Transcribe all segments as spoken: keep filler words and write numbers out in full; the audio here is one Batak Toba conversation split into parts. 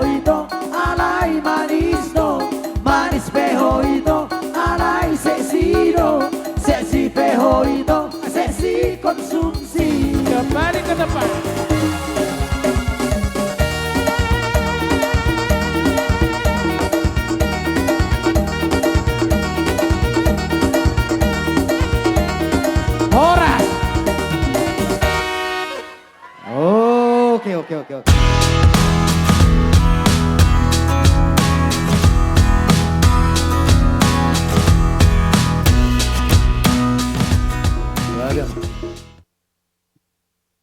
Ito, alai manis do, manis pe ho ito, alai seksi do, seksi pe ho ito, seksi konsumsi. Kembali ke tempat. Horas. Oke, oke, oke, oke.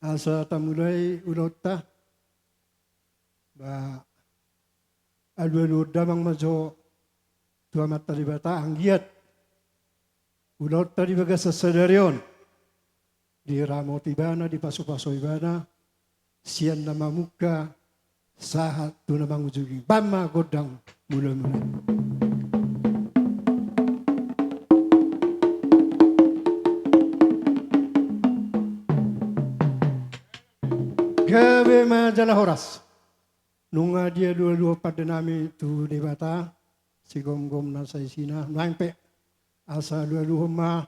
Asa tamulai ulaonta, ba, alualuhon damang ma jo tu Amanta Debata anggiat ulaonta di bagasan sadari on diramoti Ibana, dipasupasu Ibana, sian na mamungka sahat tu na mangujungi. Bahen ma gondang mulamula. Gabe ma jala horas. Nunga dialualuhon pande nami tu Debata, sigomgom na saisina, nuaeng pe asa alualuhon ma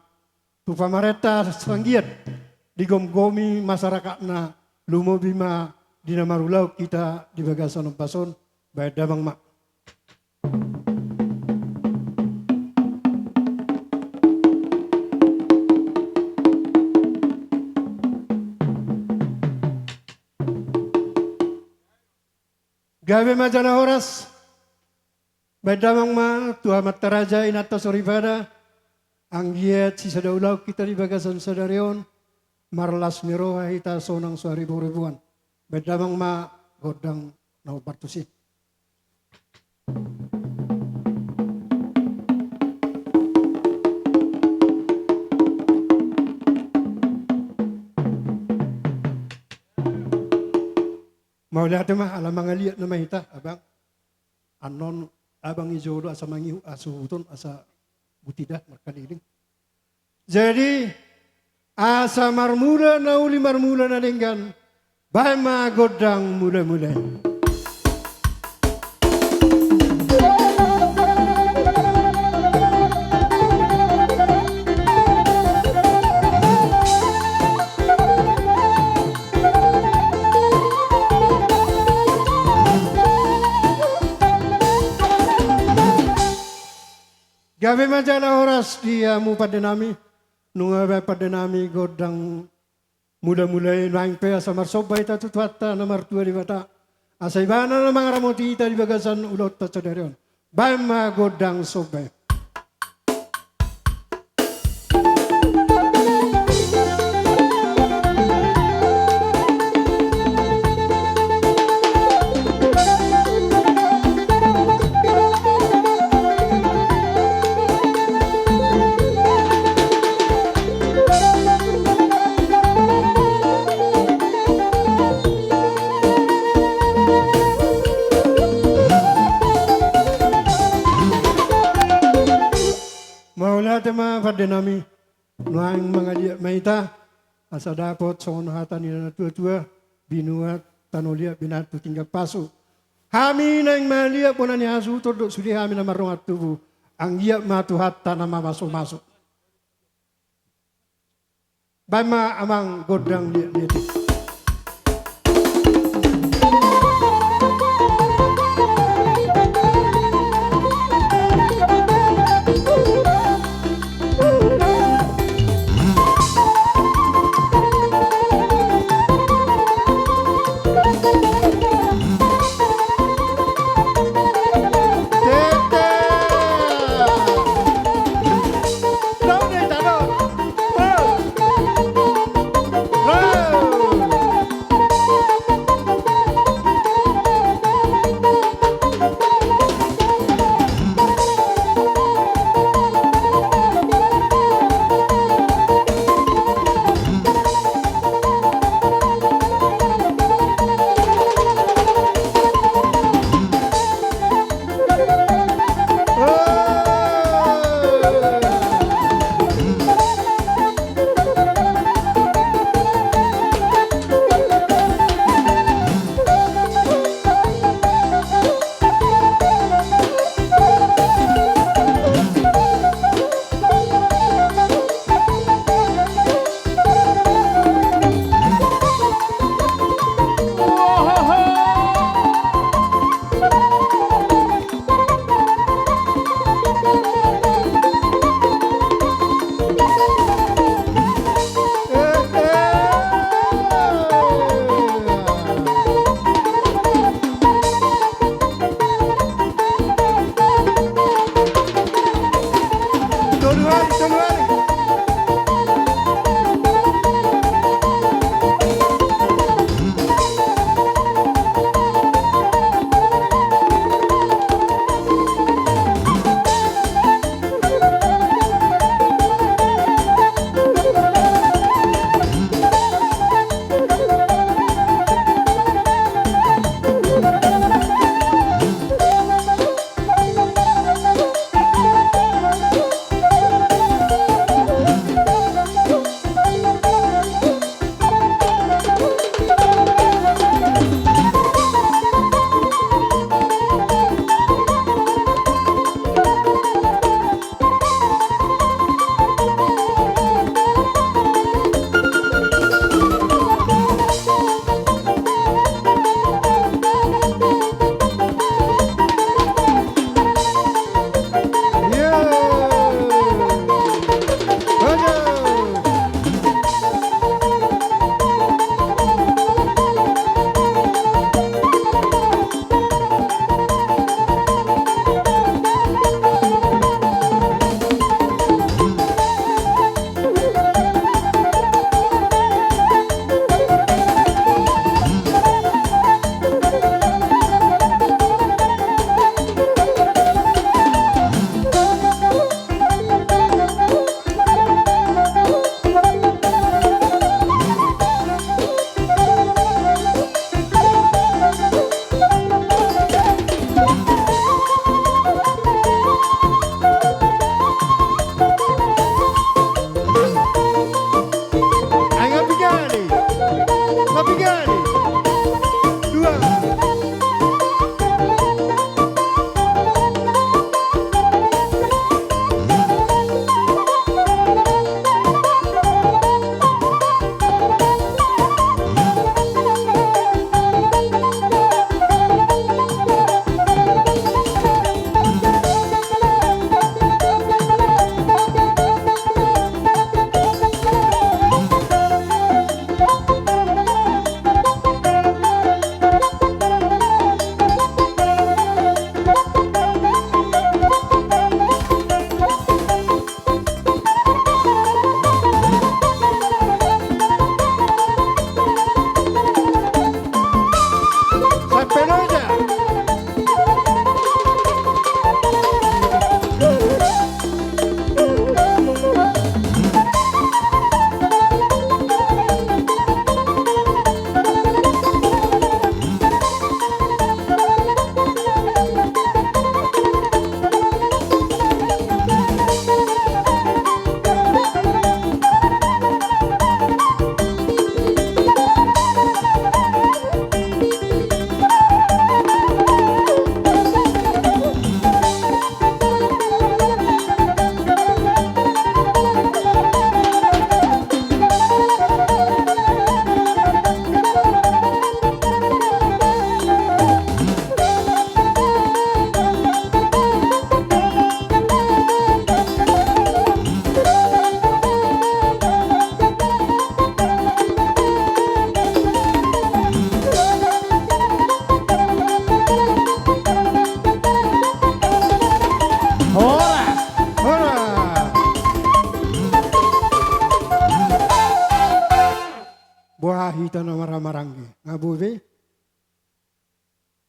tu pamarenta, sanggiat digomgomi masyarakatna, lumobi ma di na marulaon hita di bagasan ombas on, bahen damang ma. Gabe ma jala horas. Bahen damang ma tu amanta raja, inanta soripada, anggiat sisada ulaon hita di bagasan sadari on, marlas ni roha hita sonang so hariboriboan. Bahen damang ma gondang na hombar tusi. Mauliate ma, ala mangaliat nama hita, abang. Annon abang i jolo asa mangihut hasuhuton, asa butida markaliling. Jadi, asa marmula na uli, marmula na denggan, bahen ma gondang mulamula. Gabe ma jala horas di hamu pande nami, nunga bahen pande nami gondang mulamula i, nuaeng pe asa marsomba hita tu Tuhanta na martua Debata, asa Ibana na mangaramoti hita di bagasan ulaonta sadari on. Bahen ma gondang somba i. Mauliate ma pande nami. Nuaeng mangaliat ma hita, asa dapot songon hata ni na tuatua: Binuat tano liat, binahen tu pinggan pasu. Hami naeng mangaliat bona ni hasuhuton dohot sude hami na mardongan tubu, anggiat ma Tuhanta na mamasumasu. Bahen ma amang gondang liatliat i.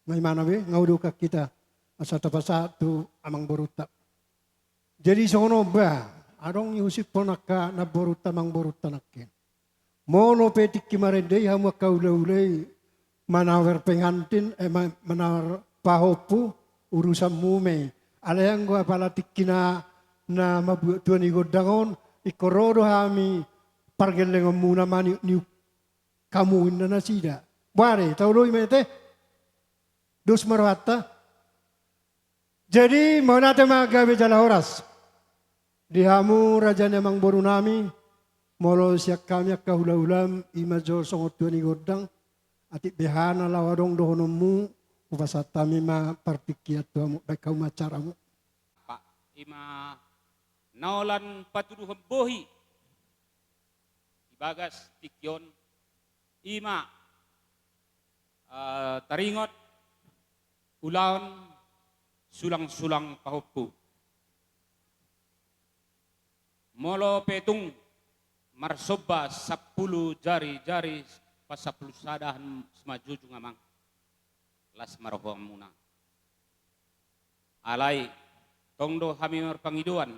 Nga imana be, nga udukan hita asa tapasahat tu amangborunta. Jadi songon on ba, adong iusiphon angka namborunta, amangborunta nangkin. Molo pe tingki marende i hamu angka hulahula i, manawar pengantin, eh, ma-, manawar pahompu, urusanmu ma i. Alai anggo apala tingki na, na mambuat tua ni gondang on, ingkon ro do hami pargellengonmuna maniuk-niuk hamu inna nasida. Boha do i, taoloi ma i ate? Dos ma rohanta. Jadi, mauliate ma, gabe jala horas. Di hamu raja ni amangborunami, molo sian hami angka hulahulam, i ma jo songon tua ni gondang, atik beha na laho adong dohononmu, hupasahat hami ma partingkian tu hamu, baen hamu ma acaramu. Pak, i ma na holan patuduhon bohi di bagas tingki on, i ma, eh, taringot ulaon sulang-sulang pahompu. Molo pe tung marsomba sampulu jari-jari pasampulu sada simanjujung amang, las ma rohamuna. Alai tong do hami marpangidoan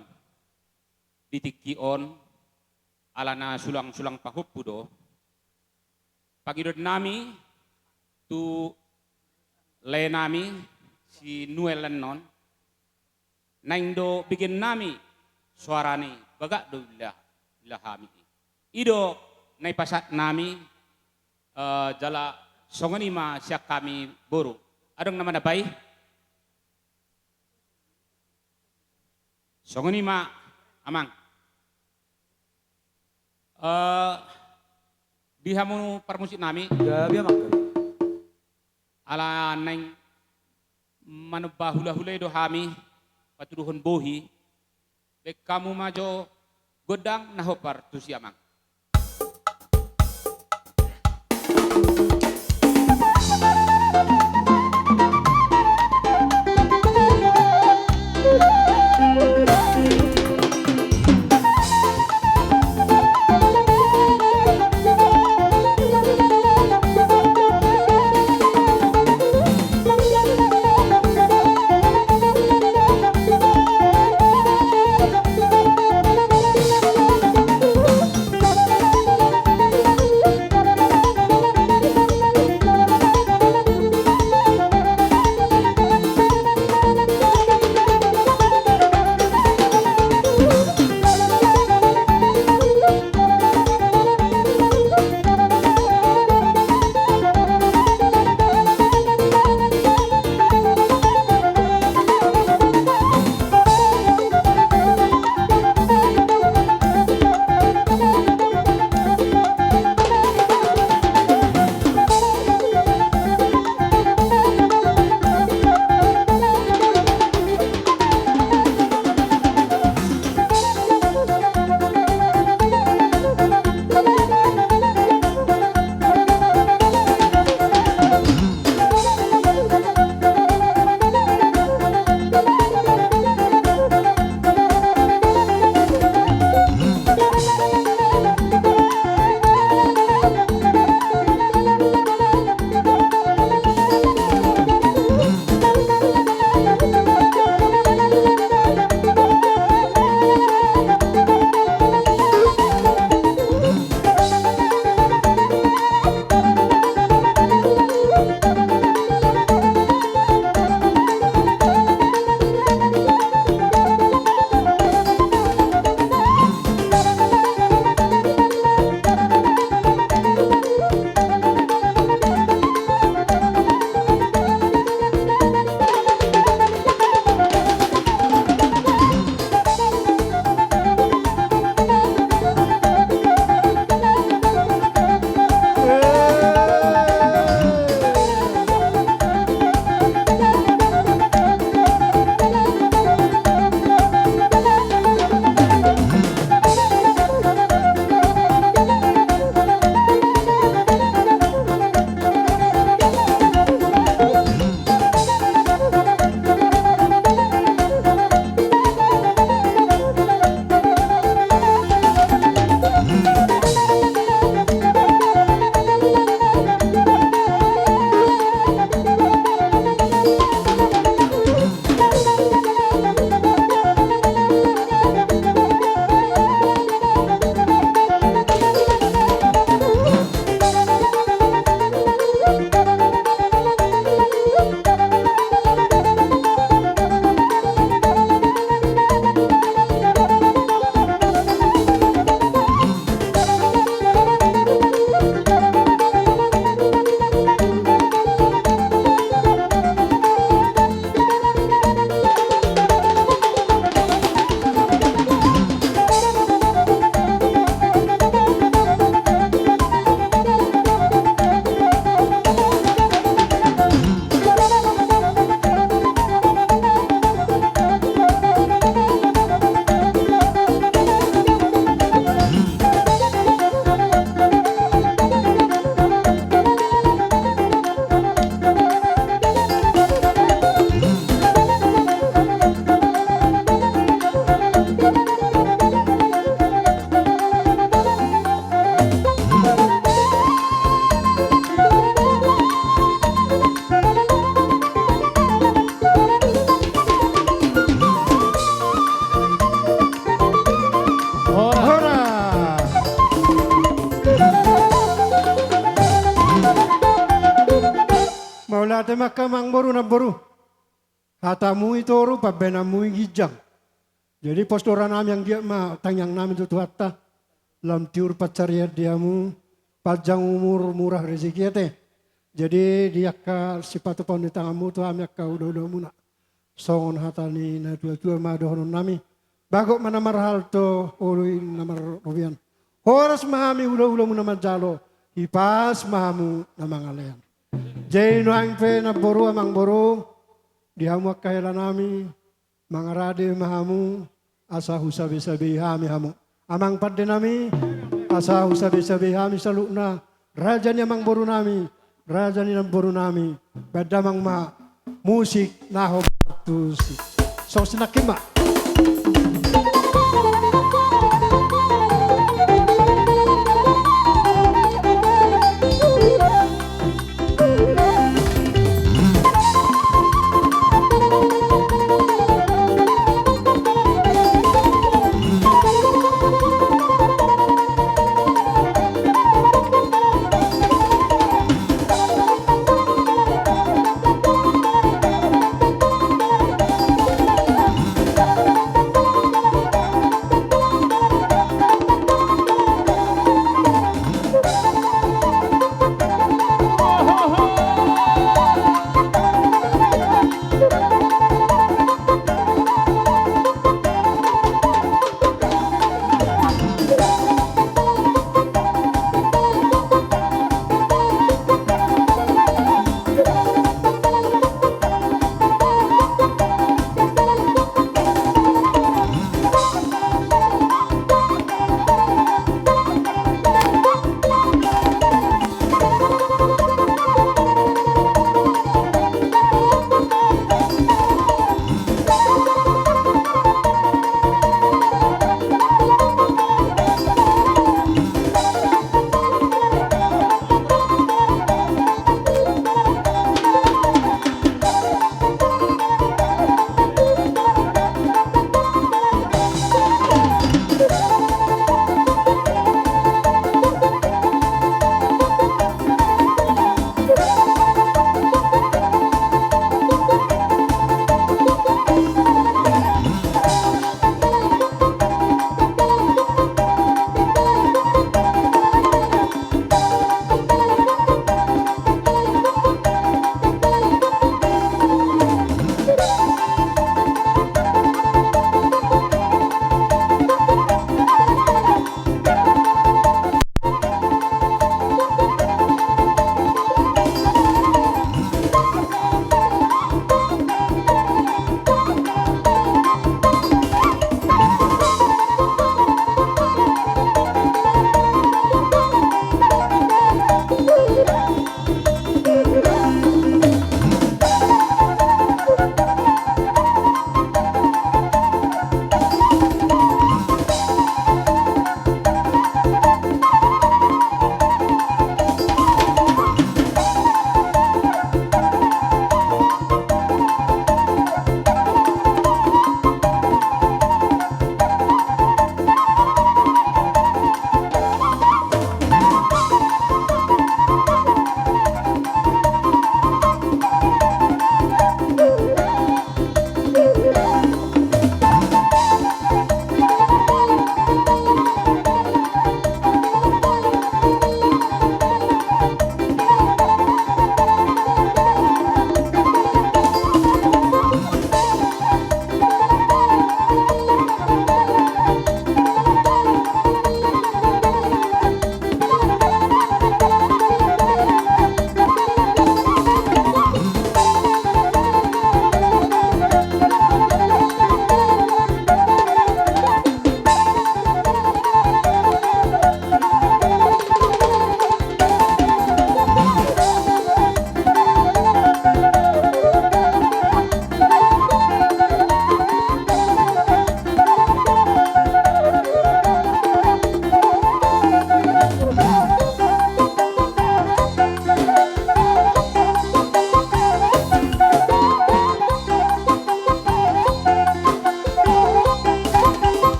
di tingki on, alana sulang-sulang pahompu do. Pangidoannami tu laenami si Nuel annon, naeng do bege nami soarani, bagak do illa, illa hami i. I do na ipasahat nami, eh, jala songon i ma sian hami boru. Adong na manambai? Songon i ma, amang. Eh, di hamu parmusik nami. Gabe, amang, gabe. Ala naeng manomba hulahula i do hami, patuduhon bohi. Baen hamu ma jo gondang na hombar tusi, amang. Angka amangboru namboru, hatamu i toru, pambahenanmu i ginjang. Jadi pos do rohanami, anggiat ma tangiangnami tu Tuhanta, lam tiur pansarian di hamu, panjang umur, murah rezeki, ate. Jadi di angka sipatupaon ni tanganmu tu hami angka hulahulamuna. Songon hata ni natuatua ma dohononnami: Bagot ma na marhalto, olo i na marrobean. Horas ma hami hulahulamuna manjalo, hipas ma hamu na mangalean. Jadi nuaeng pe namboru, amangboru, di hamu angka helanami, mangarade ma hamu, asa husabesabei hami hamu. Amang pandenami, asa husabesabei hami saluhutna, raja ni amangborunami, raja ni namborunami. Bahen damang ma musik na hombar tusi. Songon i nangkin ma.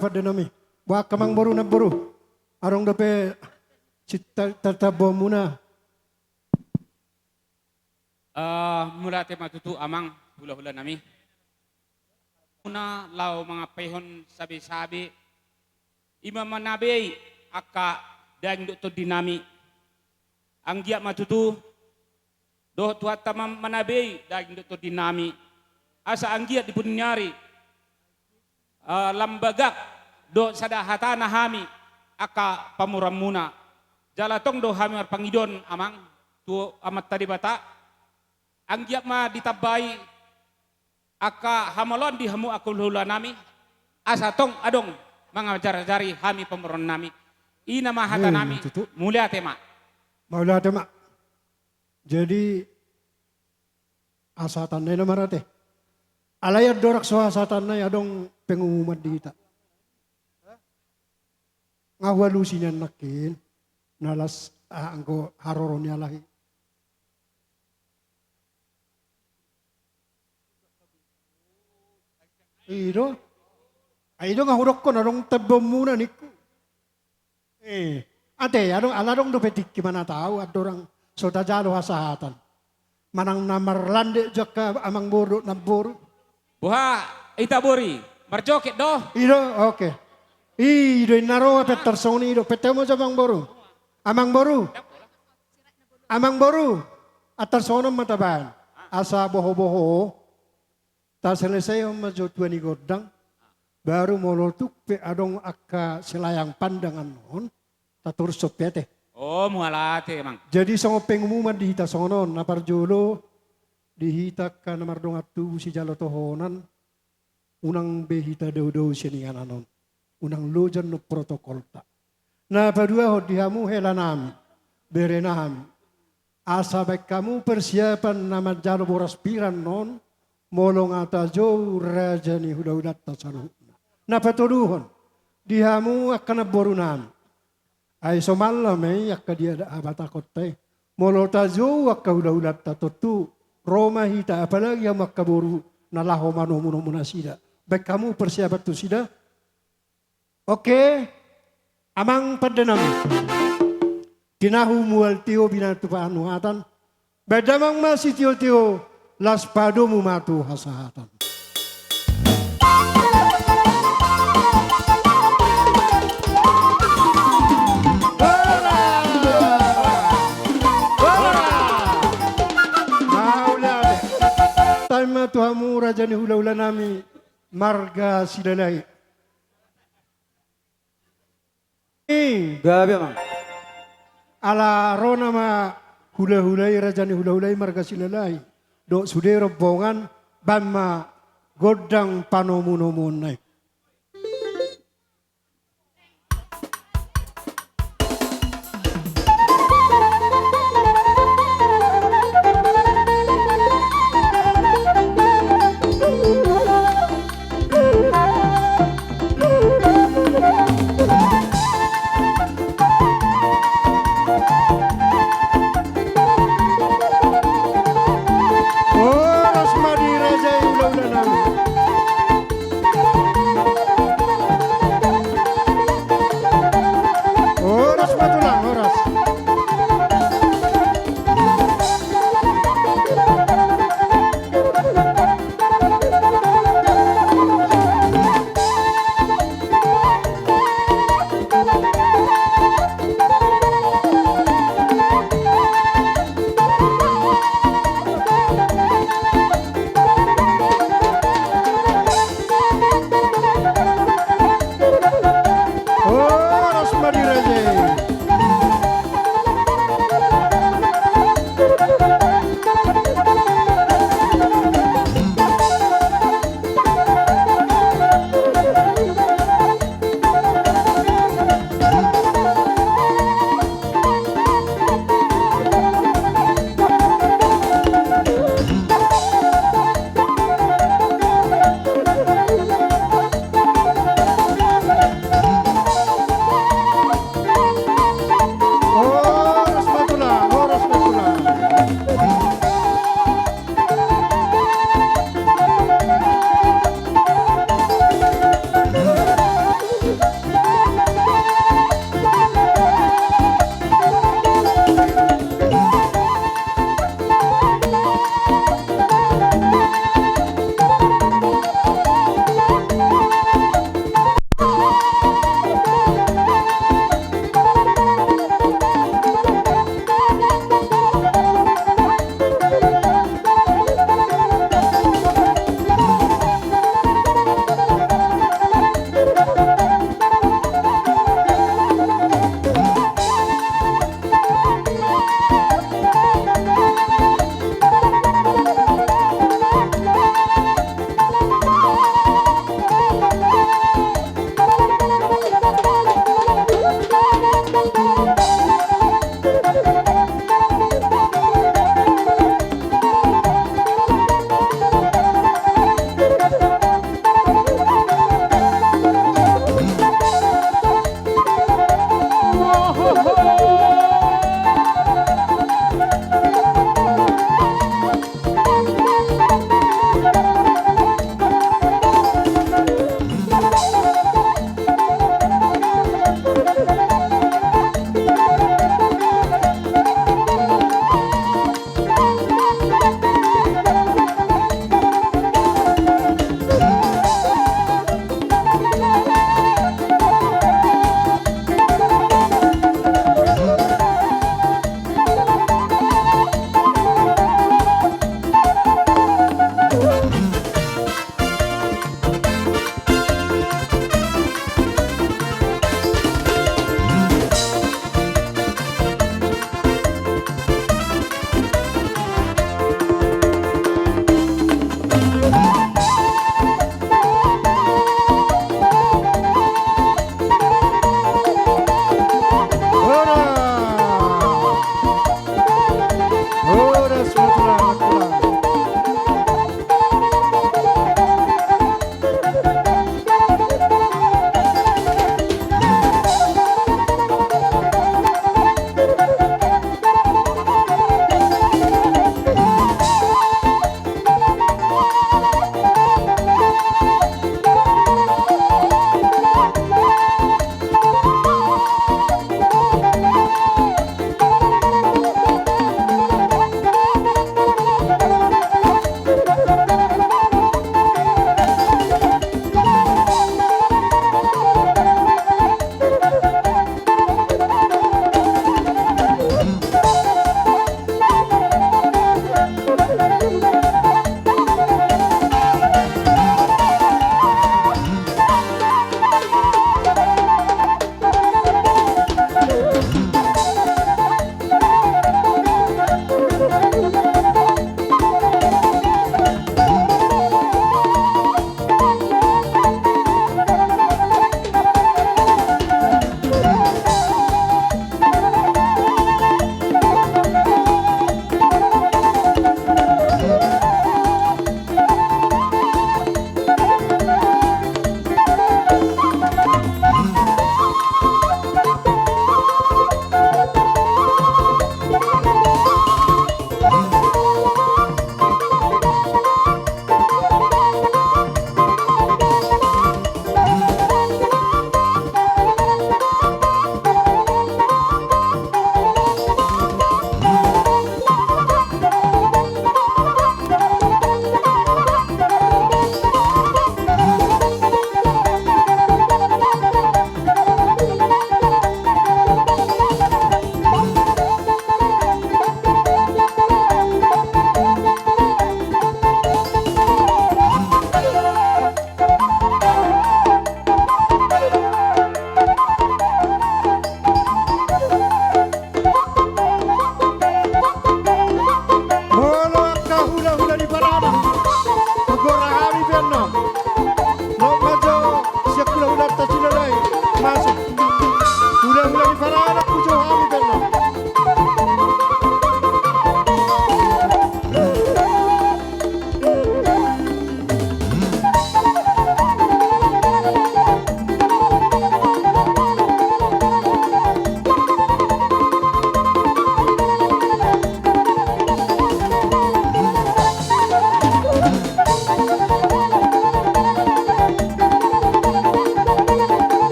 Pande nami. Boha angka amangboru, namboru? Adong dope sita-, tartamboanmuna? Eh, mauliate ma tutu amang, hulahula nami. Muna laho mangampaihon sabesabe, i ma manabei angka daging dohot tondi nami. Anggiat ma tutu dohot Tuhanta ma manabei daging dohot tondi nami, asa anggiat di pudi ni ari, eh, lam bagak dohot sada hatana hami angka pamoruonmuna. Jala tong do hami marpangidoan amang tu Amanta Debata, anggiat ma ditambai angka hamaloan di hamu angka hulahula nami, asa tong adong mangajarajari hami pamoruon nami. I nama hata nami. Tutu. Mauliate ma. Mauliate ma. Jadi, hasahatan nai nama ra ate. Alai andorang so hasahatan nai, adong pengumuman di hita. Nga hualusi nian nangkin, na las, ah, anggo haroro ni halak i. I do. Ai do nga hudokkon adong tamboanmuna ningku. Eh, ate, adong, ala adong dope tingki manatau andorang so tajalo hasahatan. Manang na marlandek jo angka amangboru dohot namboru. Boha, ita bori, marjoget do? I do, oke. I do inna ro pe antar songon i do, pette ma jo amangboru. Amangboru. Amangboru. Antar songon on ma tabaen. Asa bohoboho. Taselesaihon ma jo tua ni gondang, baru molo tung pe adong angka silayang pandangan on, tatorushon pe ate. Oh, mauliate amang. Jadi songon pengumuman di hita songon on, na parjolo di hita angka na mardongan tubu sijalo tohonan, unang be hita daudau sian inganan on. Unang loja annon protokolta. Na paduahon di hamu hela nami, bere nami. Asa baen hamu persiapan na manjalo boras piran on, molo nga tajou raja ni hulahulanta saluhutna. Na patoluhon, di hamu angka namboru nami. Ai so malam i angka dia da habatahonta i. Molo tajou angka hulahulanta tontu, ro ma hita, apalagi hamu angka boru na laho manomunomu nasida. Baen hamu persiapan tu sida. Oke, amang pande nami. Tinahu mual tio binatu panuhatan. Baen damang ma sitiotio, las padomu ma tu hasahatan. Mauliate. Taima tu hamu raja ni hulahula nami marga Silalahi. I. Gabe amang. Ala ro nama hulahula i, raja ni hulahula i marga Silalahi. Dohot sude rombongan, baen ma gondang panomunomuonna i. Horas ma di raja i hulahula nami.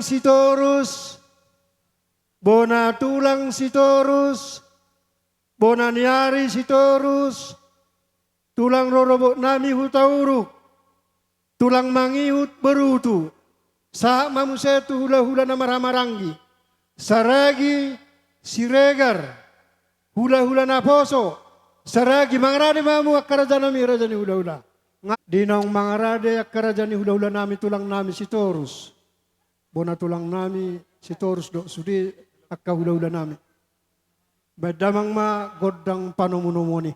Sitorus, bona tulang Sitorus, bona ni ari Sitorus, tulang rorobotnami Hutauruk, tulang mangihut borutu, sahat ma muse tu hulahula na marhahamaranggi, Saragi, Siregar, hulahula naposo, Saragi, mangarade ma hamu angka rajanami, raja ni hulahula. Nga-, di naung mangarade angka raja ni hulahulanami, tulangnami Sitorus, bona tulangnami Sitorus dohot sude angka hulahulanami. Baen damang ma gondang panomunomuon i.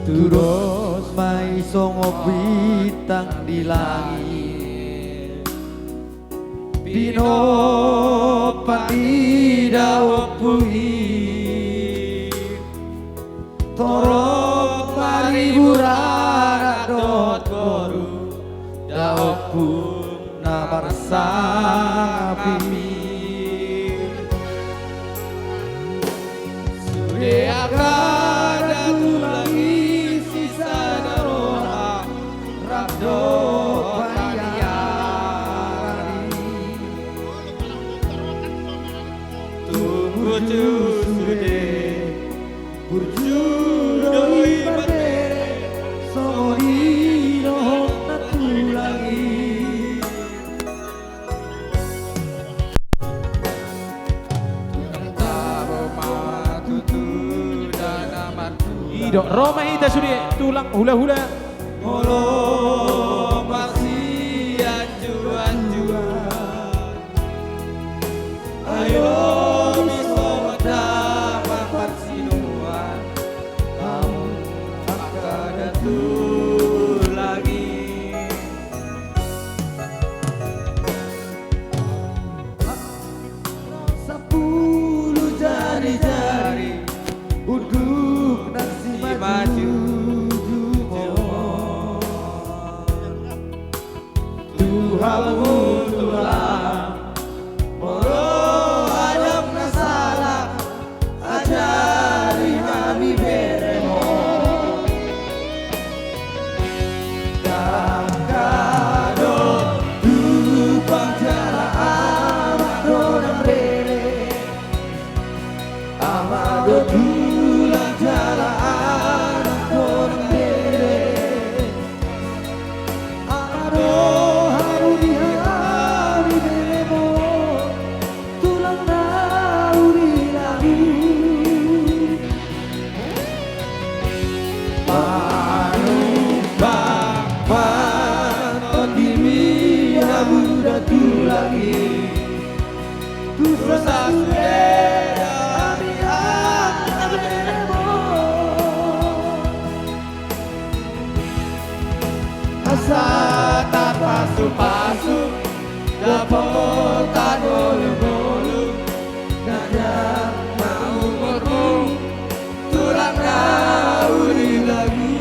Tudos ma i songon bintang di langit, pinomparni daompui. Torop ma ribu anak dohot boru, daompuna marsangap i. Sude angka datu langit sisada roha, rap dohot paniaran i. Tung burju sude, burju do i marbere, songon i dohot na tulang i. I do, ro ma hita sude tulang hulahula. Molo masianjuanjuan, ayo songon damang parsinuan, hamu angka datu langit. Sampulu jarijari unduk nang simanjujung. pasu-pasu, dapotan ngolu-ngolu, ganjang ma umurmu, tulang na uli lagu.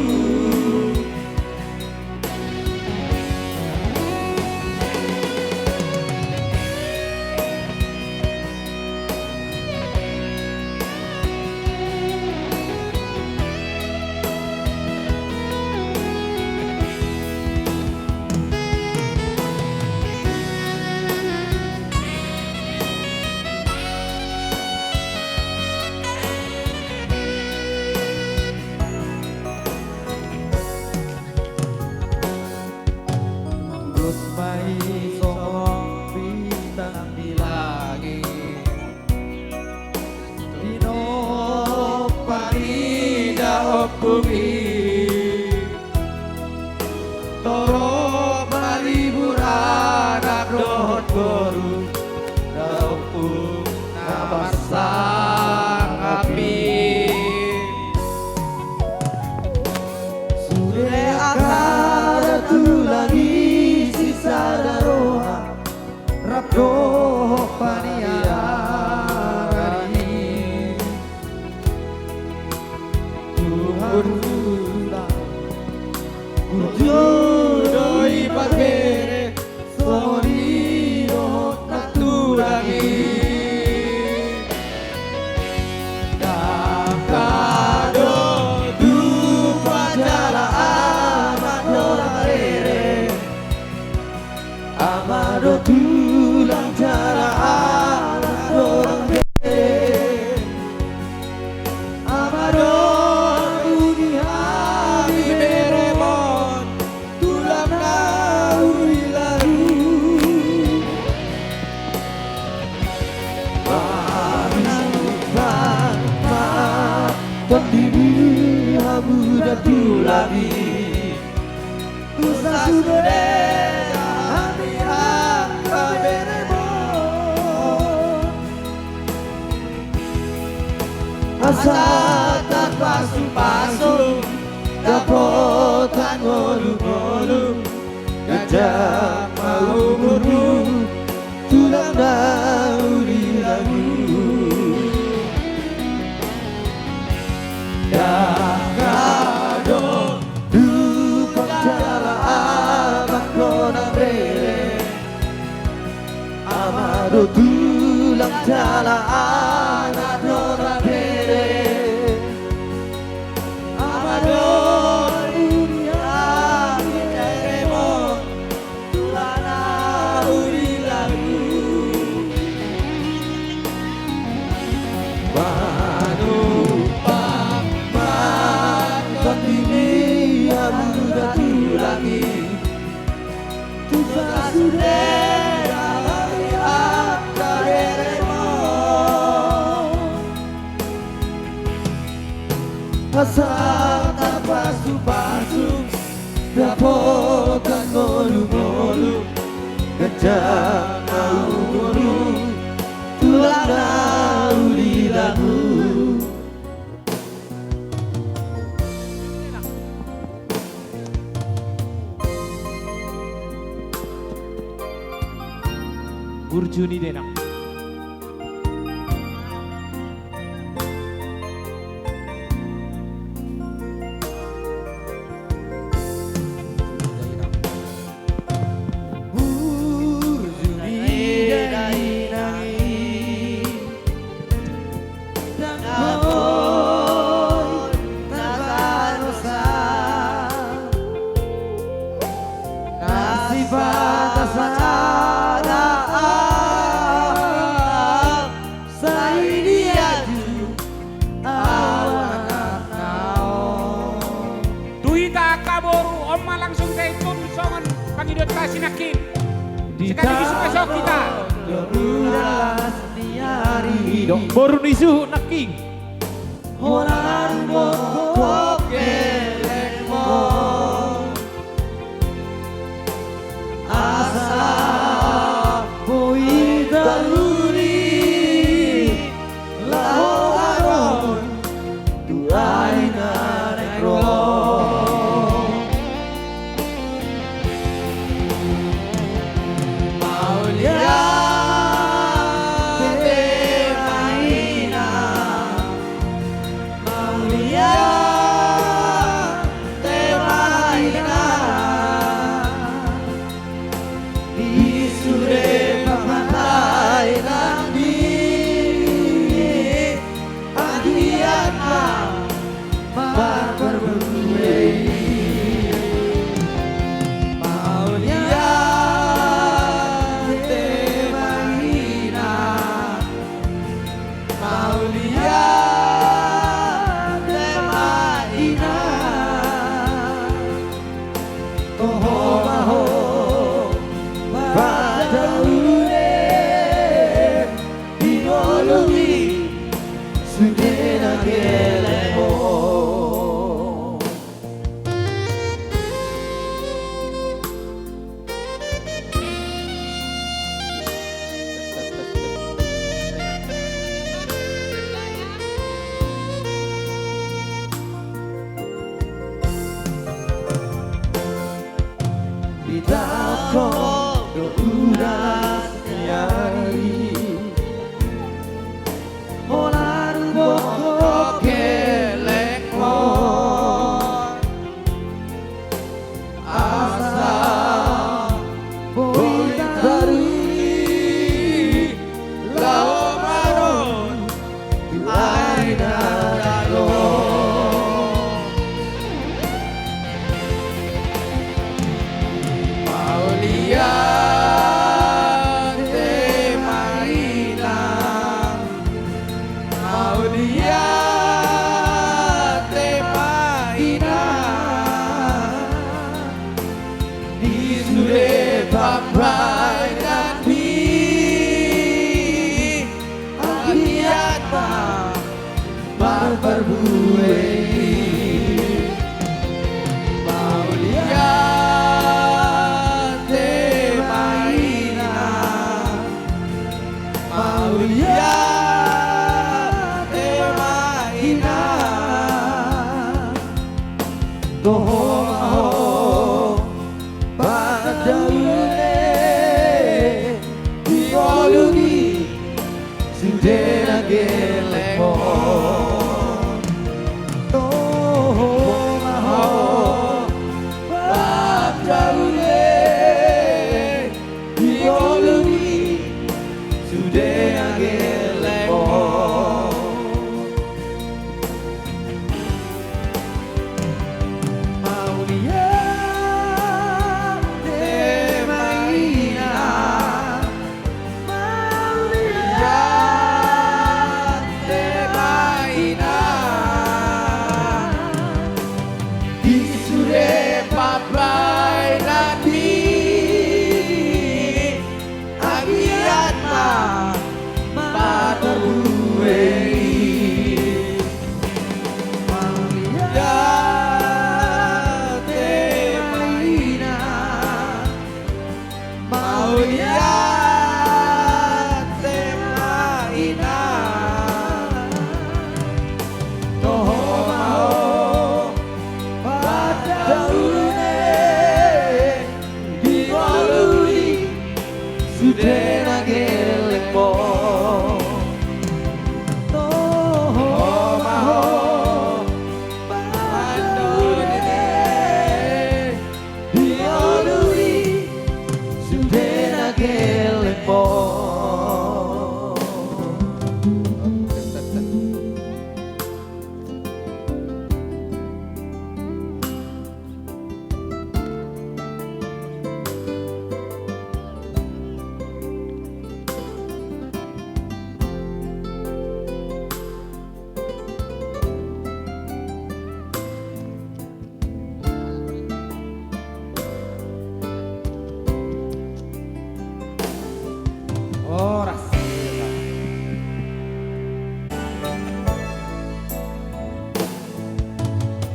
Dos ma i songon bintang di langit, tinompa ni daompung i. Torop malibur anak dohot boru, daompung na marsangap i. Sude angka tulang i sisada roha, rap dohot paniaran i. Tuhan, burju do i parbere, songon i dohot na tulang i. Dangka do tupa jala ama do rap rere. Ama do tulang jala anak do rap rere. Ama do uli hami beremon, tulang na uli lagu. Manumpang ma tondimi hamu da tulang i. Tu sasude hami angka beremon, asa tarpasupasu dapotan ngolu-ngolu, ganjang ma umurmu, tulang na uli lagu. Dangka do tupa jala ama do rap rere. Ama do tulang jala anak do rap rere. Ama do uli hami beremon, tulang na uli lagu. Manumpang ma tondimi hamu da tulang i. Tu sasude hami angka beremon, asa tarpasupasu dapotan ngolu-ngolu, ganjang ma umurmu, tulang na uli lagu. Burju ni Denang. Burju ni Denang i, ndang boi tarbahen dosa, na sipata sada, sai diaju ahu anakna on. Tu hita angka boru, on ma langsung taintun songon pangidoanta si nangkin. Sekaligus masuk kita. Boru ni suhut nangkin. Holan mongkok lelengmon, asa boi taruli laho adong tu ari na naeng ro. Gelek ho. Ditaon do udas ni ari, holan bohok gelek ho. Asa boi taruli laho manon tu ari na dao. Mauliate ma inang, mauliate ma inang, di sude pambahenan ni anggiat ma marparbue i. Mauliate ma inang, mauliate ma inang. Toho ma ho, pangandauhon di ngolumi sude na gelek ho. Toho ma ho, pangandauhon di ngolumi sude na gelek ho. Mauliate ma inang, mauliate ma inang, di sude pambahenan ni anggiat ma marparbue i. Mauliate ma inang, mauliate ma inang. Toho ma ho, pangandauhon di ngolumi sude na gelek ho. Toho ma ho, pangandauhon di ngolumi sude na gelek ho. Horas.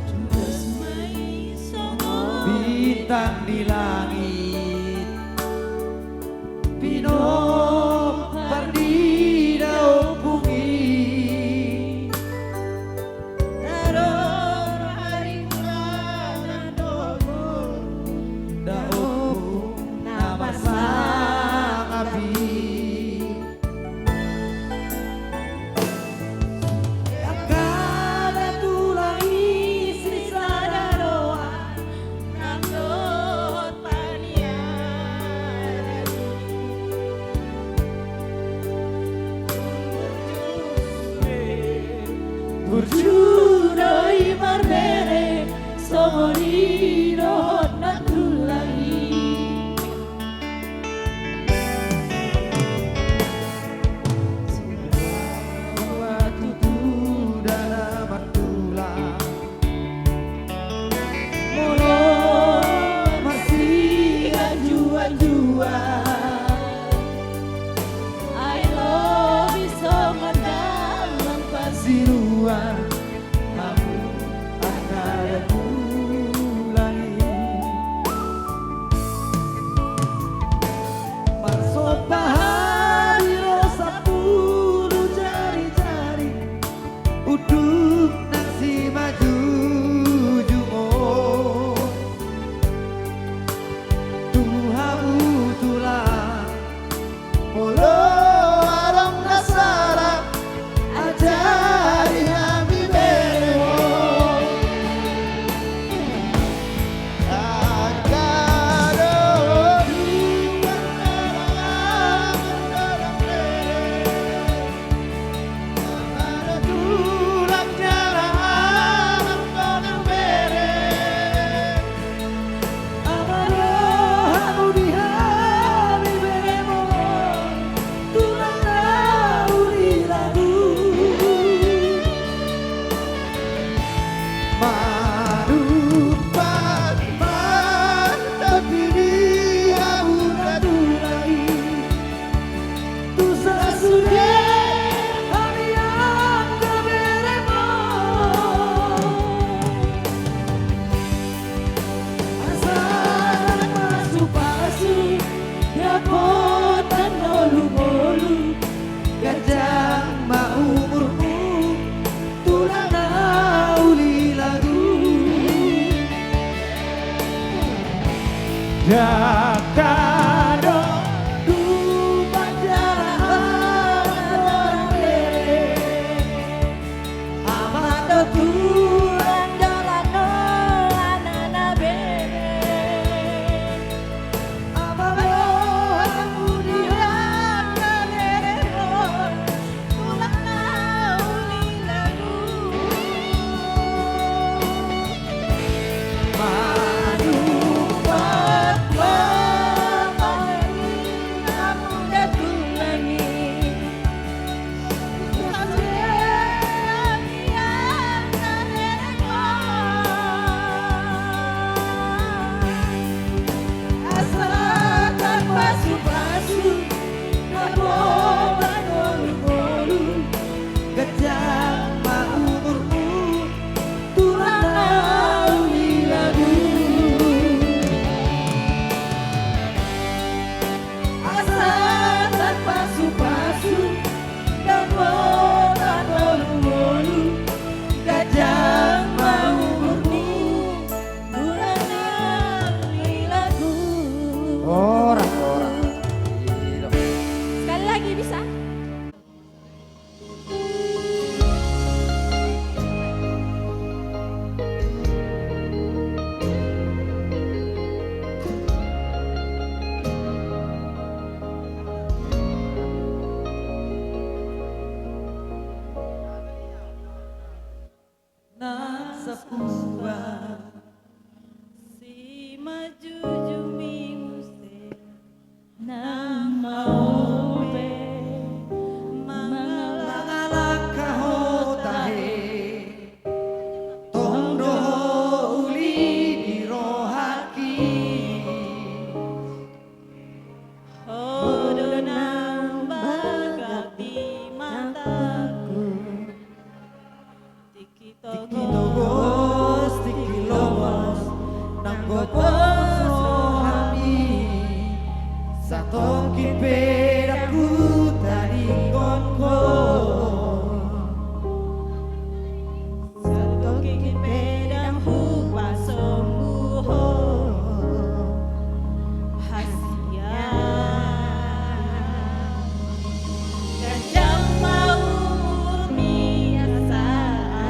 Tugas ma i songon bintang di langit, pinompar di na ompung i. Adong pargulatan dohot na ompung na marsangapi. Angka na tulang i sisada do nang dohot paniaran i. Burju do i marbere songon i dohot na tulang i. Sumbawa tutu da na martulang. Molo marsiganjuanjuan, ai lobi songon dalan pansiruan. Jaka do tu panjara hamato lele, hamato tulang jala no anana bere. Ama rohamu di hata lele ro, tulang na uli lagu. Manumpak lampak ni amu da tulang i. Asa tarpasupasu dapotan ngolungolu, ganjang ma umurmu tulang na uli lagu. Asa tarpasupasu dapotan ngolungolu, ganjang ma umurmu tulang na uli lagu. Horas, horas. Sekali lagi bisa? Nang sapuan simanjujung ni muse, nang maope mangalangka ho tahe, tong do ho uli di rohangki. Ho do nang bagak di matangku. Tingki togos, tingki lomos, nang gopos rohami, satongkin pe ndang hutadingkon ho. Satongkin pe ndang hupasombu ho. Hasian. Ganjang ma umurmi asa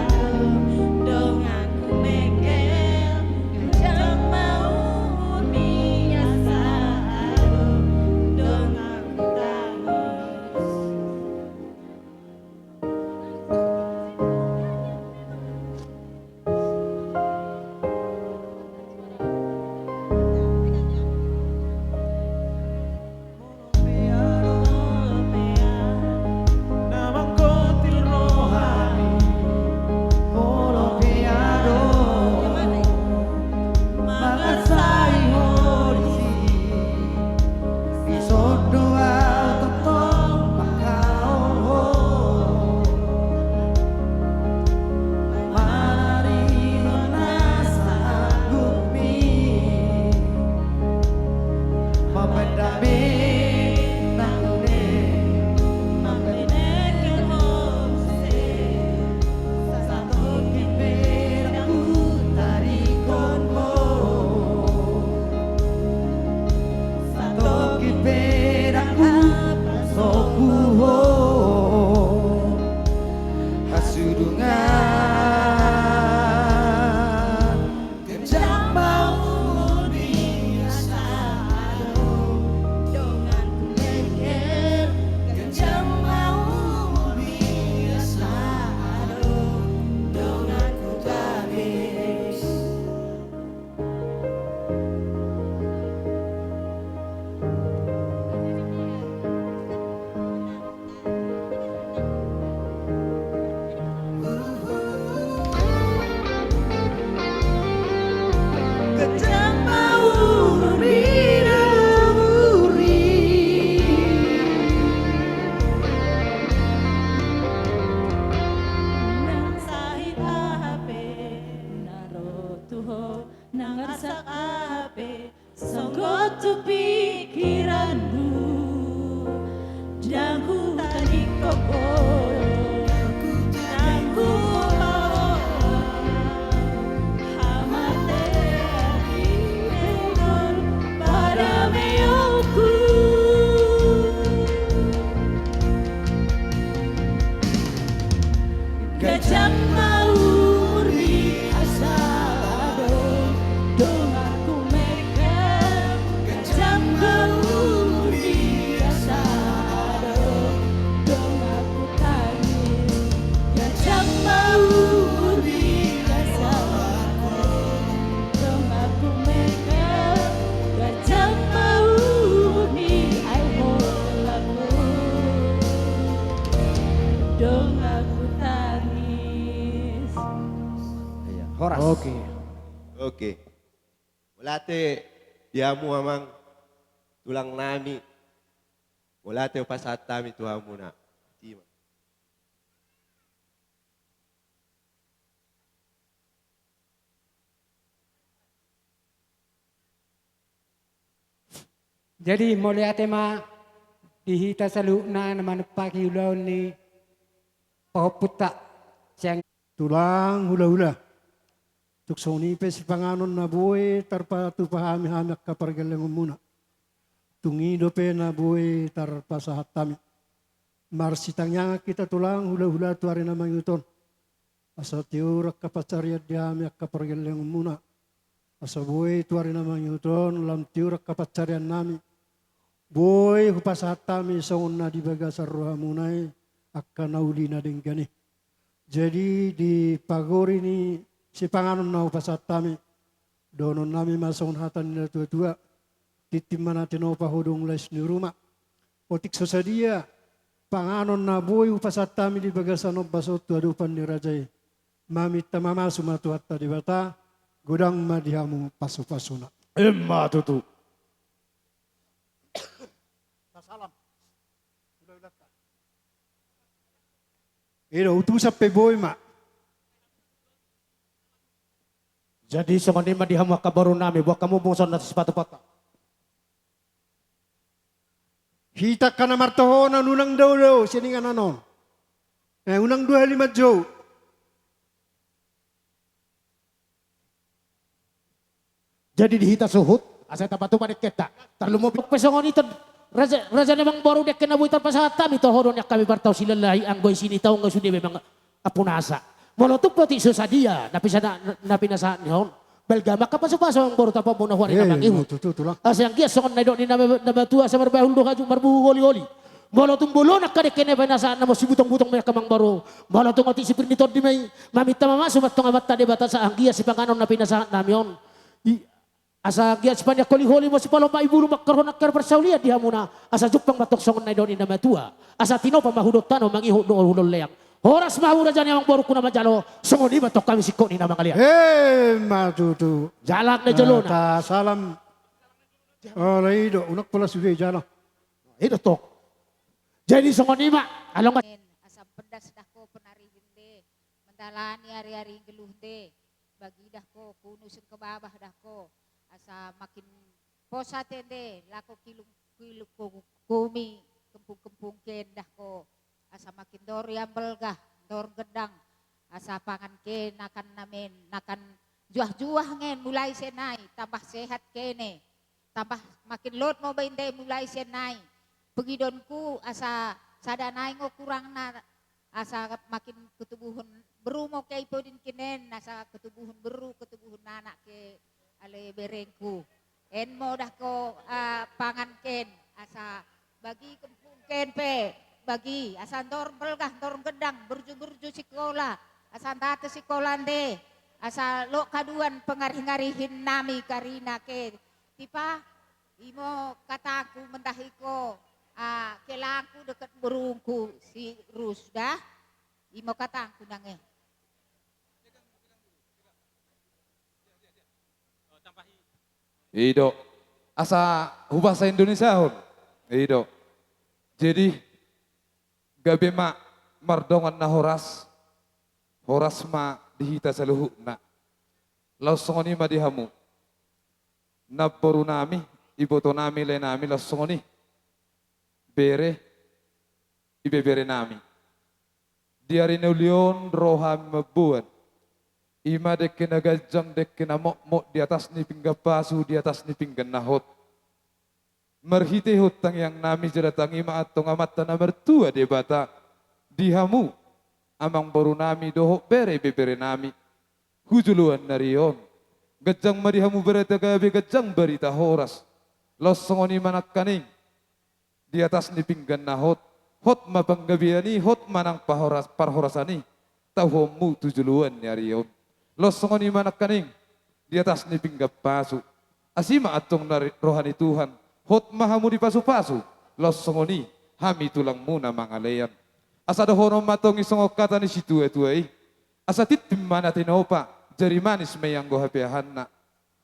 adong donganku mengkel. Ganjang ma umurmi asa adong donganku tangis. Mangasai ho disi, dison do au tongtong mangkaholhol. Manarihon nasa anggukmi, mambaen dame nang unang, mambaen nengkel ho muse. Satongkin pe ndang hutadingkon ho, satongkin pe ndang hupasombu ho. Hasudungan. Ganjang ma umurmi asa adong donganku mengkel. Ganjang ma umurmi asa adong donganku tabes. Nang sahit aha pe na ro tu ho, nang arsak aha pe songgot tu pikiranmu, ndang hutadingkon ho, ndang hupaola hamatean i pe nunga Horas. Oke. Oke. Mauliate di hamu amang tulang nami. Mauliate hupasahat hami tu hamuna. Ima. Jadi mauliate ma di hita saluhutna na manumpahi ulaon ni pahompunta sian tulang hulahula. Tung songon i pe sipanganon na boi tarpatupa hami, hami angka pargellengonmuna. Tung i dope na boi tarpasahat hami. Marsitangiangan hita tulang hulahula tu ari na mangihut on. Asa tiur angka pansarian di hami angka pargellengonmuna. Asa boi tu ari na mangihut on lam tiur angka pansarian nami. Boi hupasahat hami songon na di bagasan rohamuna i angka na uli na denggan i. Jadi di pagori ni sipanganon na hupasahat hami, dohonon nami ma songon hata ni natuatua: Tintin ma na tinopa, hodong lais ni ruma. Otik so sadia panganon na boi hupasahat hami di bagasan ombas on tu adopan ni raja i, maminta mamasu ma Tuhanta Debata, godang ma di hamu pasupasuna. Ima tutu. Salam. I do, utusan pe boi ma. Jadi songon i ma di hamu angka boru nami, boan hamu mungson na sipatupatta. Hita angka na martohonan unang dao-dao sian inganan on. Eh, unang dua hali manjou. Jadi di hita suhut, asa tapatupa dengkenta. Tarlumobi pe songon i, raja, raja ni amang boru, dengke na boi tarpasahat hami, toho do nian hami martao silalahi, anggo isi ni tao nga sude memang ampunasa. Molo tung pe otik so sadia na pisa na, na pinasahat ni on, balga ma angka pasupasu amang boru, tapamu na huari na mangihut. Asa anggiat songon na nidok ni na, na matua, asa marbahul do hajuk, marbuhu holi-holi. Molo tung bolon angka dengke na pinasahat nami on, sibutong-butong ma i angka amang boru. Molo tung otik sipir ni tondi ma i, maminta mamasu ma antong Amanta Debata asa anggiat sipanganon na pinasahat nami on, asa anggiat sipanian holi-holi ma, sipalombak ni bulu, mangkarhon angka parsaulian di hamuna. Asa jumpang ma antong songon na nidok ni na matua, asa tinopa ma hudon tano, mangihut do hudon leang. Horas ma hamu raja ni amang borungku na manjalo. Songon i ma antong hami singkop ni na mangalean. Ima tutu. Jalang na jolona. Salam. Ala i do, unang pola sude jalang. I do tong. Jadi songon i ma, along asa pendas dah ho penari hinde, mendalani ari-ari geluh nde, bagi dah ho kunu singkebabah dah ho, asa makin posa tende lako kilung, kilung ko-, kumi kempung-kempung ke dah ho, asa makin dor iambelgah, dor gedang, asa pangan ke nakan namen, nakan juah-juah ngen mulai sian nai, tambah sehat kene. Tambah makin lot ma baen nde mulai sian nai. Pegidonku asa sada nai ngo kurangna, asa makin ketubuhon beru mo ke i podin kinen, asa ketubuhon beru, ketubuhon anak ke ale berengku. En mo dah ho, ah, pangan ken, asa bagi kempung ken pe, bagi, asa ndor belgah, ndor gedang, burju-burju sikola, asa ndate sikola nde, asa lot haduan pengarih-ngarihin nami karina ke. Tipa, imo katangku mendahi ho, ah, kelangku deket borungku si Rusda, imo katangku nang e. I do. Asa hubahasa Indonesiahon. I do. Jadi, gabe ma mardongan na horas, horas ma di hita saluhutna. Laos songon i ma di hamu. Namboru nami, iboto nami, lae nami, laos songon i. Bere, ibebere nami. Di ari na uli on ro hami mamboan. Ima dengke na ganjang, dengke na mokmok di atas ni pinggan pasu, di atas ni pinggan na hot. Marhitehon tangiang nami jala tangi ma antong Amanta na martua Debata di hamu, amang boru nami dohot bere ibebere nami, hu joloan ni ari on. Ganjang ma di hamu barita gabe, ganjang barita horas. Laos songon i ma nangkaning, di atas ni pinggan na hot, hot ma panggabean i, hot ma nang pahoras-, parhorasan i, tauhonmu tu joloan ni ari on. Laos songon i ma nangkaning, di atas ni pinggan pasu. Asi ma antong na ri-, roha ni Tuhan, hot ma hamu dipasupasu, laos songon i, hami tulangmu na mangalean. Asa dohonon ma antong i songon hata ni situatua i. Asa tintin ma na tinopa, jari manis ma i anggo hapeahanna.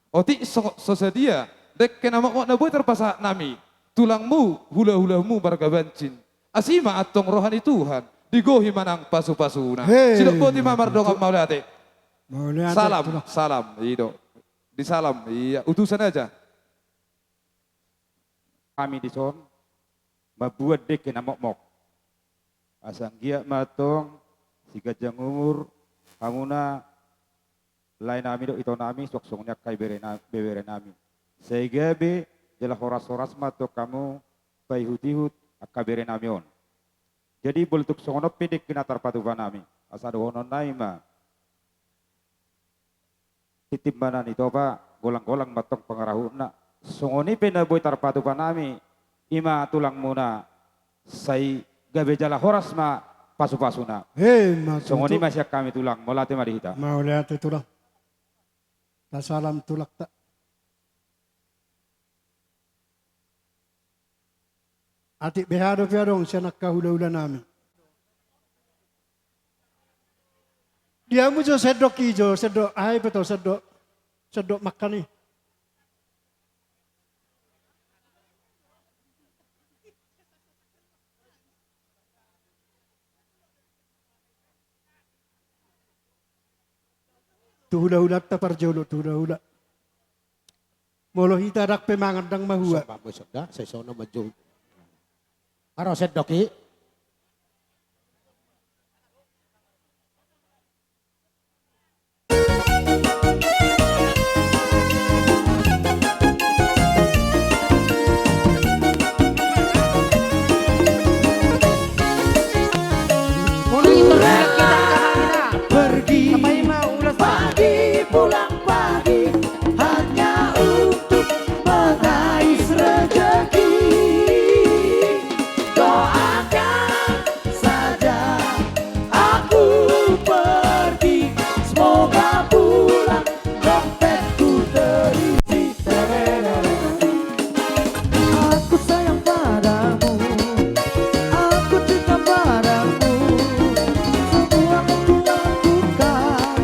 Otik so, so sadia dengke na mokmok na boi tarpasahat nami, tulangmu, hulahulamu marga Banjin. Asi ma antong roha ni Tuhan, digohi ma nang pasupasuna. Hei, sidok boti ma mardongan mauliate. Mauliate, salam, tulang. Salam, i do. Di salam, ia, utusan aja. Hami dison mambuat dengke na mokmok. Asa anggiat ma antong siganjang umur hamuna, lae nami dohot ito nami, suang songon i angka ibebere na-, bebere nami. Sai gabe jala horas-horas ma antong hamu paihut-ihut angka bere nami on. Jadi molo tung songon on pe dengke na tarpatupa nami, asa dohonon nami ma: Tintin ma na nitopa, golang-golang ma antong pangarahutna. Songon i pe na boi tarpatupa nami, i ma tulangmuna, sai gabe jala horas ma pasupasuna. Emma tutu. Songon i ma sian hami tulang, mauliate ma di hita. Mauliate tulang. Tasalam tulangta. Atik beha dope adong sian angka hulahula nami. Di hamu jo sendok i jo, sendok, aha i pe to, sendok, sendok makan i. Tu hulahulanta parjolo, tu hulahula. Molo hita ndang pe mangan, ndang mahua. Samba mo sonda, sai sono manjou. Aro sendok i. Pergi pagi, pulang pagi, hanya untuk mengais rezeki. Doakan saja aku pergi, semoga pulang dompetku terisi. Aku sayang padamu, aku cinta padamu, semua yang ku lakukan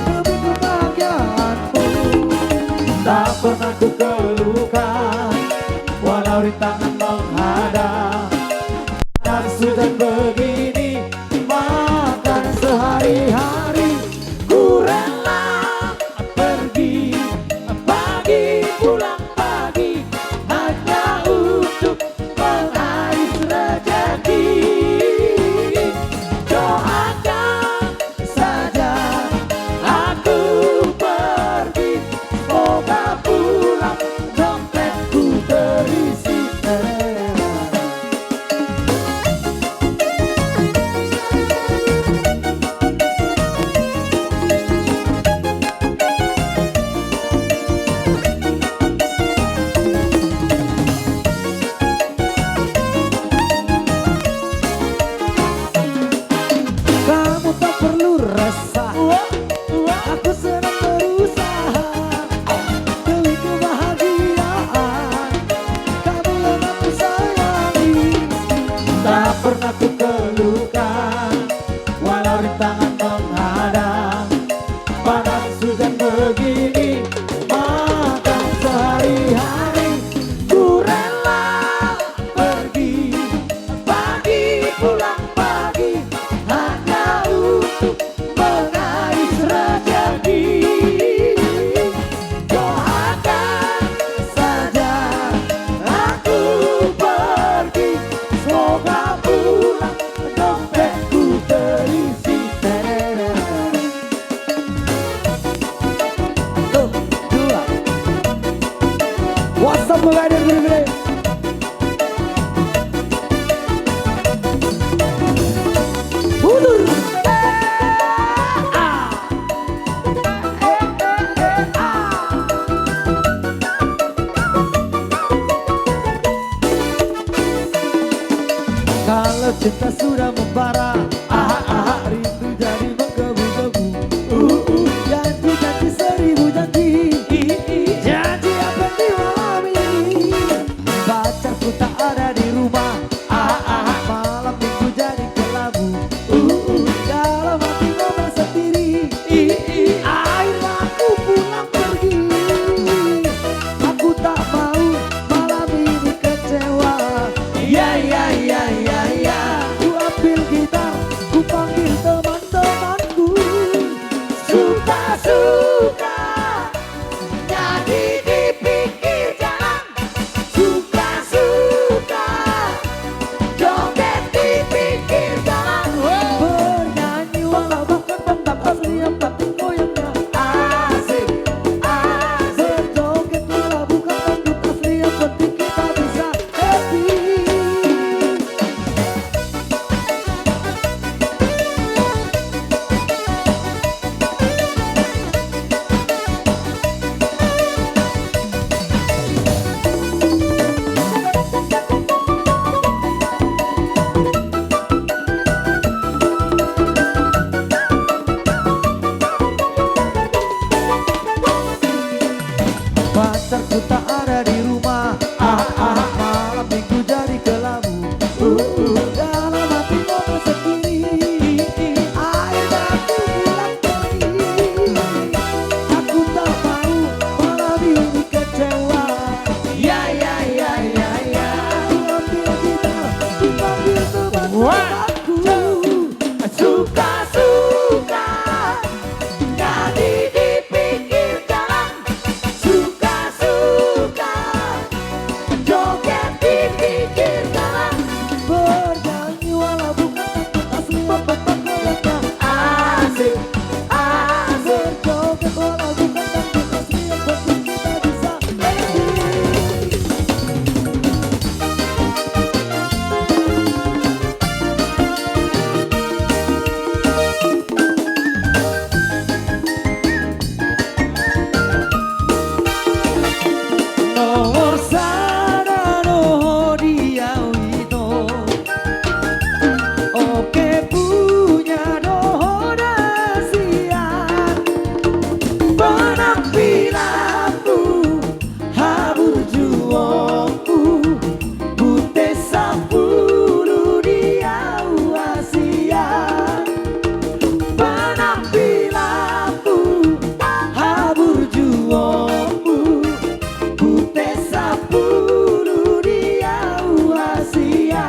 demi kebahagiaanmu. Tak pernah ku keluhkan, walau rintangan menghadang, panas hujan begini, makan sehari-hari, ku rela pergi pagi, pulang pagi, hanya untuk mengais rezeki. Doakan saja aku pergi, semoga pulang dompetku terisi. Kamu tak perlu resah, aku sedang berusaha demi kebahagiaan kamu yang aku sayangi. Tak pernah ku keluhkan, walau rintangan menghadang, panas hujan begini, makan sehari-hari, ku rela pergi pagi, pulang pagi, hanya untuk mengais rezeki. Doakan saja aku pergi, semoga pulang dompetku terisi. Satu, dua. What's up, Bung Eder, Bung Eder? Mundur. Kalau cinta sudah membara, aha, aha, rindu jadi menggebu-gebu. Uh, uh, janji, janji seribu janji. I, i, janji apa di malam ini? Pacarku tak ada di rumah. Aha, aha, malam minggu jadi kelabu. Uh, uh, dalam hati ngomel sendiri. I, i, ah. Suka, jadi di pinggir jalan. Suka, suka, joget di pinggir jalan. Bernyanyi walau bukan pentas, yang penting goyangnya. Asik, asik. Berjoget walau bukan dangdut asli, yang penting kita bisa happy. Pacarku tak ada di rumah. Ah, ah, ah. Malam minggu jadi kelabu. Uh, uh. Dalam hati ngomong sendiri. Air mata bulan peri. Aku tak mau malam ini kecewa. Ya, ya, ya, ya, ya. Ku ambil gitar, ku panggil teman-temanku. Suka, suka. Jadi di pinggir jalan, suka-suka, joget di pinggir jalan. Bernyanyi walau bukan dangdut asli, yang penting goyangnya. Asik, asik. Berjoget walau bukan dangdut asli, yang penting kita bisa happy. Nomor sada do ho di au ito. Oke, punya do ho na sian. Penampilanmu, haburjuonku, bute sampulu di au Asia. Penampilanmu, haburjuonmu, bute sampulu di au Asia.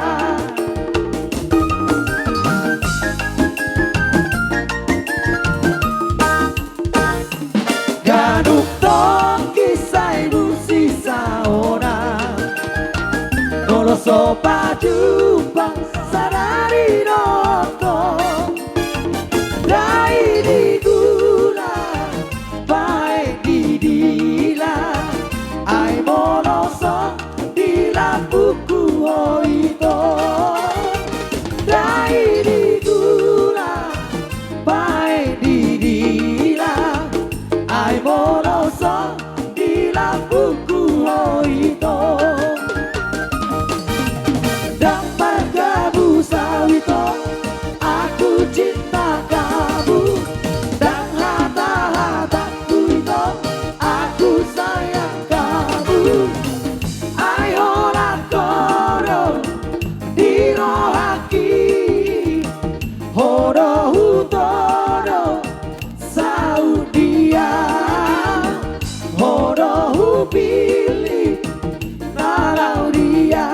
Ganup tongki sai busi saona. Molo so pajumpang sadari nongko. Dai di gula, baen di dila. Ai molo so di lambungku ho ito. Dai di gula, baen di dila. Ai molo so di lambungku ho ito. Ndang margabus au ito, aku cinta kamu. Ndang hata-hatangku ito, aku sayang kamu. Ai holan ho do di rohangki, ho do hutodo saut dia, ho do hupillit na laho dia.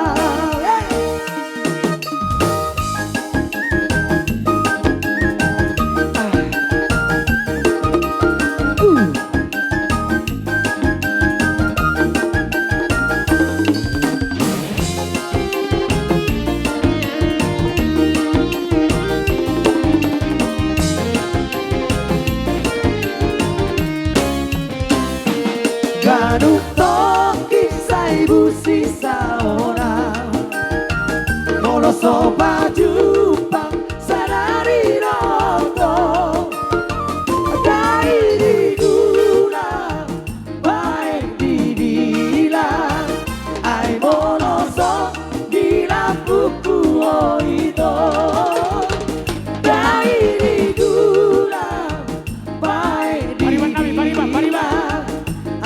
Ganup tongki sai busi saona. Molo so pajumpang sadari nongko. Dai di gula, baen di dila. Ai molo so di lambungku ho ito. Dai di gula, baen di dila.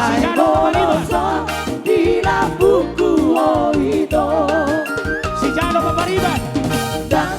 Ai molo so di lambungku ho ito. Sijalo ma pariban. Ndang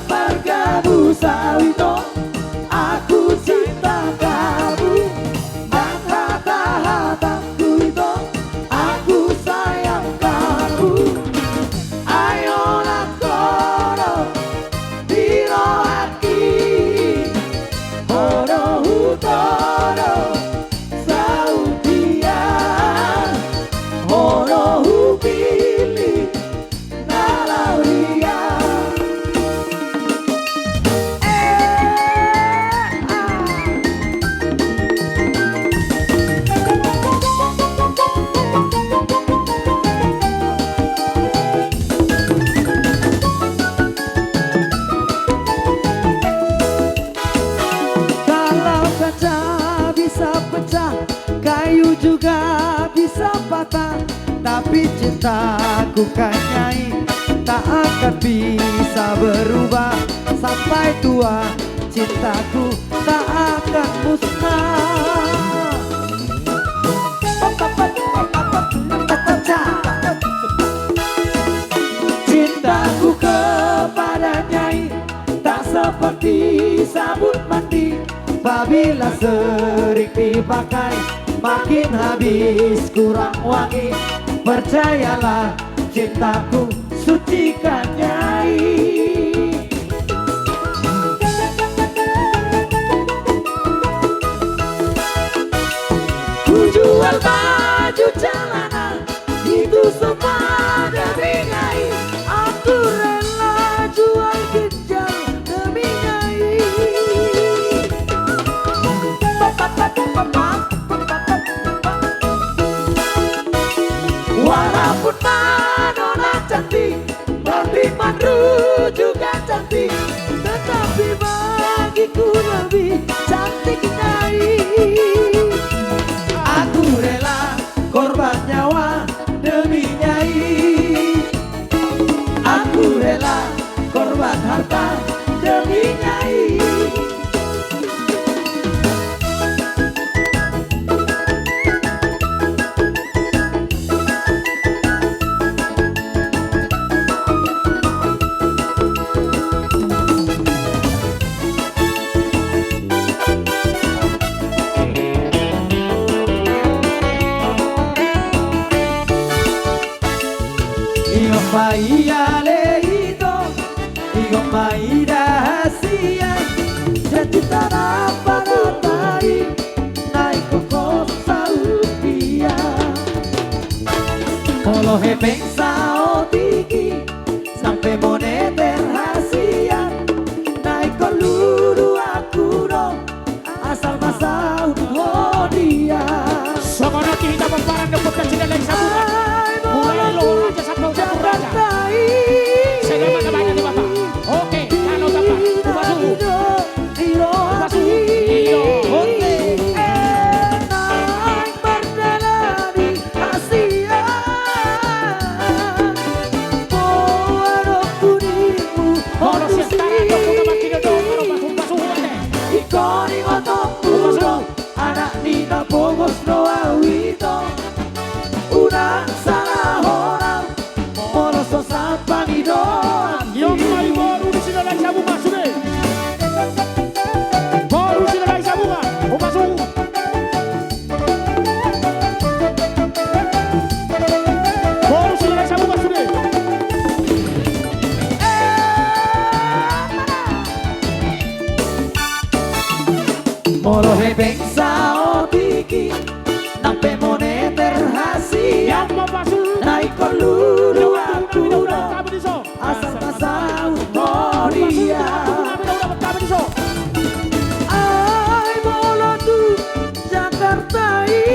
juga bisa patah, tapi cintaku kan nyai tak akan bisa berubah. Sampai tua cintaku tak akan musnah. Cintaku kepada nyai tak seperti sabun mandi, apabila sering dipakai makin habis kurang wangi. Percayalah cintaku sucikan nyai. Ku jual baju celana itu semua demi nyai. Aku rela jual ginjal demi nyai. Walaupun Madonna cantik, Marilyn Monroe juga cantik, tetapi bagiku lebih cantik nyai. Aku rela korban nyawa demi nyai. Aku rela korban harta demi nyai. Ingkon ma i ale ito, ingkon ma i da hasian, janji tanam pada tai, na ingkon ho saut dia. Molo hepeng saotik i, nang pe moneter hasian, na ingkon luluanku do, asal ma saut ho dia. Songon on di hita pomparan dohot nasida Dalahi Sabungan. Mulai Loho Raja sampe Dapur Raja. Sega mana banyak ni Bapak. Oke, Danau Tambar. Upa suhut. Upa suhut. Iyo, oke. Mardalani hasian. Boha do pudingmu. Molo sian Tara do, muna martiga do, maro pasu-pasu ate. Ingkon ingotonmu do, anak ni na pogos do au ito. Unang salahon au, molo so sampangi do. Ion ma i boru ni si Dalahi Sabungan sude. Boru si Dalahi Sabungan, upa suhut. Boru si Dalahi Sabungan sude. Molo hepeng saotik i, nang pe moneter hasian, na ingkon luluanku do. Asal ma saut ho dia. Ai molo tu Jakarta i,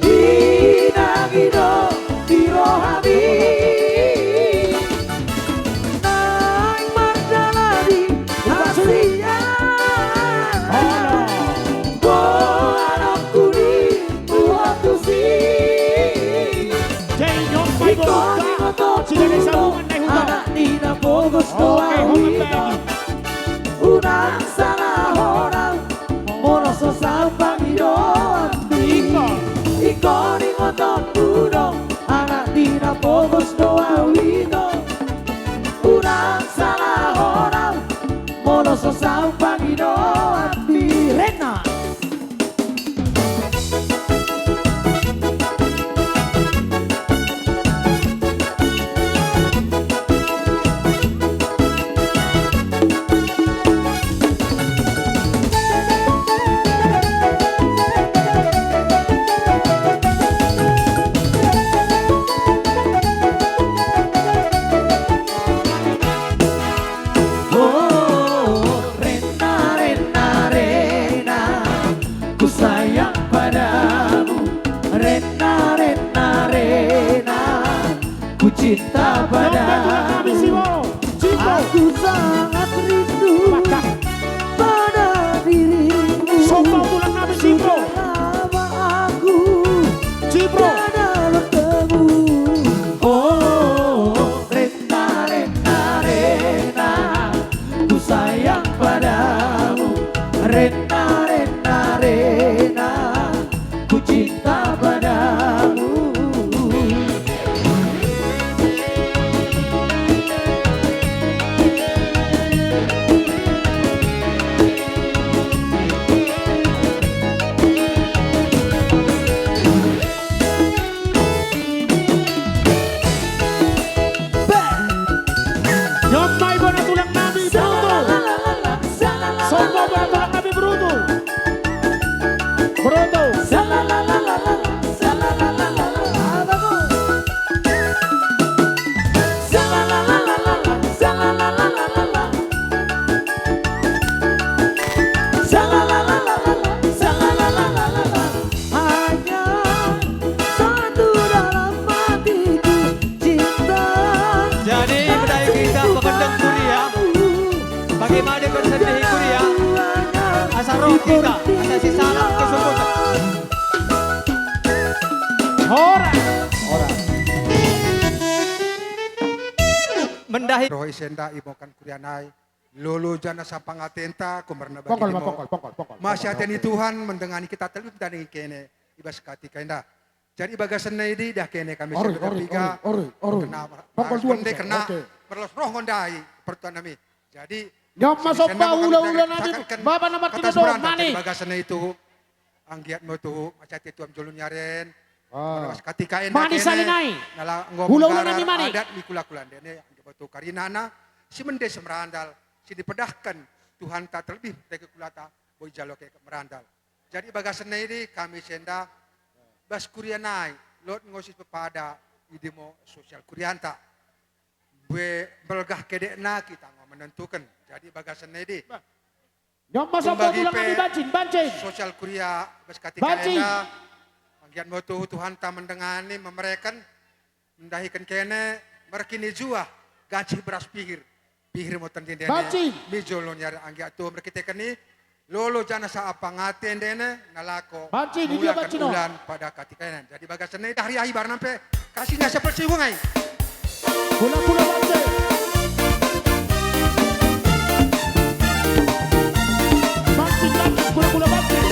inang i do di rohami. Naeng mardalani hasian. Boha do pudingmu ho tusi. Ingkon ingotonmu do, anak ni na pogos do au ito. Unang salahon au, molo so sampangi do amping. Ingkon ingotonmu do, anak ni na pogos do au ito. Unang salahon au, molo so sampangi do amping. Rena. Hita, asa si salam kesebutan. Horas. Horas. Mendahi. Roha i senda ibokan kuria nai. Lolo jana sapangatenta, kumarna bagi. Pongkol, pongkol, pongkol, pongkol. Masiate ni Tuhan mandengani hita terlebih dari kene ibas katika enda. Jadi bagasan na i di, dah kene kami. Ori, ori, ori, ori. Pongkol dua. Kena, oke. Marlos roh ngondai pertuan nami. Jadi, nyom ma somba ulaula nami, bapa na martinodohon, kata seberang, mani. Bagasan na i tu, anggiat ma tu, masiate tu am jolo ni ari on. Ah. Manawas katika enda. Mani kene, sali nai. Ulaula nami mani. Adat ni hulahula ndene, anggiat ma tu karinana, si mende si marandal, si dipedahkan Tuhanta terlebih dari hulahulata, boi jalo ke marandal. Jadi bagasan na i di kami senda, bas kuria nai, lot ngo si pepada, i di mo sosial kurianta. Be, belgah kedekna hita ngo menentukan. Jadi bagasan na i di. Nyom ma somba tulang nami, banjin, banjin. Sosial kuria bas katika enda. Anggiat ma tu Tuhanta mandengani, memereken, mendahikan kene, marhite jua, gaji beras pihir. Pihir ma tondinta. Banjin. Di jolo ni ari anggiat tu marhitehon i, lolo jana sapangatenta na laho. Banjin, di dia banjin, no. Ulaon pada katika enda. Jadi bagasan na i dah riahi barang nampe. Kasih nasa persiwung ai. Pula-pula banjin. Banjin, banjin, pula-pula banjin.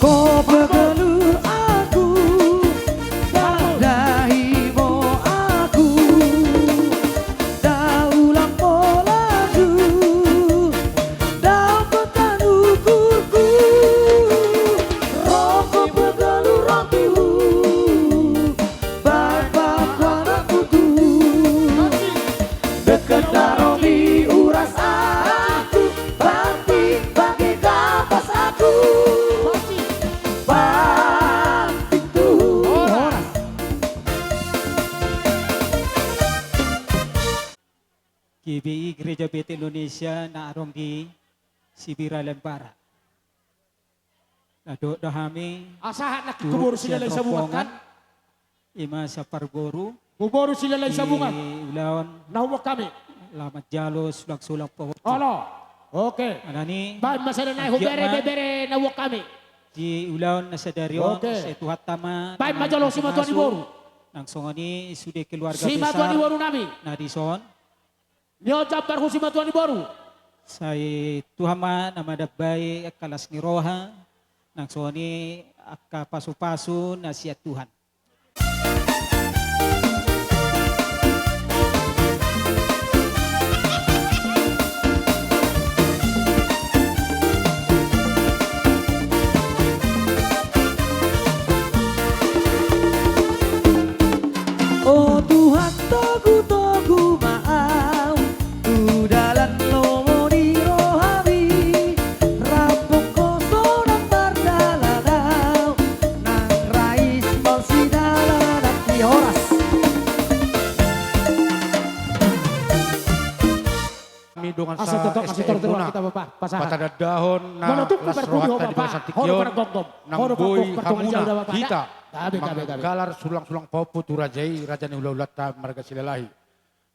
Ho pagolu aku, dahimo aku, daulang molaku, dapotan ukurku, roko pagolu rokku, bapak anak putu. Dekat daromi uras aku, panting bagi kapas aku. Panting tu. Horas. G B I Gereja Beta Indonesia na adong di Sibira Lembara. Na dohot do hami. Asa aha na tu boru sian Silalai Sabungan, rombongan, kan? Ima sian parboru. Boru Silalai Sabungan. Di ulaon na huboan hami. Laho manjalo sulang-sulang pahompu. Olo. Oke. Alani. Baen ma sada nai, anggiat ma bere-bere na huboan hami. Di ulaon na sadari on. Oke. Sai Tuhanta ma. Baen ma jalo simatuam ni boru. Nang songon i sude keluarga besar. Simatuam ni boru nami. Na dison. Nio jambar tu simatuam ni boru. Sai Tuhan ma na mandambai angka las ni roha, nang songon i angka pasu-pasu na sian Tuhan. O Tuhan, togu-togu ma au tu dalan lomo ni rohami, rampunghon sonang mardalan au, nang rais ma sidalan. Horas. Hami dongan saestekuna, pasadadahon na las rohanta di bagasan tingki on, nang boi hamuna hita manggalar sulang-sulang pahompu tu raja i, raja ni hulahulanta marga Silalahi.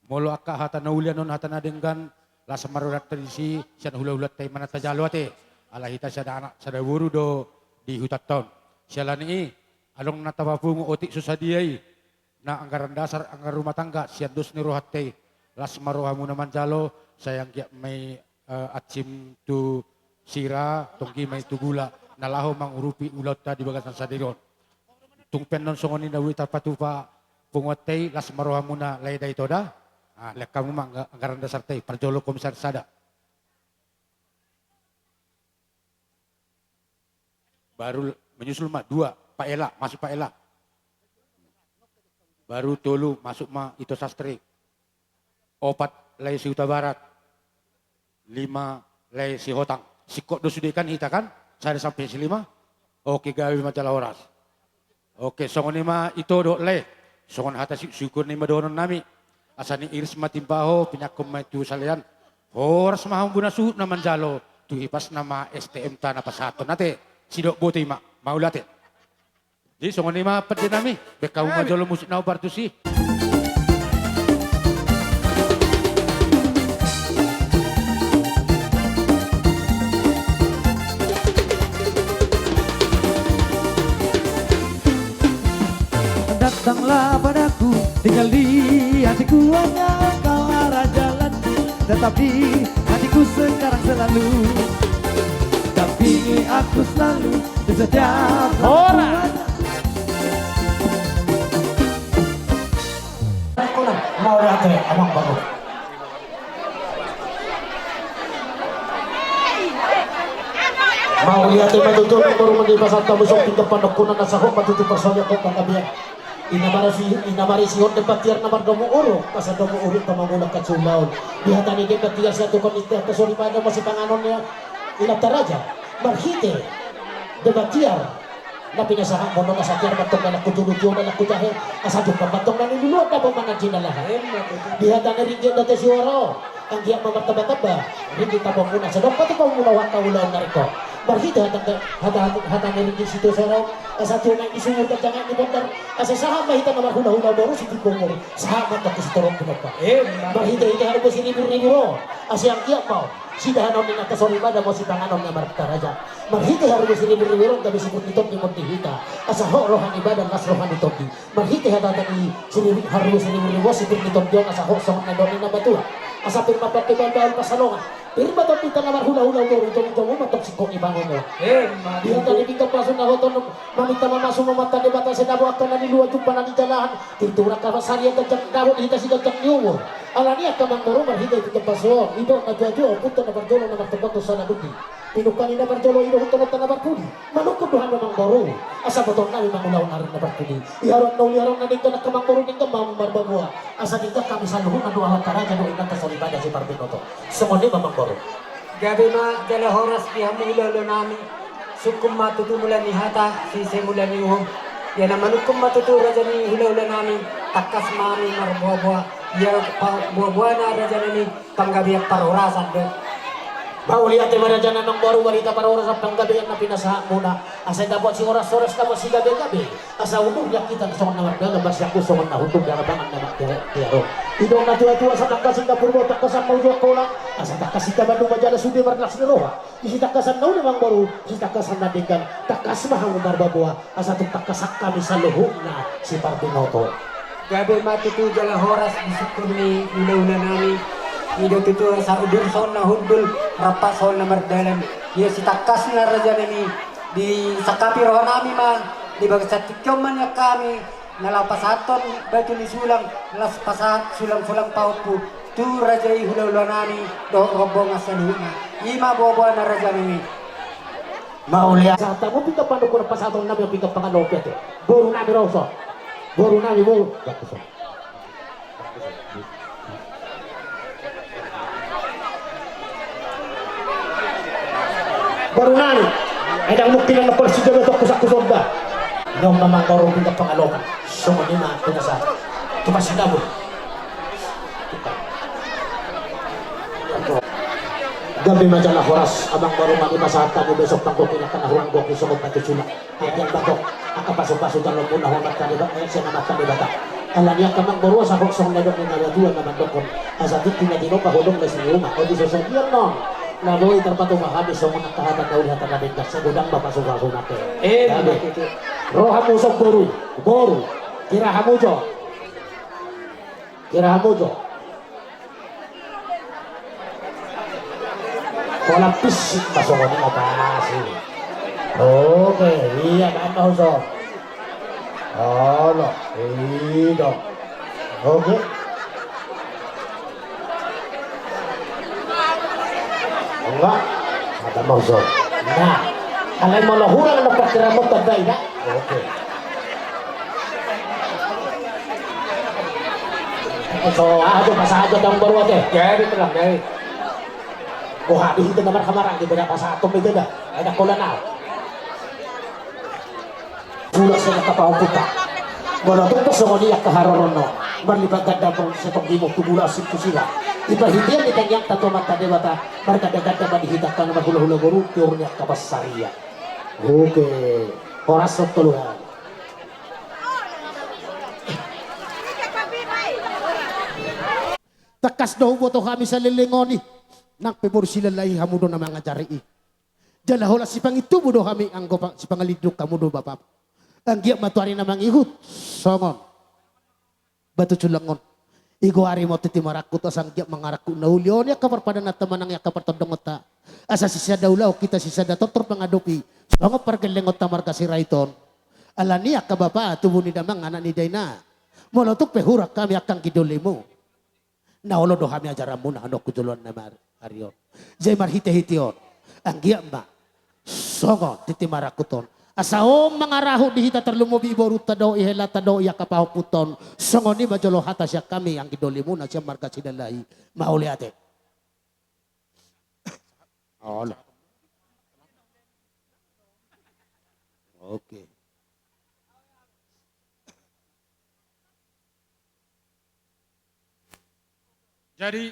Molo angka hata na uli annon, hata na denggan, las ma rohanta disi, sian hulahulanta i ma na tajalo ate. Ala hita sada anak sada boru do di hutanta on. Siala ni i, adong na tapapungu otik so sadia i. Na anggaran dasar, anggaran rumah tangga, sian dos ni rohanta i, las ma rohamuna manjalo, sai anggiat ma i, eh, ansim tu sira, tonggi ma i tu gula, na laho mangurupi ulaonta di bagasan sadari on. Tung pe annon songon i na boi tarpatupa punguanta i, las ma rohamuna, Lae Daitoda. Ah, lean hamu ma angga-, anggaran dasarta i, parjolo komisaris sada. Baru menyusul ma dua, Pak Ela, masuk Pak Ela. Baru tolu, masuk ma Ito Sastri. Opat, Lae Sihuta Barat. Lima, Lae Sihotang. Singkop do sude kan hita kan? Sada sampe silima. Oke, gabe ma jala horas. Oke, songon i ma Ito dohot Lae. Songon hata si-, siukon i ma dohonon nami. Asa niiris ma timbaho, pinangkon ma i tu salean. Horas ma hamu bona suhut na manjalo, tu hipasna ma S T M-ta na pasahathon ate. Sidok boto i ma, mauliate. Jadi songon i ma pande nami, baen hamu ma jolo musik na hombar tusi. Datanglah padaku, tinggal di hatiku hanya engkau arah jalan. Tetap di hatiku sekarang selalu. Dampingi aku selalu di setiap... Ora. Mauliate, Amang Boru. Mauliate ma tutu, Amang Boru, mangihut pasahat hamu songon pinggan panungkunan asa hot ma tutu parsaulian, hot panggabean. I na marisi, i na marisi on demban tiar na mardomu uruk, asa domu uruk pamangula hasiulaon. Di hata ni demban tiar sian tukon ni hata soripada ma sipanganon ni inanta raja. Marhite demban tiar na pinasahat muna, asa tiar ma antong na laku julu, tio na laku jahe, asa jumpang ma antong na niluluan, dapot ma na jinalahan. Di hata ni ringgit do ate sioro, anggiat ma martambatamba ringgit taponmuna, asa dapot ma antong muna hata ulaon na ringkot. Marhite hata, hata, hata ni ringgit sitio sioro, asa tio na i di sumur, ganjang na i di bondar, asa sahat ma hita na marhulahula, boru sitimbur, sahat ma antong tu sitorop pinompar. Marhitehite harumbun siriburribur on, asa anggiat ma on sidahanon ni inanta soripada ma on sipanganon ni amanta raja. Marhite harumbun siriburribur on gabe siput ni tondi ma on di hita, asa hot roha ni badan, las roha ni tondi. Marhite hata ni siribu, harumbun siriburribur on siput ni tondi on asa hot songon na nidok ni na matua. Asa pir ma pande baul-baul pansalongan, pir ma tondinta na marhulahula, boru, jomu-jomu ma antong singkop ni pangomoan. Di hata ni pinggan pasu na hot on maminta mamasu ma amanta Debata, sai dapot angka na niluluan, jumpang na jinalahan, pintu rangka pansarian, ganjang, dapot di hita siganjang ni umur. Alani i angka Amang Boru, marhite pinggan pasu on, didok na tua-tua, ompunta na parjolo na martombak tu sala bundi. Pinungka ni na parjolo i do hutononta na parpudi. Manungkun do hami Amang Boru, asa botoonnami mangulahon ari na parpudi. Iharoan na uli, iharoan na denggan, angka Amang Boru, denggan ma hamu marboaboa, asa denggan hami saluhutna dohot amanta raja dohot inanta soripada siparbinoto. Songon i ma Amang Boru. Gabe ma jala horas di hamu hulahulanami. Sungkun ma tutu mula ni hata, sise mula ni uhum. Ia na manungkun ma tutu raja ni hulahulanami, tangkas ma hami marboaboa. Ia pa-, boaboana rajanami, panggabean parhorasan do. Mauliate ma rajanami Amang Boru, barita parhorasan panggabean na pinasahatmuna. Asa dapot sihoras-horas, dapot sigabe-gabe. Asa umur di hita songon na mardalan, basa ni anggur songon na hundul, di hapangan na martiar-tiar on. Didok na tua-tua, asa tangkas indahan purba, tangkasan ma uju angka olang, asa tangkas indahan mandung ma jala sude marlas ni roha. Di sitangkasan na uli Amang Boru, di sitangkasan na denggan, tangkas ma hamu marboaboa, asa tung tangkasan hami saluhutna siparbinoto. Gabe ma tutu jala horas di sungkun ni hulahulanami. I do tutu asa udur songon na hundul, rampak songon na mardalan. Ia sitangkasna rajanami, disangkapi rohanami ma di bagasan tingki on ma nian hami, na laho pasahathon batu ni sulang, laos pasahat sulang-sulang pahompu tu raja i hulahulanami dohot rombongan saluhutna. I ma boaboana rajanami. Mauliate. Sahat hamu pinggan panungkunan, pasahatonnami pinggan pangalopi ate. Borunami ro huson. Borunami, boru. Borunami. Ai ndang mungkin na pola sijaga tongkus aku sonda. Nong ma Amang Boru pinggan pangalopi. Songon i ma pinasahat. Tupa sinabun. Gabe ma jala horas Amang Boru, mami pasahat hamu besok panggoki na kana hurang goki songon batu sulang. Apian bagok angka pasu-pasu jaloonmuna, ho amanta Debata, eh, sian amanta Debata. Alani i angka Amang Boru, asa hot songon na nidok ni na matua na mandokkon, asa tingki na tinopa, hodong na sini uma. Olo, so sadia nong na boi tarpatupa hami songon angka hata na uli, hata na denggan, sai godang ma pasu-pasu nangkin. Eh, gabe. Ro hamu huson boru, boru. Kira hamu jo. Kira hamu jo. Pola pisik ma songon i, apa sih? Oke, ia, dang ma huson. Olo, i do. Oke. Enggak. Ada mau huson. Nah, alai molo hurang na parkiramu tandai, dah. Oke. So, aha jo, pasahat jo Amang Boru ate. Jadi, tenang, jadi. Wah, di hita na marhamaranggi, beda pasahat tu beda dah. Ada kola nau. Pulas dengan tapa omputa. Molo tung pe songon i angka haroroan on, marlipat ganda ma on, setong himo tu bulu, asing tu sira. Di pahitian ni tangiangta tu amanta Debata, marganda-ganda ma di hita angka na marhulahula boru, tiur ni angka pansarian. Oke. Horas on tolu hali. Tangkas do huboto hami saleleng on i, nang pe boru Silalahi hamu do na mangajari i. Jala holan sipangintubu do hami, anggo pa-, sipangalindung hamu do bapa. Anggiat ma tu ari na mangihut songon Batu culang on. Igoari ma on tintin marangkup asa anggiat mangarangkup na uli on i angka parpadananta manang i angka partondongonta. Asa sisada ulaon hita sisada tortor mangadopi. Songon pargellengonta marga Sirait on. Alani i angka bapa, tubu ni damang, anak ni dainang. Molo tung pe hurang hami angka anggi dolimu. Na olo do hami ajaranmuna, annon tu joloan na mar-, ari on. Jadi marhitehite on. Anggiat ma. Songon tintin marangkup on. Asa on mangarahut di hita tarlumobi i borunta dohot i helanta dohot i angka pahompunta on. Songon i ma jolo hata sian hami anggi dolimuna sian marga Silalahi. Mauliate. Olo. Oke. Jadi,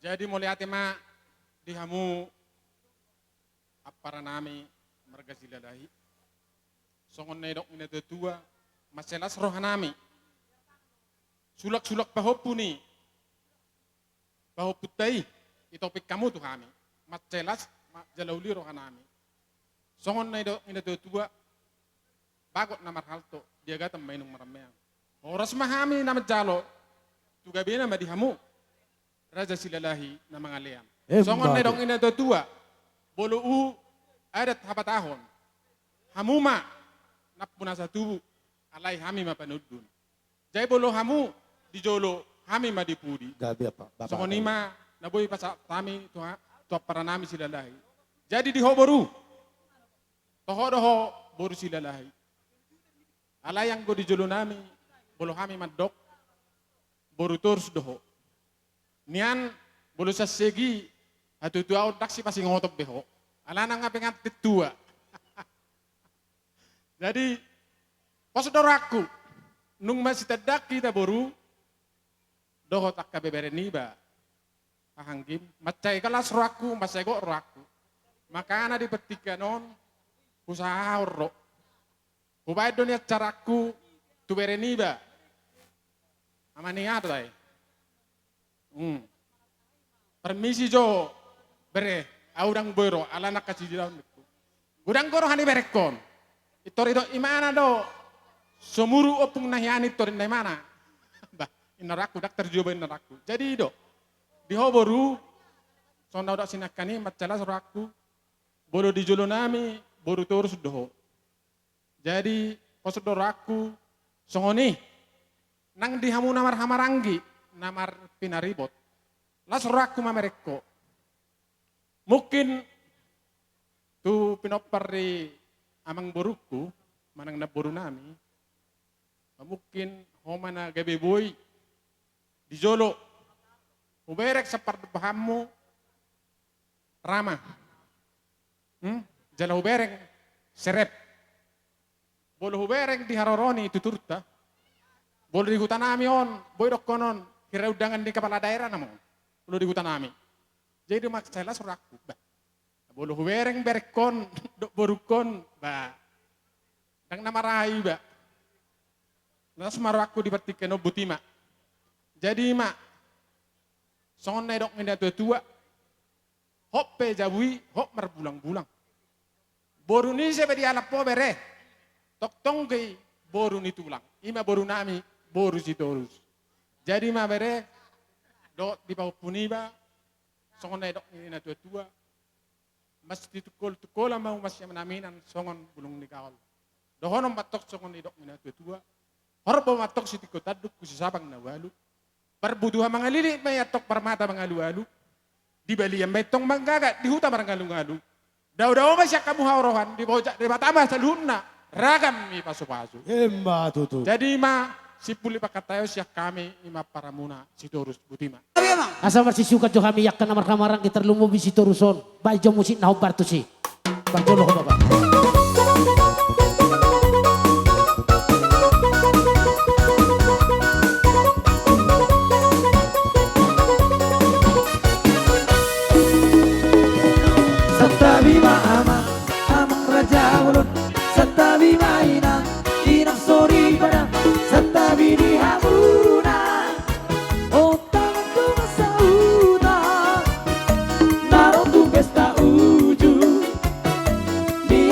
jadi mauliate ma di hamu amparanami marga Silalahi. Songon na nidok ni natuatua, mansai las rohanami. Sulaksulak pahompu ni pahompunta i, ditopik hamu tu hami. Mansai las ma-, jala uli rohanami. Songon na nidok ni natuatua, bagot na marhalto, diagatan ma inong marmeang. Horas ma hami na manjalo, tu gabena ma di hamu, Raja Silalahi na mangalean. Emma tutu. Songon na nidok ni natuatua, molo uhu adat habatahon. Hamu ma nampuna satubu, alai hami ma panundun. Jadi molo hamu di jolo, hami ma di pudi. Gabe apa, Bapak? Songon i ma na boi pasahat hami tu ha-, tu amparanami Silalahi. Jadi di ho boru. Toho do ho boru Silalahi. Alai anggo di jolonami, molo hami mandok, boru torus do ho. Nian, molo sian segi hatuatuaon ndang sipasingoton be ho. Alana nga pengantin tua. Jadi, pos do rohangku, nunga masitandang hita boru, dohot angka bebere niba. Haha anggim, mansai las rohangku, mansai gok rohangku. Makana di partingkian on, husahahon ro. Hubaen do nian carangku, tu bere niba. Ama ni adat ai. Hmm. Permisi jo, bere, au ndang boi ro, alana kasi di dalam nippu. Godang do roha ni berengkon. Intor didok imana do, so muru ompung na hian intor ninna imana. Bah, inna rohangku, ndang tarjua ba inna rohangku. Jadi i do, di ho boru, songon na hudok sinangkan i, mansai las rohangku, molo di jolonami, boru torus do ho. Jadi, pos do rohangku, songon i, nang di hamu na marhamaranggi, na marpinaribot. Las rohangku mamereng ho. Mungkin tu pinompar ni amangborungku, manang namborunami, mungkin ho ma na gabe boi di jolo, hubereng sian pardompahanmu, Rama. Hmm? Jala hubereng, Serep. Molo hubereng di haroro ni tuturta. Molo di hutanami on, boi dohonon, hira undangan ni kepala daerah nama on. Molo di hutanami. Jadi mansai las rohangku. Bah. Molo hubereng berengkon, dohot borungkon, bah. Ndang na marahi, bah. Las ma rohangku di partingkian on, boti ma. Jadi ma, songon na nidok ni natuatua, hot pe jabu i, hot marbulang-bulang. Boru ni ise pe dialap ho bere, tongtong do i boru ni tulang. I ma borunami, boru Sitorus. Jadi ma bere, dohot di pahompu niba, songon na nidok ni natuatua, masitunggol-tunggolan ma hamu masiamin-aminan songon bulung ni gaol. Dohonon ma antong songon na nidok ni natuatua. Horbo ma antong sitingko tanduk, husisabang na ualu. Parbutuhan mangalilit ma i antong parmata mangalualu. Di balian ma i antong manggagat, di huta marngalungalu. Dao-dao ma sian hamu haorohan, diboan Debata ma saluhutna, ragam ni pasupasu. Emma tutu. Jadi ma, simpul ni panghataion sian hami, i ma amparanmuna, Sitorus, boti ma. Asa marsisuka jo hami angka na marhamaranggi tarlumobi Sitorus on. Baen jo musik na hombar tusi. Parjolo ho, Bapak. Santabi ma amang, amang raja bolon. Santabi ma inang, inang soripada. Santabi di hamuna. Otak tu masa uta, na ro tu pesta uju. Di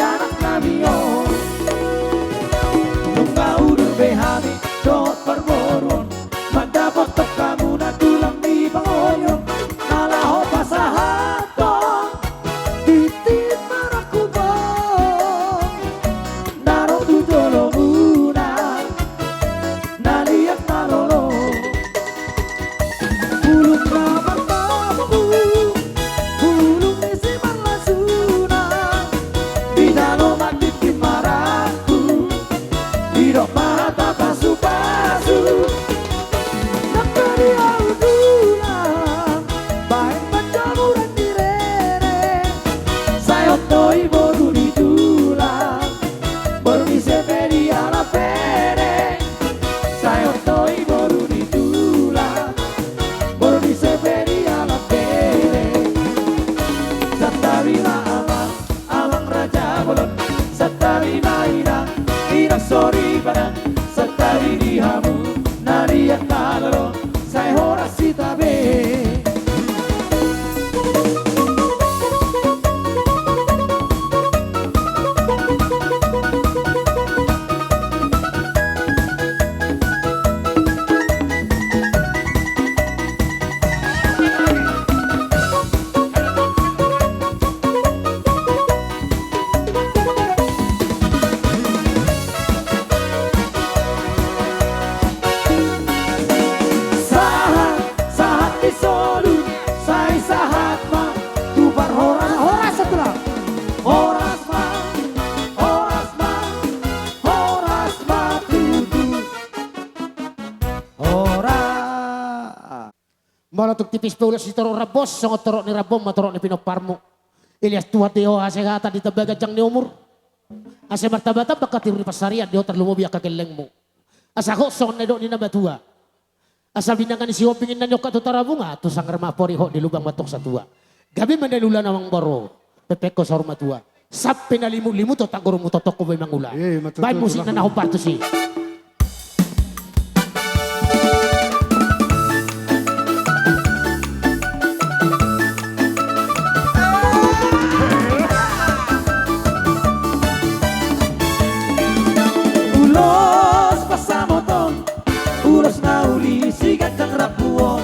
Tung tipis pe ulos ni torop rambu on, songon torop ni rambu on ma torop ni pinomparmu. Ilas Tuhan di ho hasehatan, ditambai ganjang ni umur, asa martambatamba angka tiur ni pansarian di ho, tarlumobi angka gellengmu. Asa hot songon na nidok ni na matua. Asa binanga ni Sihombing ninna niongkak tu Tarabunga, tu sanggar ma ampori hot di lubang ma antong satua. Gabe ma na niula na mangboro, pengpeng ho saur matua. Sampe na limutlimut tu tanggurmu, tongtong ho boi mangula. Eh, ima tutu. Baen musik na na hombar tusi. Ulos pansamot on, ulos na uli si ganjang rambu on.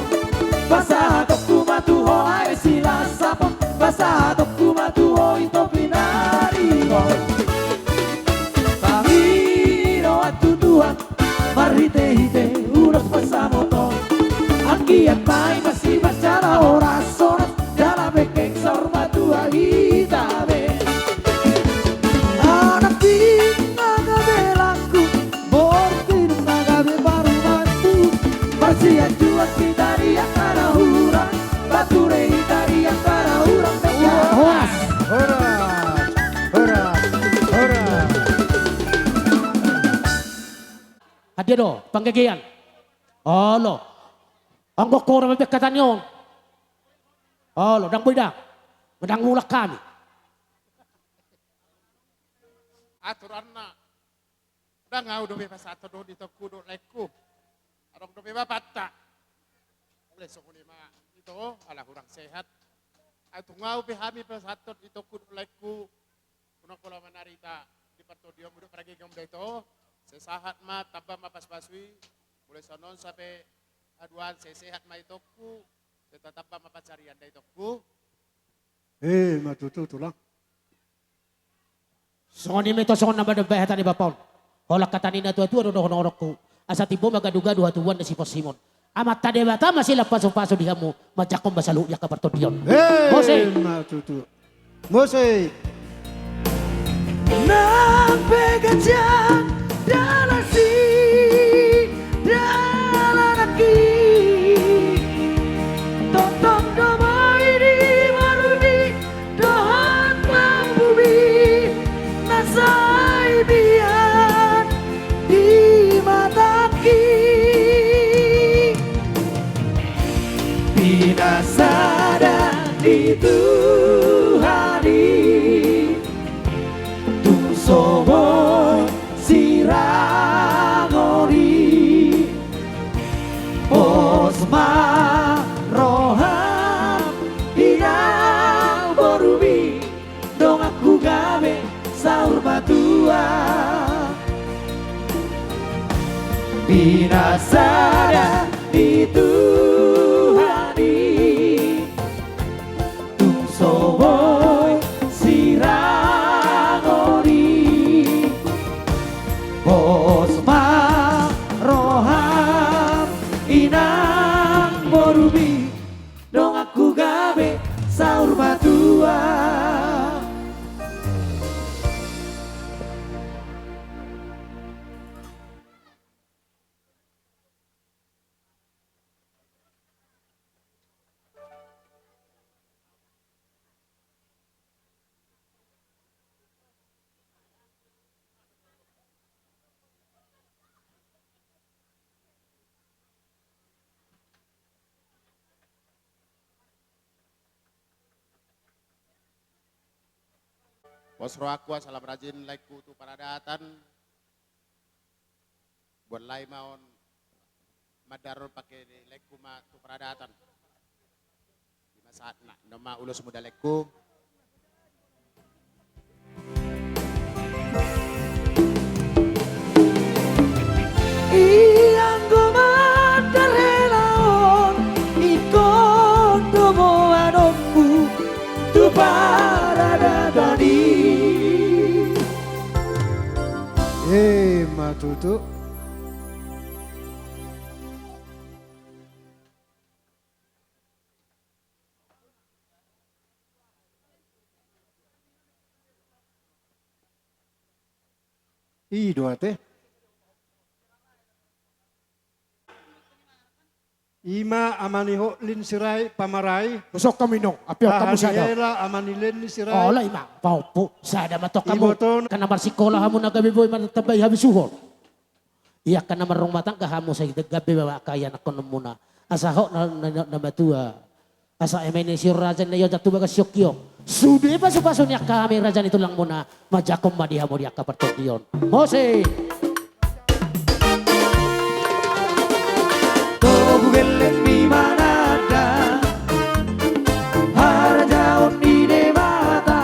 Pasahatonku ma tu ho aek silasap on, pasahatonku ma tu ho ito pinari on. Panginoan tu Tuhan marhitehite ulos pansamot on. Anggiat ma i masibas jala horashoras, jala pengpeng saur matua hita be. Anak bini ma gabe langku, borngin ma gabe parumaenhu. Marsianjuan hita di angka na hurang, marture hita di angka na hurang. Horas. Horas. Horas. Horas. Adia do panggabean. Olo. Anggo hurang pe hata ni on. Olo, ndang boi da. Ndang mulak hami. Aturanna. Ndang ahu dope pasahathon dohot itongku dohot laengku. Adong dope bapanta. Alai songon i ma ito, ala hurang sehat. Ai tung ahu pe hami pasahathon itongku dohot laengku. Unang pola manarita di partondion mudok paragengam da ito. Sai sahat ma, tamba ma pasupasui. Mulai songon on sampe haduan, sai sehat ma itongku. Sai tatamba ma pansarian da itongku. Eh, ima tutu, Tulang. Songon i ma ito, songon na mandambai hata ni bapa on. Holan hata ni na tuatua do dohononku. Asa timbo ma gadugadu hatubuan ni siponsimon. Amanta Debata ma silang pasupasu di hamu, manjangkon ma saluhut angka partondion. Hei, mose. Ima tutu. Mose. Nang pe ganjang dalan si dalan nangkin, tongtong do boi di boru i dohot parbumi na sai mian di matangki. Pinasada ni Tuhan i tung so boi sirangon i. Pos ma roham inang borumi, donganku gabe saur matua. Pinasada ni Tuhan i tung so boi sirangon i. Pos ma roham inang borumi, donganku gabe saur matua. Pos rohangku asa lam rajin laengku tu paradatan. Buat lae ma on mandar on pake laengku ma tu paradatan. Ima sahatna, nunga ma ulosmu da laengku. Ianggo mandar hela on, ingkon do boanonmu tu paradatan i. Ima tutu. I do ate. Ima ama ni Hotlin Sirait, pamarai. Songon hamu inong, apion hamu sada. Hela, ama ni Lenny Sirait. Olo, ima, pahompu, sada ma tong hamu. Ibotona. Angka na marsikola hamu na gabe boi martambai habisuhon. Ia angka na marrumah tangga hamu, sai gabe ma angka ianakhononmuna. Asa hot na, na, na, na matua. Asa eme ni sior raja na io jatuh bagas siokio. Sude pasupasu ni angka hami raja ni tulangmuna. Manjangkon ma di hamu di angka partondion. Musik. Tobu gelleng ni mananda, harajaon ni Debata,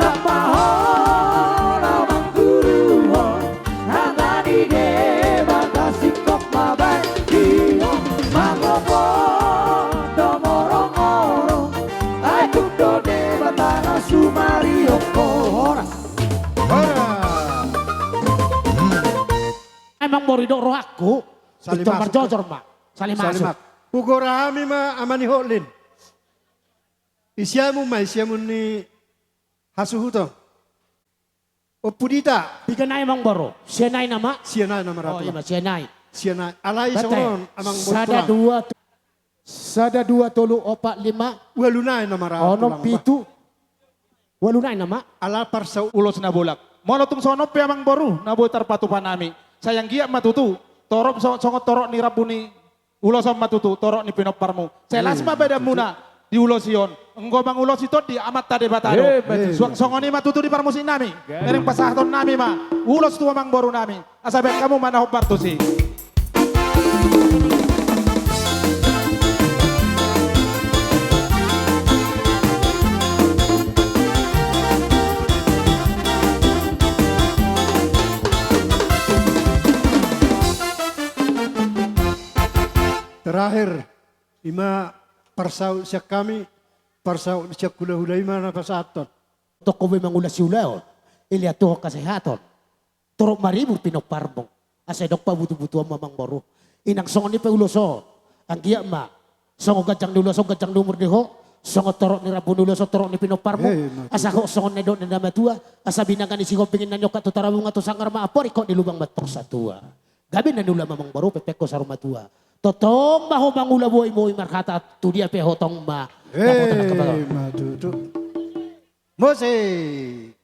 rap ma hola mangguruhon, hata ni Debata singkop ma baen hian, mangompon do morongorong, ai tung do Debata na sumariongkon. Horas. Horas. Amangboru, didok rohangku, salim masuk, marjojor ma. Salim masuk. Hugora hami ma ama ni Hotlin. Di siamun ma, di siamun ni hasuhuton. Ompu Dita. Piga nai, amangboru? Sia nai nama? Sia nai nama. Oh, ima, sia nai. Sia nai. Alai songon on, amangboru, sada, dua, tu-, sada, dua, tolu, opat, lima. Ualu nai nama, onom, pitu. Ualu nai nama. Ala parsaut. Ulos na bolak. Molo tung songon on pe, amangboru, na boi tarpatupa nami, sai anggiat ma tutu torop so-, songon torop ni rambu ni ulos on ma tutu torop ni pinomparmu. Sai las ma badanmuna di ulos i on. Anggo mangulosi tondi Amanta Debata do. Suang songon i ma tutu di parmusik nami. Gabe. Pasahaton nami ma ulos tu amangboru nami. Asa baen hamu ma na hombar tusi. Terakhir, ima parsaut sian hami, parsaut sian hulahula, ima na pasahathon. Tongko be mangulosi ulaon, dilehon Tuhan hasehaton. Torop maribur pinomparmu, asa didok pabutubutuon ma, amangboru. Inang, songon i pe ulos on. Anggiat ma songon ganjang ni ulos on ganjang ni umur di ho, songon torop ni rambu ni ulos on torop ni pinomparmu. Asa hot songon na nidok ni na matua, asa binanga ni Sihombing i na niongkak tu Tarabunga, tu Sanggar ma amporik, hot di lubang ma antong satua. Gabe na niula ma, amangboru, pepengko saur matua. Tongtong ma ho mangula boiboi marhata, tu dia pe ho tong ma. Dapotan angka patar. Ima tutu. Musik.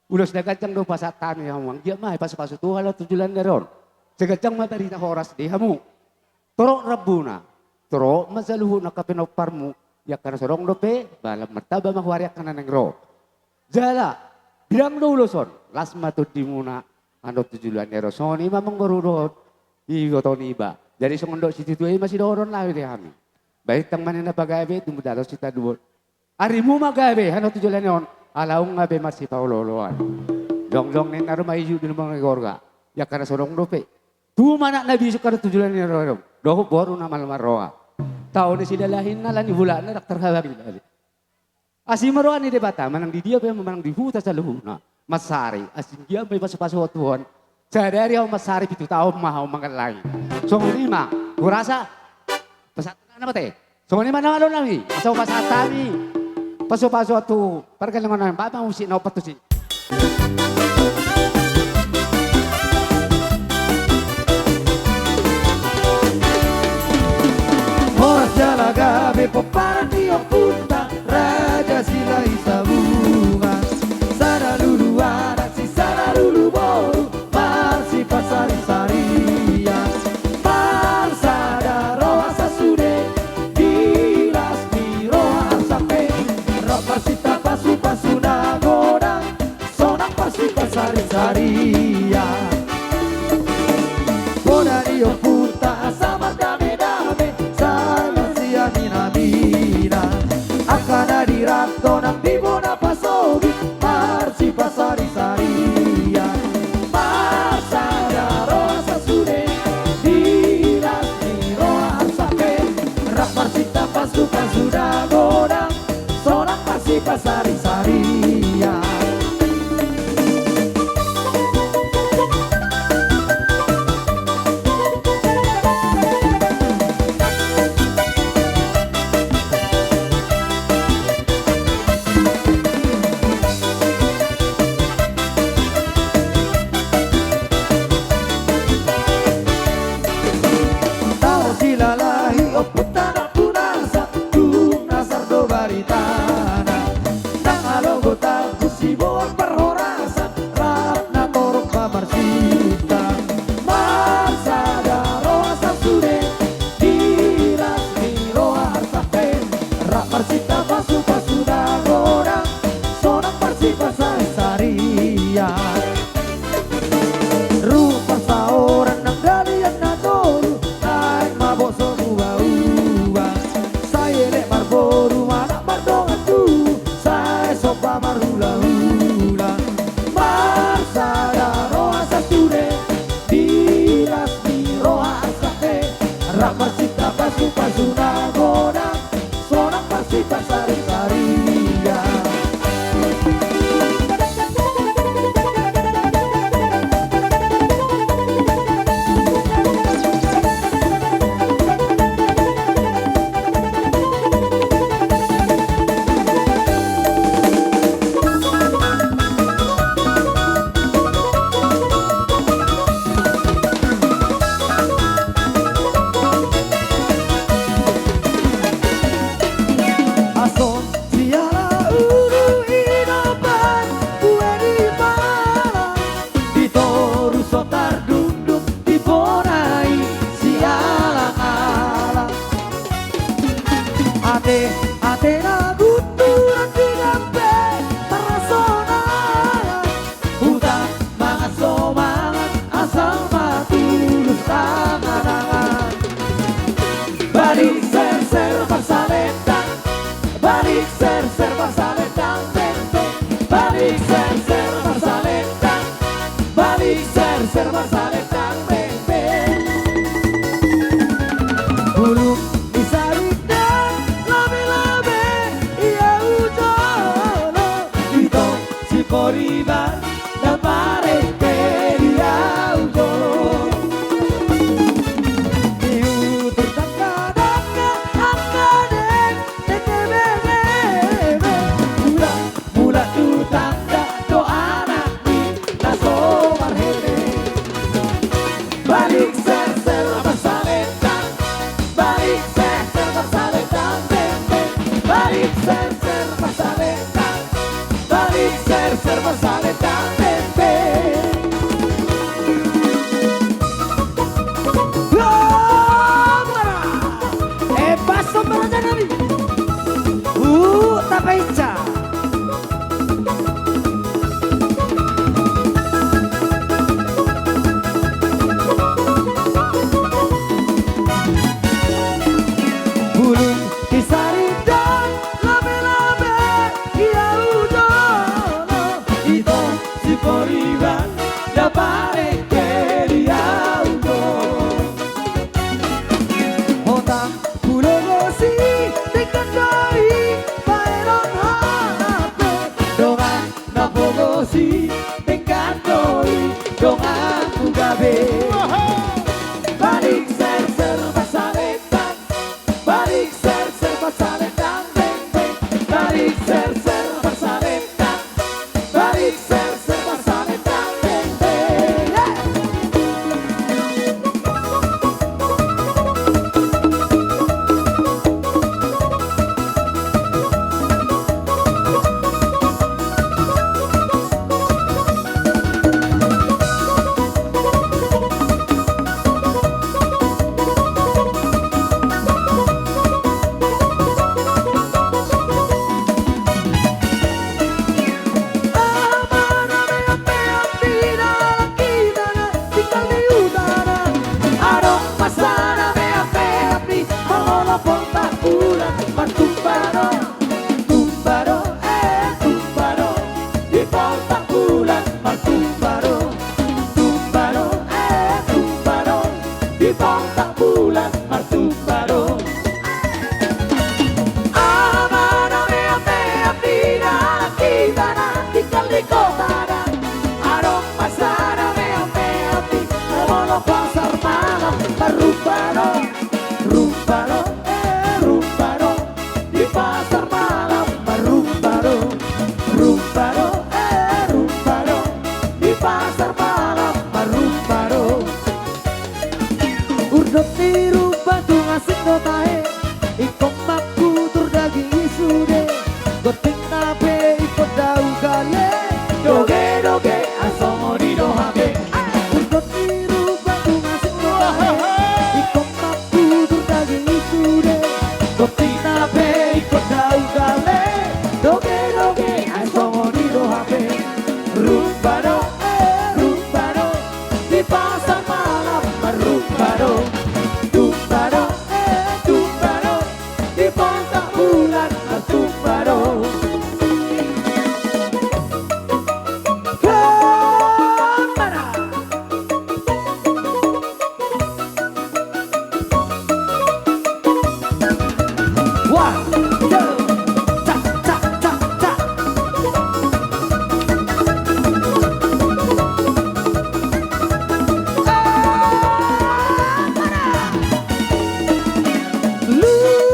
Ulos na ganjang do pasahat hami hamu, anggiat ma dipasupasu Tuhan tu joloan ni ari on. Sai ganjang ma barita horas di hamu. Torop rambuna, torop ma saluhutna angka pinomparmu, di angka na so adong dope, ba lam martamba ma huari angka na naeng ro. Jala, bidang do ulos on, las ma tondimuna, annon tu joloan ni ari on. Songon i ma, amangboru, dohot iboto niba. Jadi songon dok situatua i ma sidohonon nami di hami. Baen tang ma ninna pagabe, tumundalhon sitadoan. Arimu ma gabe, annon tu joloan ni ari on, ala nunga be marsipaolooloan. Jongjong ninna rumah ijuk di lubang ni gorga. Di angka na so adong dope. Tubu ma anak na bisuk, annon tu joloan ni ari on, dohot boru na malo marroha. Tao ni sidalahinna, ala ni bulakna ndang tarhabari. Asi ma roha ni Debata, manang di dia pe, manang di huta saluhutna. Mansari, asi anggiat ma dipasupasu Tuhan. Sadari ahu mansari, pitu taon ma ahu mangallangi. Songon i ma, hurasa, pasahat ma mate. Songon i ma na malo nami, asa hupasahat hami pasupasu tu pargellengon nami, baen ma musik na hombar tusi. Horas jala gabe pomparan ni ompunta Raja Silahi Sabungas, sada lulu anak si sada lulu boru, marsipasarisarian, marsada roha sasude, di las ni roha arsak pe, rap marsinta pasupasu na godang, sonang marsipasarisarian. Poda ni ompunta asa mardamedame, sada sian inamina, angka na di ranto nang di bona pasogi, marsipasarisarian, marsada roha sasude, di las ni roha arsak pe, rap marsinta pasupasu na godang, sonang marsipasarisarian. Serba salendang beng beng. Bulung ni sarindang labe-labe ia hujolo. Ito si Poriban na parengke ia hujolo. Ni utur tangga-tangga angka dengke bege-bege. Mula Mula tu tangga do anak ni na so marhele. Balik serser marsalendang. Balik serser marsalendang beng beng. Balik serser marsalendang. Balik serser marsalendang beng beng. Wah, mara. Eh, baso mara jangan ni. Uh, tapainca. Bulung ni sarindang labe-labe ia hujolo. Ito si Poriban na parengke ia hujolo. Hota hulogosi denggan do i bahenon hape. Dongan na pogosi denggan do i donganmu gabe. Balik serser marsalendang. Balik serser marsalendang beng beng. Balik serser marsalendang. Balik serser marsalendang beng beng. Adong ma sada meammeam ni mangolop Ompu Bulan, martumba do, tumba do, eh, tumba do. Di Ompu Bulan martumba do, tumba do, eh, tumba do. Di Ompu Bulan martumba do. Aha na meammeam ni dalan hita na tinggal di kota na. Adong ma sada meammeam ni molo pasar malam marrumba do, rumba do, eh, rumba do. Di pasar malam marrumba do, rumba do, eh, rumba do. Di pasar malam marrumba do. Urdot ni rumba tung asing do tahe, ingkon mangkutur daging i sude. Gontingna pe ingkon dao gale, doge-doge ai songon i do hape. Urdot ni rumba tung asing do tahe, ingkon mangkutur daging i sude. Gontingna pe ingkon dao gale, doge-doge ai songon i do hape. Rumba do, eh, rumba do. Di pasar malam marrumba do. Tumba do, eh, tumba do. Di Ompu Bulan martumba do. Kemana? One, two, cak, cak, cak, cak.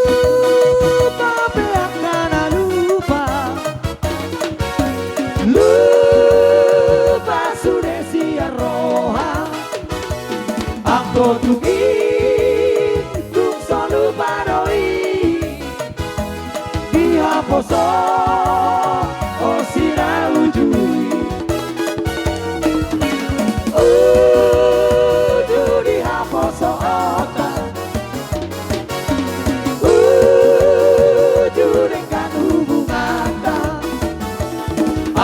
Lupa pe angka na lupa. Lupa sude sian roha. Anggo tung i tung so lupa do i. Di haposo o sira uju i. Uju di haposo ota. Uju denggan hubunganta.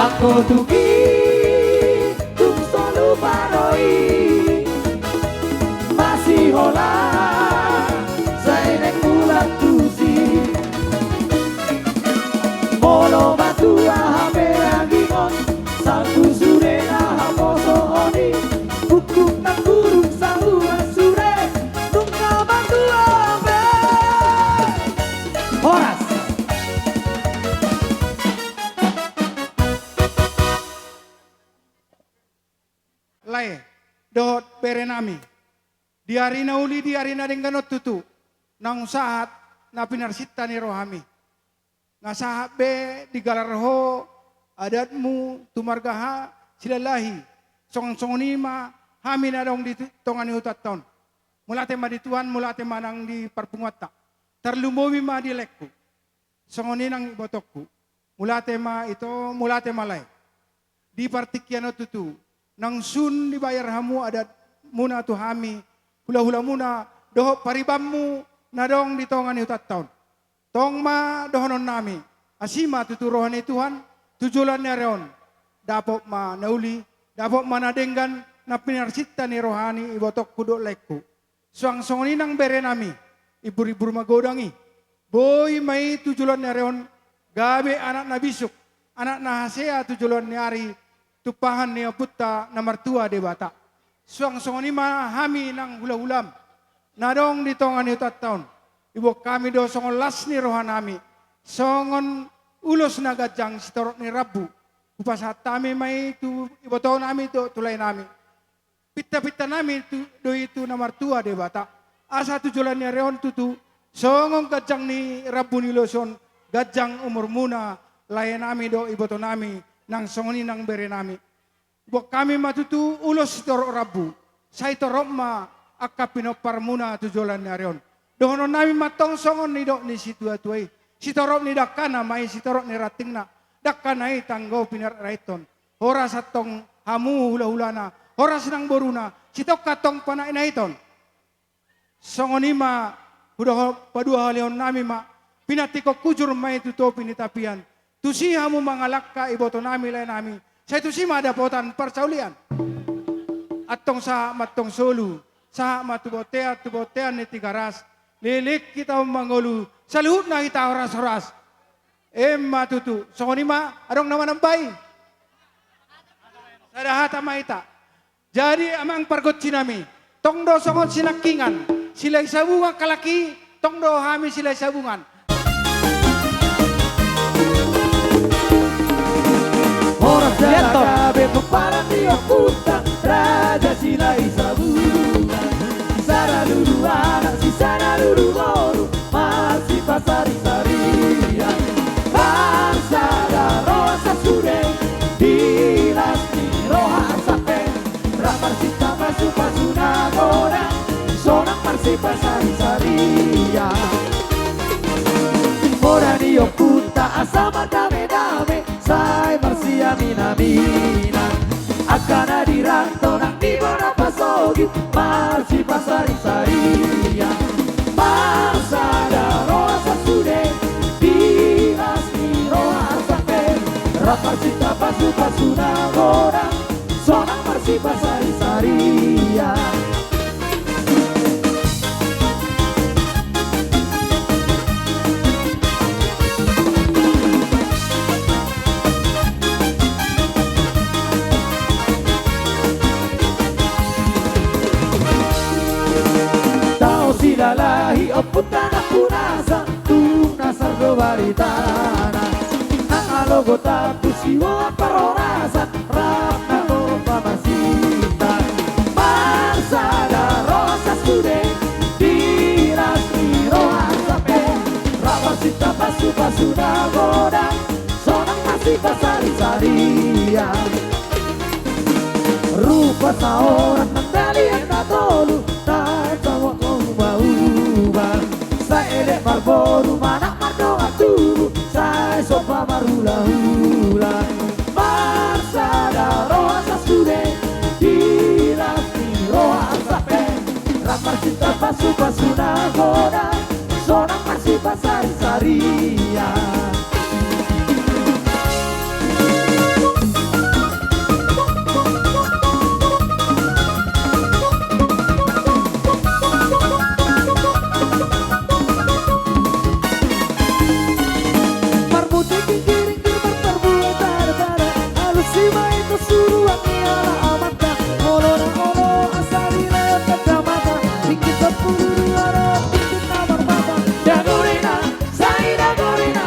Anggo tung i tung so lupa do i. Masiholan sai naeng mulak tusi. lae dohot berenami. Di ari na uli, di ari na denggan on tutu, naung sahat na pinarsinta ni rohami. Nga sahat be digalar ho adatmu tu marga Silalahi, songon-songon i ma hami na adong di tu-, tonga ni hutanta on. Mauliate ma di Tuhan, mauliate ma nang di parpunguanta. Tarlumobi ma di laengku. Songon i nang ibotongku. Mauliate ma ito, mauliate ma lae. Di partingkian on tutu, naung sun dibayar hamu adatmuna tu hami, hula-hulamuna, dohot paribanmu na adong di tonga ni hutanta on. Tong ma dohononnami, asi ma tutu roha ni Tuhan tu joloan ni ari on. Dapot ma na uli, dapot ma na denggan, na pinarsinta ni roha ni ibotongku dohot laengku. Suang songon i nang berenami, imbur-imbur magodang i. Boi ma i tu joloan ni ari on, gabe anak na bisuk, anak na hasea tu joloan ni ari, tumpahan ni Ompunta na martua Debata. Suang songon i ma hami nang hula-hulam na adong di tonga ni hutanta on. Diboan hami do songon las ni rohanami, songon ulos na ganjang sitorop ni rambu. Hupasahat hami ma i tu ibotonami dohot tu laenami. Pinta-pintanami tu, do i tu na martua Debata. Asa tu joloan ni ari on tutu, songon ganjang ni rambu ni ulos on, ganjang umurmuna, laenami dohot ibotonami, nang songon i nang berenami. Diboan hami ma tutu ulos sitorop rambu, sai torop ma angka pinomparmuna tu joloan ni ari on. Dohononnami ma tong songon nidok ni situa-tua i, sitorop ni dangkana ma i sitorop ni rantingna, dangkana i tanggo pinarraithon. Horas antong hamu hula-hulana, horas nang boruna, sitongka antong panainaithon. Songon i ma hudohot paduahalihonnami ma, pinantikhon hujur ma i tu topi ni tapian. Tusi hamu mangalangka ibotonami laenami, sai tusi ma dapotan parsaulian. Antong sahat ma antong solu, sahat ma tu bontean, tu bontean ni Tigaras. Leleng hita on mangolu, saluhutna hita horas-horas. Emma tutu, songon i ma, adong na manambai? Sada hata ma hita. Jadi amang pargonsinami, tong do songon sinangkingan, Silahi Sabungan halak i, tong do hami Silahi Sabungan. Horas jala gabe pomparan ni ompunta, Raja Silahi Sabungan. Sisada lulu anak, sisada lulu boru, marsipasari-sarian. Marsada roha sasude, di las ni roha sape. Rap marsinta pasu-pasu na godang, sonang marsipasari-sarian. Poda ni ompunta asa mardame-dame, sai marsiamin-aminan. Angka na di rantau nang di bona pasogit, marsipasari-sarian. Marsada roha sasude, di las ni roha sape. Rap marsinta pasu-pasu na godang, sonang marsipasari-sarian. Tao Silalahi ompunta na punasa, tung na sar do baritana. Nang alogo tampul siboan parhorasan, rap na gogo pamarsinta. Marsada roha sasude, di las ni roha sape. Rap marsinta pasu-pasu na godang, sonang marsipasari-sarian. Rupa saoran nang dalihan na tolu, tahe samuak mauba-uba. Sai elek marboru, manat mardongan tubu, sai somba marhula-hula. Marsada roha sasude, di las ni roha sape. Rap marsinta pasu-pasu na godang, sonang marsipasari-sarian. Marmutik giring-giring, martarbuat tara-tara, alusi ma i tu suruan ni halak amanta. Olo na olo, asa di lae on tanda mata, tingki sampulu dua do tingki na marmata. Dagorina, sai dagorina.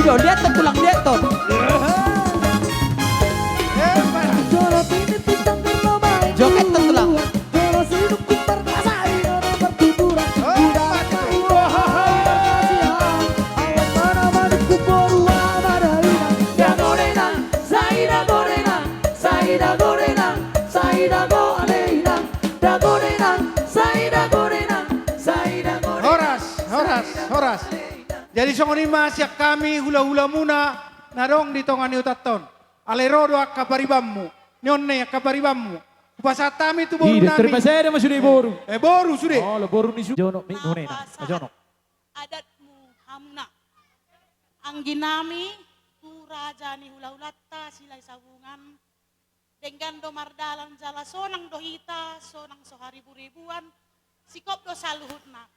Yo, lihat tuh tulang, lihat tuh. Joget tuh tulang. Horas, horas, horas. Jadi songon i ma sian hami hulahulamuna na adong di tonga ni hutanta on. Alai ro do angka paribanmu. Nion na i angka paribanmu. Hupasahat hami tu boru nami. Terpasada ma sude boru. Eh, boru sude. Olo, boru ni su-, jonok ni, jonok. Adatmu hamuna. Anggi nami, tu raja ni hulahulanta Silahi Sabungan. Denggan do mardalan jala sonang do hita, sonang so hariburibuan, singkop do saluhutna.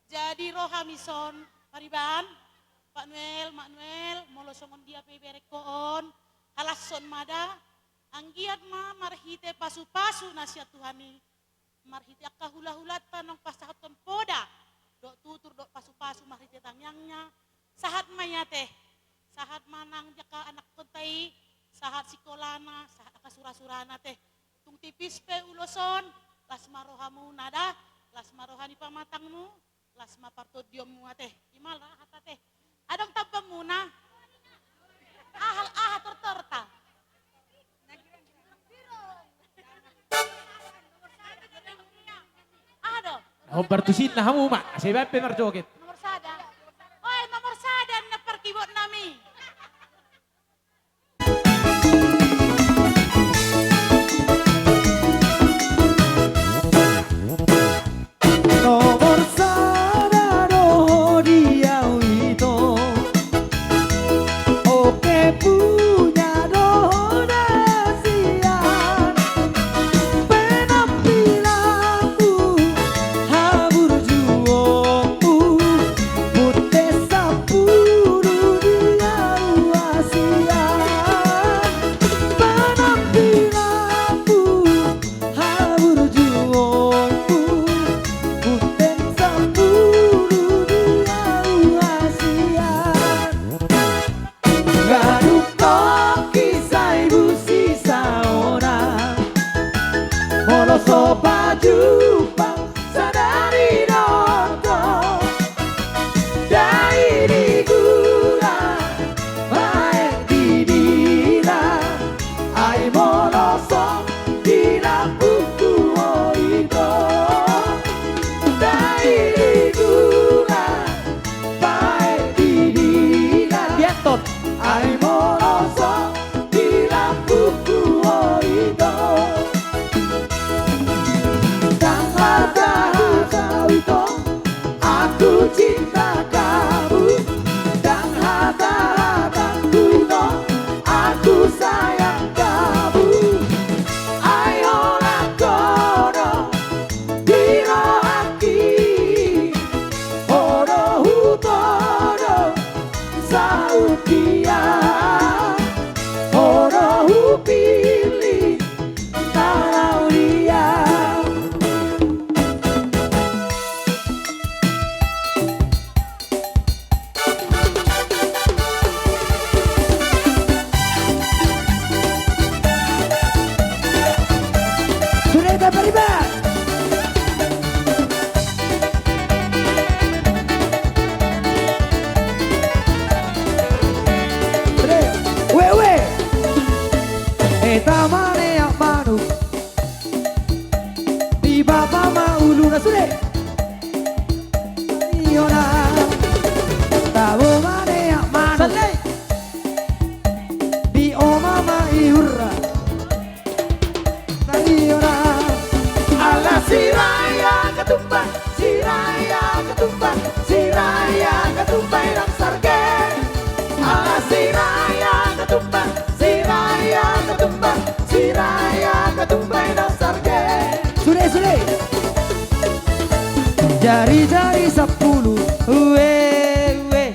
Jadi ro hami son, pariban, Pak Noel, Mak Noel, molo songon dia pe iberengko on, halashon ma da, anggiat ma marhite pasupasu na sian Tuhan i, marhite angka hulahulanta naung pasahathon poda, dohot tutur, dohot pasupasu marhite tangiangna, sahat ma i ate, sahat ma nang di angka anakkonta i, sahat sikolana, sahat angka surasurana ate. Tung tipis pe ulos on, las ma rohamuna da, las ma roha ni pamatangmu, las ma partondionmu ate. I ma rahat ate. Adong tambamuna? Aha, aha tortorta? Aha do? Hombar tusinna hamu ma, asa ibaen pe marjoget. Nomor sada. Oi, nomor sada na parkibot nami. Nomor sada do ho di au ito. Oke punya do ho na sian penampilanmu, haburjuonmu. Pute sampulu di au hasian penampilanmu, haburjuonmu. Pute sampulu di au hasian. Ganup tongki sai busi saona. Molo so pajumpang sadari nonton. Dai di gula, baen di dila. Ai molo so di lambungku ito. Dai di gula, baen di dila. Biar tot. Ai molo so di lambungku ito. Ndang hata-hata ito, aku cinta kamu. Ndang hata-hata ito, aku sayang kamu. Ai holan ho do di rohangki. Ho do hutodo saut dia. Ho do hupilih na laho dia. Sudah, Pariban. Sudah. Weh, weh. Eta maneak manuk. Di bapa ma uluna sude. Iona. Tabo maneak manuk. Sandai. Di oma ma ihurra. Iona. Ala Siraia Katumbang. Siraia Katumbang, Siraia Katumbang i nang sarge. Ala Siraia Katumbang, Siraia Katumbang, Siraia Katumbang i nang sarge. Sude, sude. Jari-jari sampulu, ue, ue.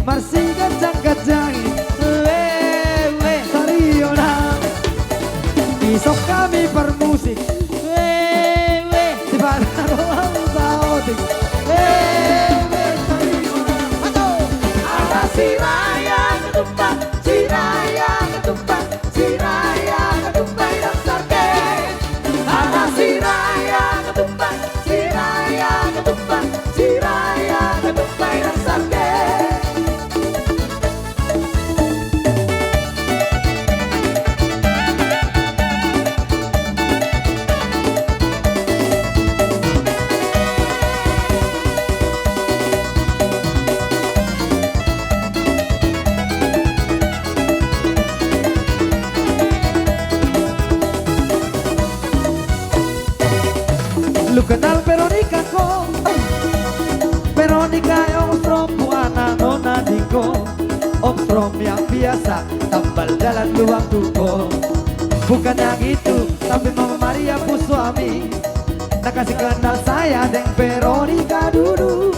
Marsiganjang-ganjangi, ue, ue. Sariona. Isok hami parmusik, ue, ue. Sipata roha mu saotik, ue, ue. Sariona. Ala Siraia Kenal Veronica ko. Veronica, Om Strom, buana nona di ko. Om Strom yang biasa, tambal jalan luang tu ko. Bukan yang itu, tapi Mama Maria pun suami. Na kasih kenal saya deng Veronica dulu.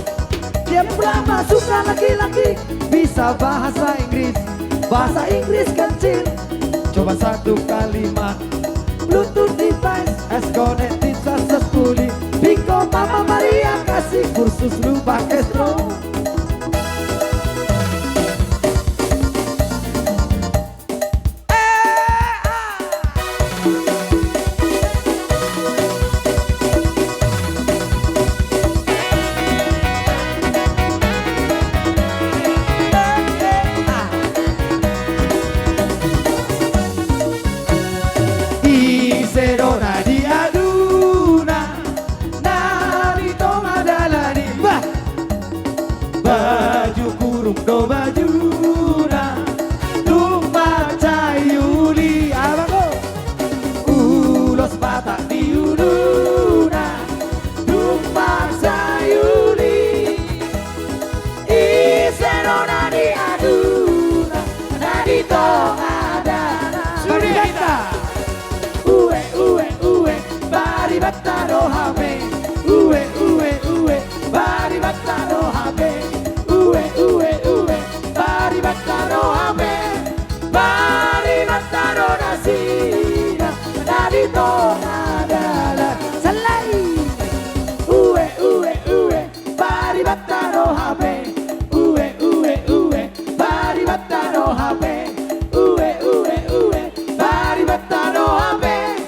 Dia pula masuk laki-laki, bisa bahasa Inggris, bahasa Inggris kencil. Coba satu kalimat. Bluetooth device, S connected successfully. Biko Mama Maria kasih kursus lu pake Strom. Ise do na diaduna, na di tonga dalan i. Bah! Baju kurung do bajuna, dung mansai uli. Aha ma ho? Ulos Batak di uluna, dung mansai uli. Ise do na diaduna, na di tonga dalan. Sude hita. Ue, ue, ue, baribanta do hape. Ue, ue, ue, baribanta do hape. Ue, ue, ue, baribanta do hape. Baribanta do nasida, na di tonga dalan. Selai. Ue, ue, ue, baribanta do hape. Ue, ue, ue, baribanta do hape. Ue, ue, ue, baribanta do hape.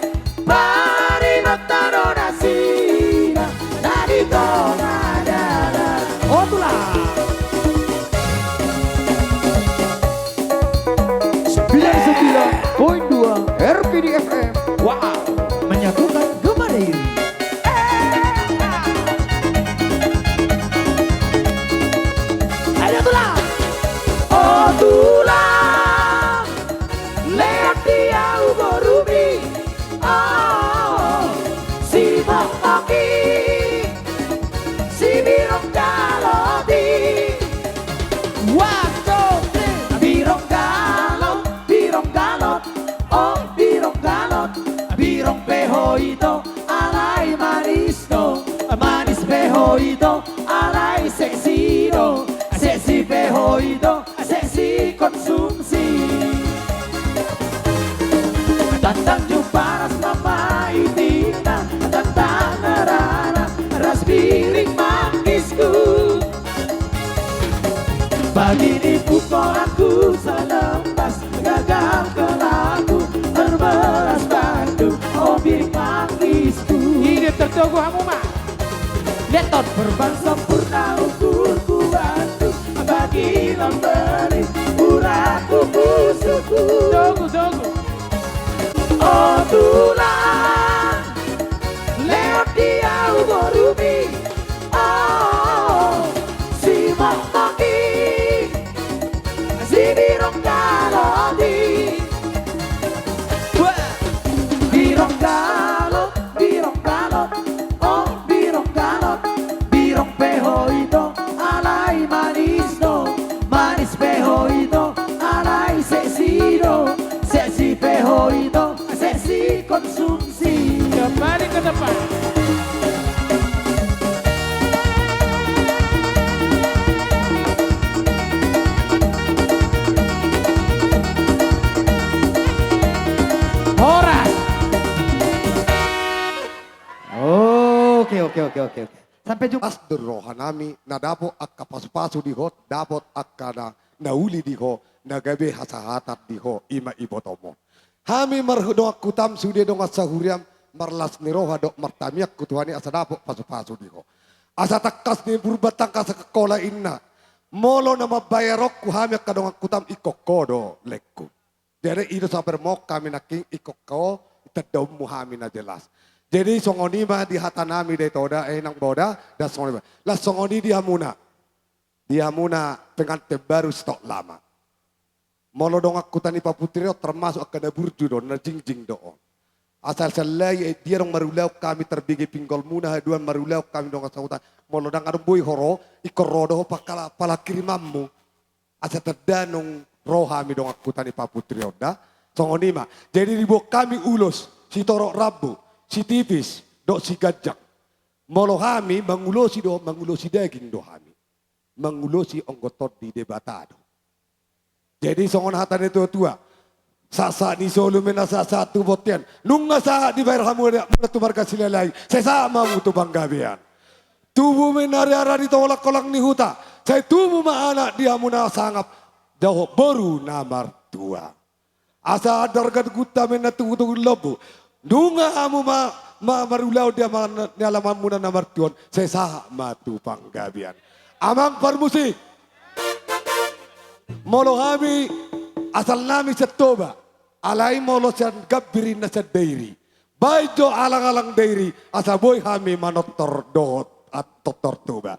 Baribanta do nasida, na di tonga dalan. Otulang. Sembilan sembilan poin dua R P D F M. Wow, menyatukan Gema Dairi. Ayo tulang. O tulang, lehon di au borumi. O, simokmok i, sibirong galot i. One, two, three. Birong galot, birong galot, o birong galot. Birong pe ho ito, alai manis do. Manis pe ho ito, alai seksi do. Seksi pe ho ito, seksi konsumsi. Tantang jumpa ras mama itina, tantang rara ras biring manggisku. Pagi ni pukoanku selembas, gagal kelaku, terbelas bandu, o biring manggisku. Hidup tertogo hamu ma. Leton. Perban sempurna ukurku bandu, bagi lamberi, urat kuku suku. Togu, togu. O tulang, lehon di au borumi. O, simokmok i, sibirong galot i. Wah. Birong galot, birong galot, o birong galot. Birong pe ho ito, alai manis do. Manis pe ho ito, alai seksi do. Seksi pe ho ito, seksi konsumsi. Kembali ke depan. Horas. Oke, oke, oke, oke. Sampai jumpa. Pas do rohanami na dapot angka pasupasu di ho, dapot angka na, na uli di ho, na gabe hasahatan di ho, i ma ibotom on. Hami mardongan hutam sude dongan sahuriam, marlas ni roha dohot martamiang tu Tuhan i asa dapot pasupasu di ho. Asa tangkas ni Purba tangkas Angkola inna. Molo na mambayar on tu hami angka dongan hutam ingkon ho do lengku. Jadi i do sabar mok hami nangkin ingkon ho, tandaonmu hami na jelas. Jadi songon i ma di hatanami da ito da, eh, nang boda, da songon i ma. Laos songon i di hamuna. Di hamuna pengantin baru stok lama. Molo dongan huta ni Pak Putri on termasuk angka na burju do, na jingjing do on. Asa sallai, eh, dia dong marulaon hami tarbege pinggolmuna, haduan marulaon hami dongan sahuta. Molo ndang adong boi ho ro, ingkon ro do ho pangkala-, pangkirim-kirimmu. Asa tanda naung ro hami dongan huta ni Pak Putri on da. Songon i ma. Jadi diboan hami ulos, sitorop rambu, sitipis, dohot siganjang. Molo hami mangulosi do, mangulosi daging do hami. Mangulosi anggo Tondi Debata do. Jadi songon hata ni tua-tua. Sahat-sahat ni solu ma inna sahat-sahat tu bontean. Nunga sahat dibahen hamu da-, muna tu marga Silalahi. Sai sahat ma hamu tu panggabean. Tubu ma inna ari-ari di tolak-tolak ni huta. Sai tubu ma anak di hamu na sangap. Dohot boru na martua. Asa andar ganup huta ma inna tu, tu lombu. Nunga hamu ma, ma, marulaon di ama-, ni alamanmuna na martua on. Sai sahat ma tu panggabean. Amang parmusik. Molo hami asal nami sian Toba, alai molo sian Gambir inna sian Dairi. Baen jo alang-alang Dairi, asa boi hami manortor dohot, ah, tortor Toba.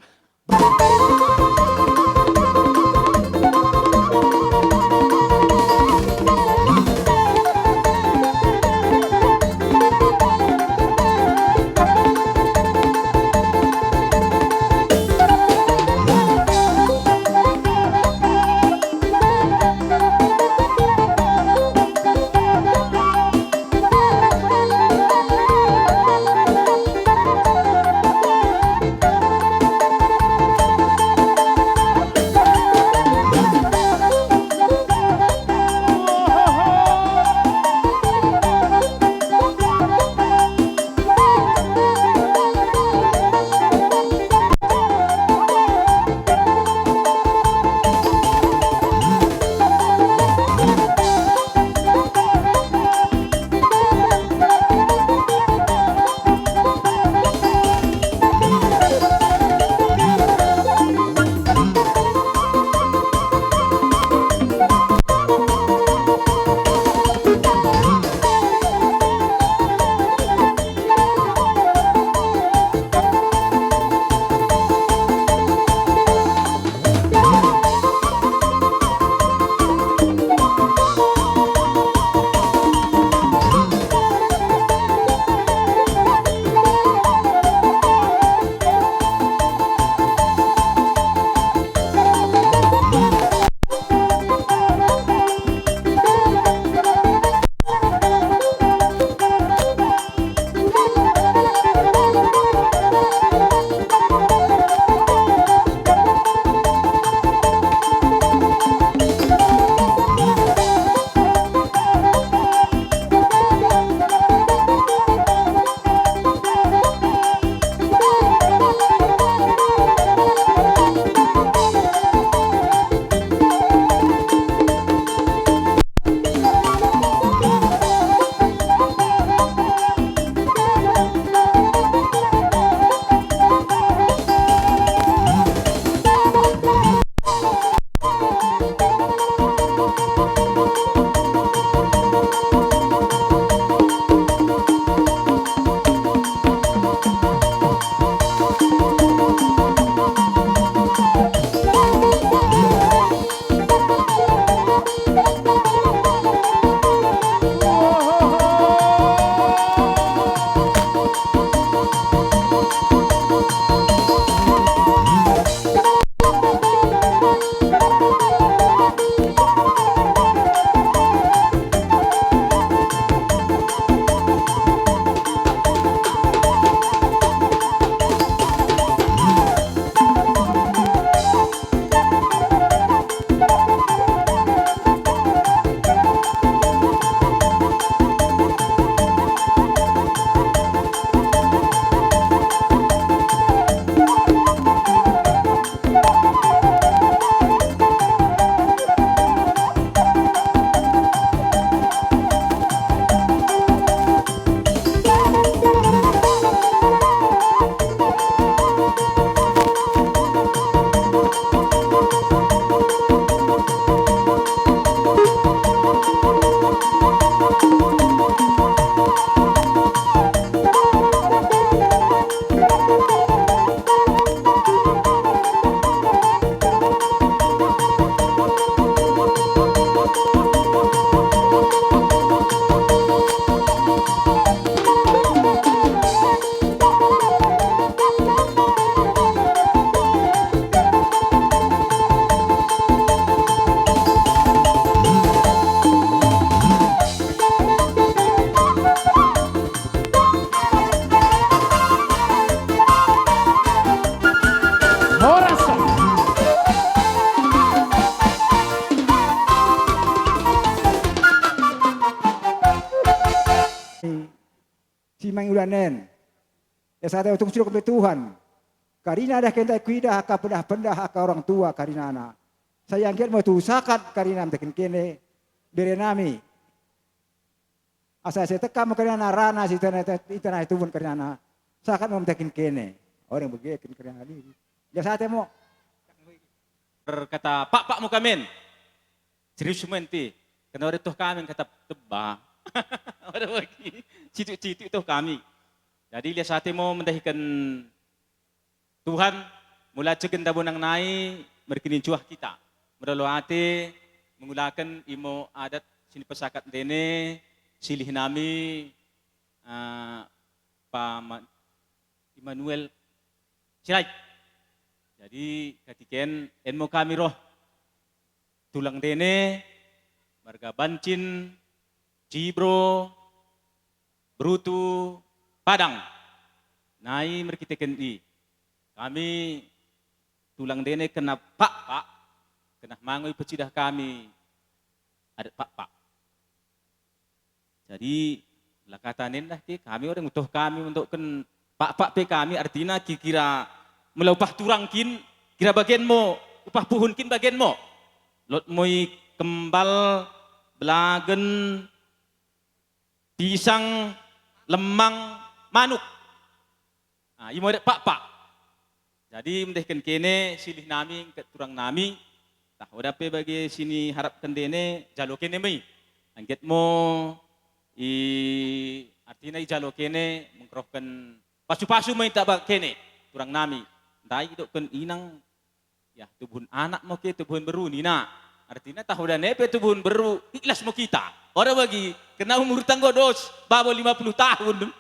Ulanen. Ia sahat ma tung sidok be Tuhan. Karina dah kenta kuidah angka pendah-pendah angka orang tua karinana. Sai anggiat ma tu sahat karina mendakin kene bere nami. Asa sai tangkas ma karinana rana si tana itana tubuan karinana. Sahat ma mendakin kene. Orang begekin karinana di. Ia sahat ma. Berkata pak-pak mu kamen. Serius ma ente. Karena orang toh kami kata teba. Orang bagi. Cituk-cituk toh kami. Jadi lihat sate mau mendahikan Tuhan, mula cegen da bonang nai merkinin cuah kita. Merolo ate mengulakan imo adat sini pesakat dene silih nami, eh, pa Ma-, Immanuel Sirait. Jadi katiken enmo kami roh tulang dene, marga Bancin, Cibro, Brutu, Padang. Nai merkiteken i. Kami tulang dene kena pak-pak, kena mango i pecidah kami adat pak-pak. Jadi lakatan endah ke kami orang utoh kami untuk ken pak-pak pe kami artina kira-kira mula upah turangkin kira bagenmo upah puhunkin bagenmo. Lot moi kembal, belagen, pisang, lemang, manuk. Ah, imo adat pak-pak. Jadi mendahikan kene silih nami angkat turang nami. Tah oda pe bagi sini harapkan dene jalo kene mei. Angkat mo i artina i jalo kene mengkerohkan pasu-pasu mei tak bak kene turang nami. Ndai dok ken inang. Ya, tubuhon anak mo ke, tubuhon beru nina. Artina tahu dan epe tubuhon beru, ikhlas mo kita. Ora bagi, kena umur tanggo dos, babo lima puluh tahun.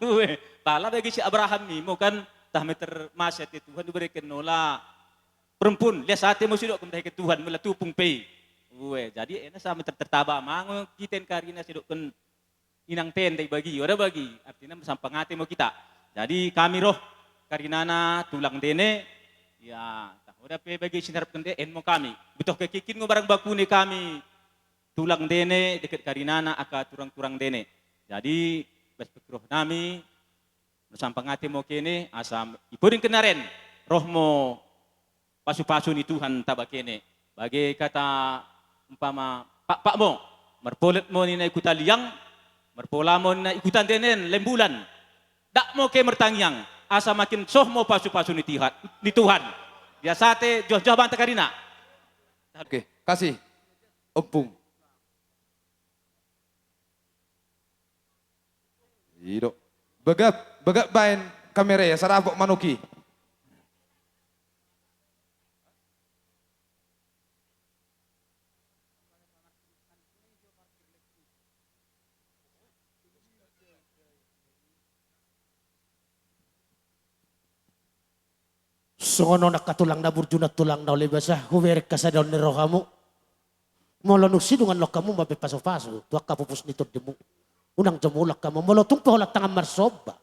Ue, pala bagi si Abraham ni, mo kan tah meter masa te Tuhan diberikan nola. Perempun, lihat sate mo sidok kemdahi ke Tuhan, mula tupung pei. Ue, jadi ena sa meter tertaba mango kiten karina sidok ken inang tenda i bagi, ora bagi, artina sampang ate mo kita. Jadi kami roh karinana tulang dene, ya, tah oda pe bagi sinarap kende, enmo kami. Butoh kekikin ngo barang bakune kami tulang dene, deket karinana, aka turang-turang dene. Jadi, bas pekroh nami, sampang ate mo kene, asa ipoding kenaren, roh mo pasu-pasu ni Tuhan tabakene. Bage kata umpama pak-pak mo, marpolet mo nina ikutan liang, marpola mo nina ikutan denen, lembulan. Dak mo ke martangiang, asa makin soh mo pasu-pasu ni Tuhan, ni Tuhan. Biasate joh-joh banta karina. Oke, kasih. Ompung. Ido. Bagak, bagak baen kamera ya, sarapok manuki. Songon on angka tulang na burju na tulang na uli basa, hubereng hasadaon ni rohamu. Molo dung sidung annon hamu mambaen pasu-pasu tu angka pupus ni tondimu, unang jo mulak hamu. Molo tung pe holan tangan marsomba,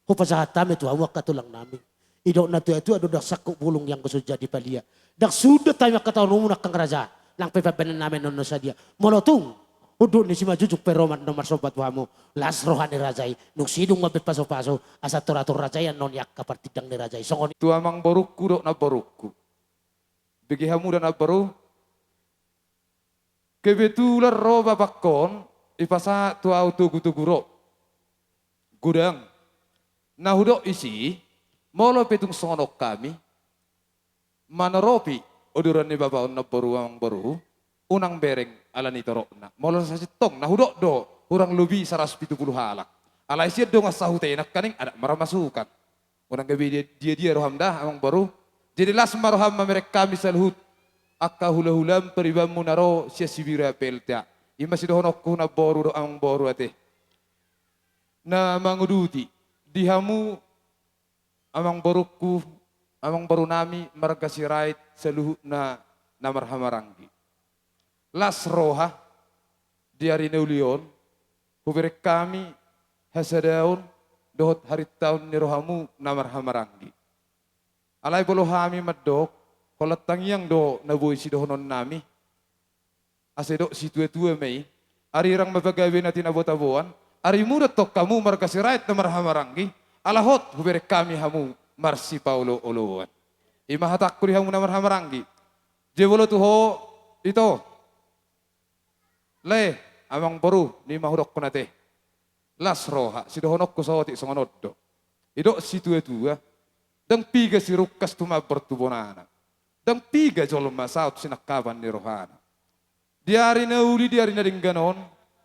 hupasahat hami tu hamu angka tulang nami. Didok na tua-tua do, ndang sangkut bulung ianggo so jadi palia. Ndang suda hami angka taonumu nangkang raja, nang pe pambaenan nami annon na sadia. Molo tung unduk ni simanjujung pe ro annon marsomba tu hamu, las roha ni raja i. Dung sidung mambaen pasu-pasu, asa tor-ator raja i annon i angka partindang ni raja i. Songon i. Tu amangborungku dohot namborungku. Bege hamu da namboru. Kebetulan ro bapangkon, dipasahat tu ahu togu-togu ro. Godang. Na hudok disi, molo pe tung songon on hami manoropi odoran ni bapa on namboru, amangboru, unang bereng ala ni torokna. Molo sasintongna hudok do, hurang lobi saratus pitu pulu halak. Alai sian dongan sahutena nangkaning adat marmasukan. Unang gabe dia, dia, dia roham da, amangboru. Jadi las ma roham mamereng hami saluhut angka hula-hulam paribanmu na ro sian Sibira P L T A. I ma sidohononku namboru dohot amangboru ate. Na manguduti di hamu amangborungku, amangboru nami marga Sirait saluhutna na marhamaranggi. Las roha di ari na uli on, hubereng hami hasadaon dohot harintaon ni rohamu na marhamaranggi. Alai molo hami mandok, holan tangiang do na boi sidohonon nami. Asa didok situa-tua ma i, arirang ma pagabe na tinabo-taboan, Arimu do tong hamu marga Sirait na marhahamaranggi, ala hot hubereng hami hamu marsipaolooloan. I ma hatangku di hamu na marhahamaranggi. Jumolo tu ho, ito. Lae, amangboru, ninna ma hudokkon ate. Las roha, sidohononku saotik songon on do. Didok situatua, ndang piga sirungkas tumambor tu bonana. Ndang piga jolma saut sinangkapan ni rohana. Di ari na uli, di ari na denggan on,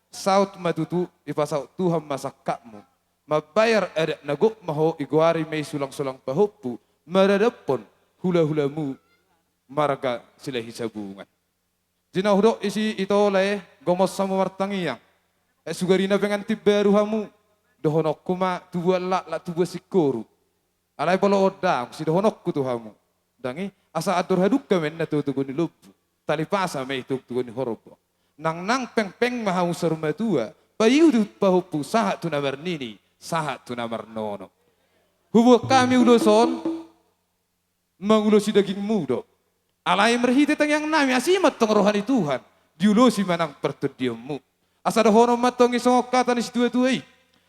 saut ma tutu dipasaut Tuhan ma sangkapmu. Mambayar adat na gok ma ho, digoari ma i sulangsulang pahompu, maradophon hulahulamu marga Silahisabungan. Di na hudok disi, ito lae, gomos hamu martangiang. Ai sugari na pengantin baru hamu, dohononku ma tubuan laklak tubuan singkoru. Alai molo on ndang, sidohononku tu hamu. Ndang i, asa andor hadungka ma inna totogon ni lombu, talipasa ma i totogon ni horbo. Nangnang pengpeng ma hamu saur matua, paihutihut pahompu sahat tu na marnini, sahat tu na marnono. Hubuat hami ulos on, mangulosi dagingmu do. Alai marhite tangiangnami, asi ma tong roha ni Tuhan, diulosi ma nang partondionmu. Asa dohonon ma tong i songon hata ni situatua i: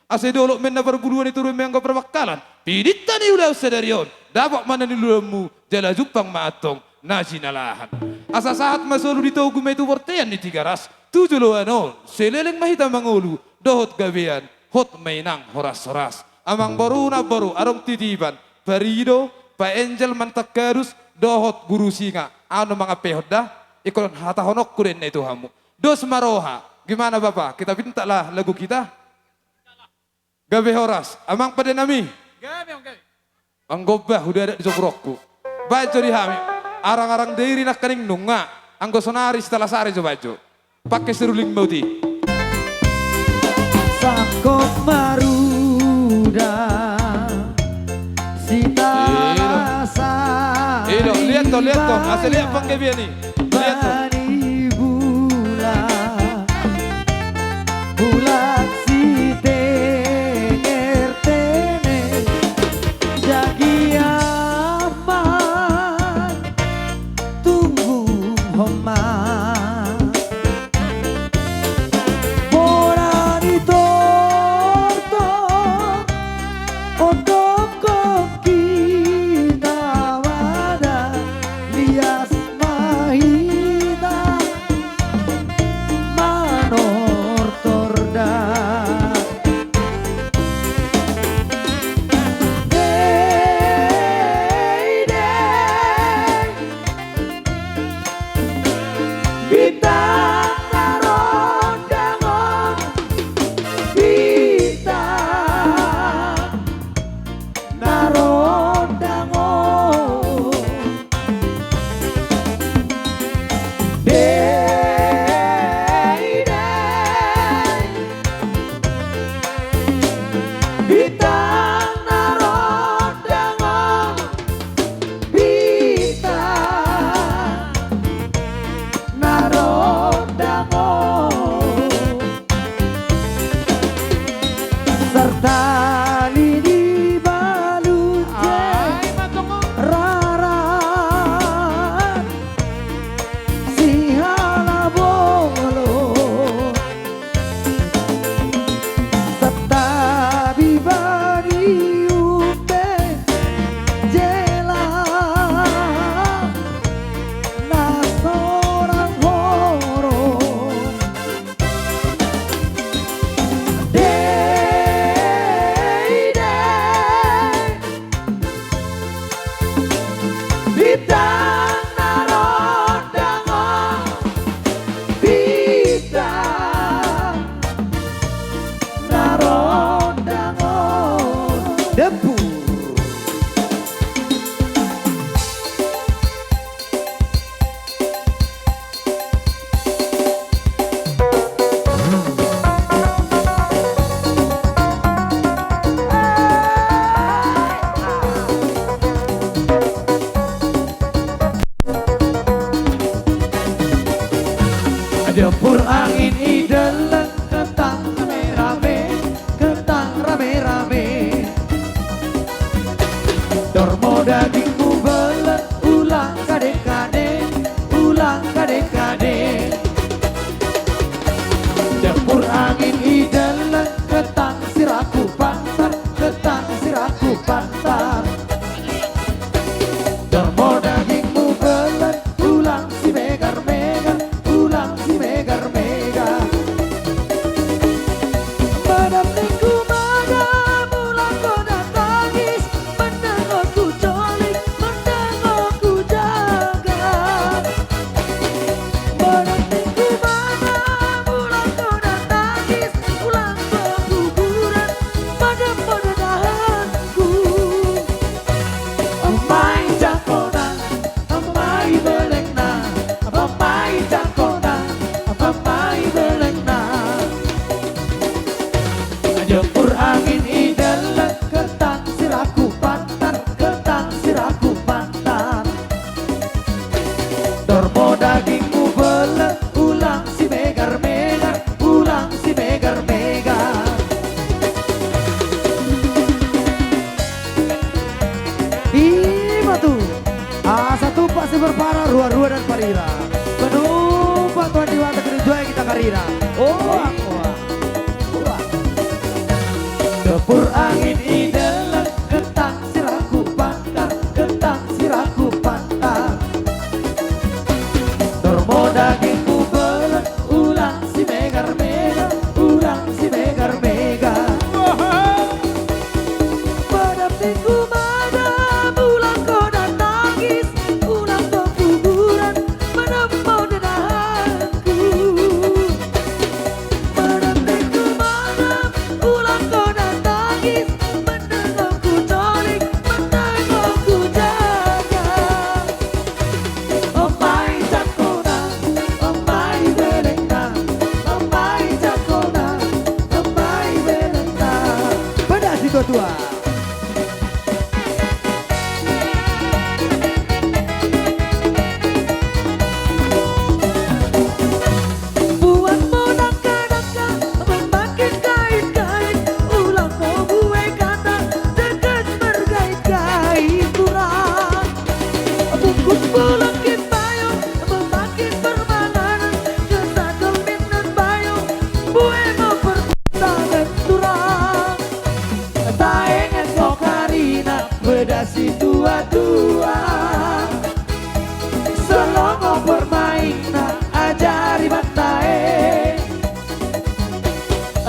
Asa i dolok ma inna parbuluan, i toru ma i anggo parbangkalan, pidinta ni ulaon sadari on, dapot ma na niluluanmu, jala jumpang ma antong na jinalahan. Asa sahat ma solu, di togu ma i tu bontean ni Tigaras, tu joloan on saleleng ma hita mangolu dohot gabean, hot ma i nang horashoras. Amangboru, namboru, adong titipan, parido, paenjel, mantak kadus, dohot guru singa. Ahu na mangampehon da, ingkon hatahononku do inna i tu hamu. Dos ma roha. Gimana, Bapa? Kita pintalah lagu kita? Gabe horas, amang pande nami. Gabe, gabe. Anggo bah, udah ada di sopuronku. Baen jo di hami. Arang-arang Dairi nangkaning nunga. Anggo sonari Sitalasari jo baen jo. Pake seruling ma uti. Sangkop maruda Sitalasari. Ido, lihat tuh, lihat tuh. Asa lihat panggabean i. Lihat tuh. Bani bulak, bulak sitenger-tenger, jagi amang tunggu homa. Bona ni tortor, ondongkon hita wada, lias ma hita manortor da. Dei, dei. Bintang na rondang on, bintang na rondang on. Dei, dei. Bintang na rondang on, bintang na rondang on. Sartali dibalut, ai ma tong on, rarat sihala bolon. Santabi bani umpe jela na sorang horong. Dei, dei. Bintang na rondang on, bintang na rondang on. Dempur. Dempur angin i delleng, ketang rame-rame, ketang rame-rame. Dormo dagingmu bellek, ulang kade-kade, ulang kade-kade. Dempur angin i delleng, Tuhan Dewata Gede Juae hita marira. Oa, oa, oa. Tempur angin i delleng, gentang siraku pangkang, gentang siraku pangkang. Tormo dagingku belen, ulang simegar-megar, ulang simegar-megar. Oho. Pendampingku madam, ulang ho na tangis, ulang ho kuburan, madam ho denahku. Pendampingku madam, ulang ho na tangis, mendengok ku colik, mendengok ku jaga. Ombai jangkona, ombai belengna, ombai jangkona, ombai belengna. Peda situatua. Buat mo dangka-dangka, memakai kait-kait, ulang mo buai kata, tegas berkait-kait turang. Bungkus pulang ki payo, memakai permanganan, kesakal minat bayo, buai mo pertangan turang. Taenget ho karina, peda situatua. Salongo permainna, ajari banta e.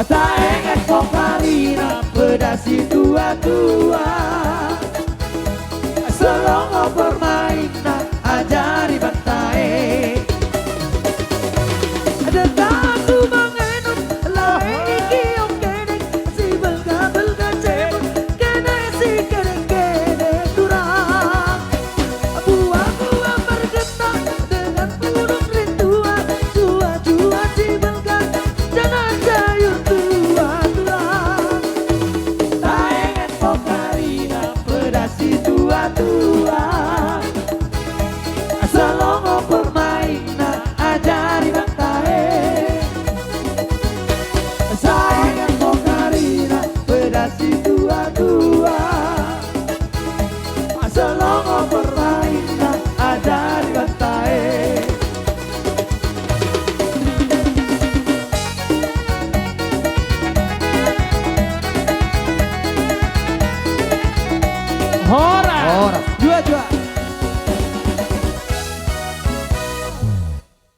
Taenget ho karina, peda situatua. Salongo permainna, ajari banta e. Ada tasu mangenut, lae ni kiong kedek, sibelga-belga cebut, kene si kedek-kedek turang. Buah-buah margenta dengan puduk rintua, jua-jua sibelga, jangan sayur tua turang. Taenget ho karina, peda situatua. Salongo permainna, ajari banta e. Taenget ho karina, peda situatua. Salongo permainna, ajari banta e. Horas. Horas. Jua, jua.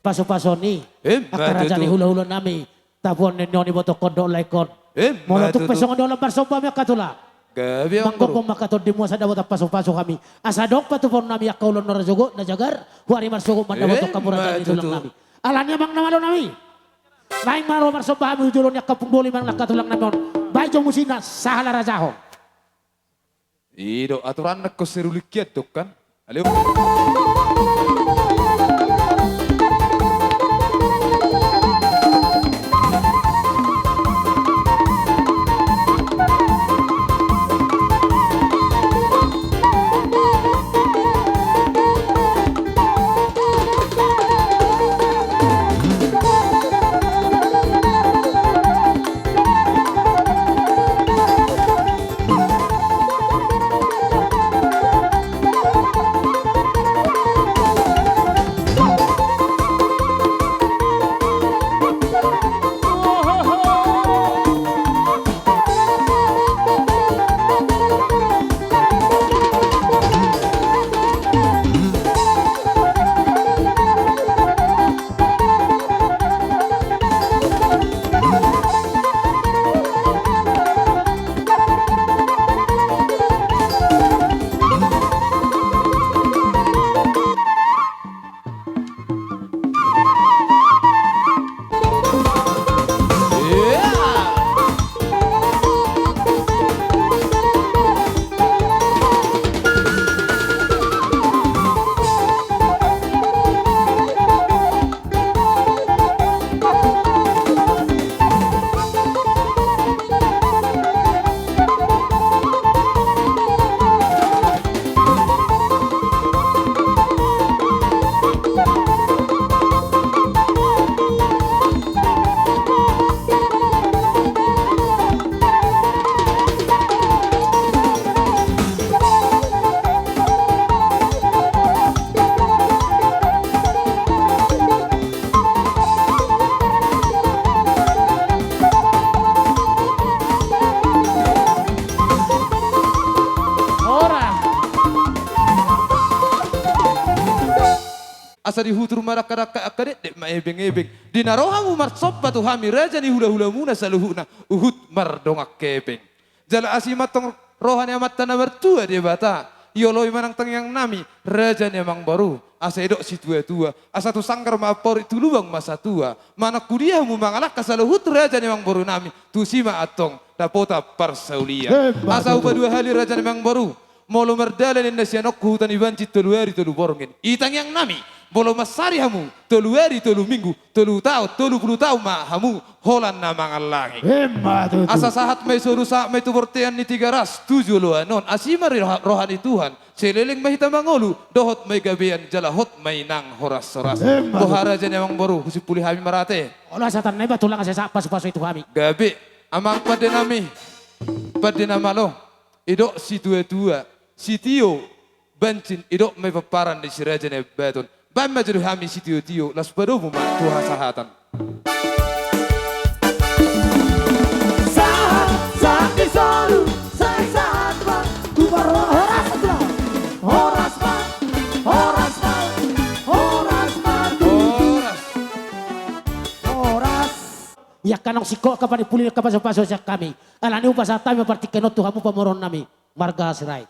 Pasu-pasu ni. Ima tutu. Angka raja ni hula-hula nami. Tapuon ni on, ibotohon dohot laengkon. Ima tutu. Molo tung pe songon i, holan marsomba hami angka tulang. Gabe on. Manggokhon ma angka tondi muna, asa dapotan pasu-pasu hami. Asa adong patupaon nami angka ulaon na rajogot, na jagar, huari marsogot mandapothon hamuliatean ni tulang nami. Ima tutu. Alani i, amang na malo nami, naeng ma ro marsomba hami tu jolo ni angka ompung doli manang angka tulang nami on. Bahen jo musik na sahala raja on. I do aturan na ingkon sirulingkian do kan. Aleo. Di hutur ma dangka-dangka angka dekdek ma ebeng-ebeng. Di na ro hamu marsomba tu hami raja ni hula-hulamuna saluhutna, huhut mardongan hepeng. Jala asi ma antong roha ni Amanta na martua Debata, ioloi ma nang tangiang nami, raja ni amangboru, asa didok situa-tua, asa tu sanggar ma amporik, tu lubang ma satua. Manang tu dia hamu mangalangka saluhut raja ni amangboru nami, tusi ma antong dapotan parsaulian. Emma tutu. Asa hupadua hali raja ni amangboru, molo mardalan ninna sianonku huta ni banci tolu ari tolu borngin. I tangiang nami, molo mansari hamu, tolu ari tolu minggu, tolu taon, tolu pulu taon ma hamu holan na mangallangi. Emma tutu. Asa sahat ma i soru, sahat ma i tu bortean ni Tigaras, tu joloan on. Asi ma roha, roha ni Tuhan, saleleng ma hita mangolu, dohot ma i gabean jala hot ma i nang horas-horas. Emma tutu. Boha raja ni amangboru, husimpuli hami ma ate. Olo, asa tanda i ma tulang, asa sahat pasu-pasu i tu hami. Gabe, amang pande nami, pande na malo. Didok situa-tua, sitio bancin, didok ma i pomparan ni si Raja Naiambaton. Baen ma jo di hami sitio-tio, laos padomu ma tu hasahatan. Sahat, sahat ni solu, sahat, sahat ma, tu parhorasan tulang. Horas ma, horas ma, horas ma, tu. Horas. Horas. Ia kan naung singkop angka panimpuli, angka pasu-pasu sian hami. Alani i hupasahat hami ma partingkian on tu hamu pamoruon nami, marga Sirait.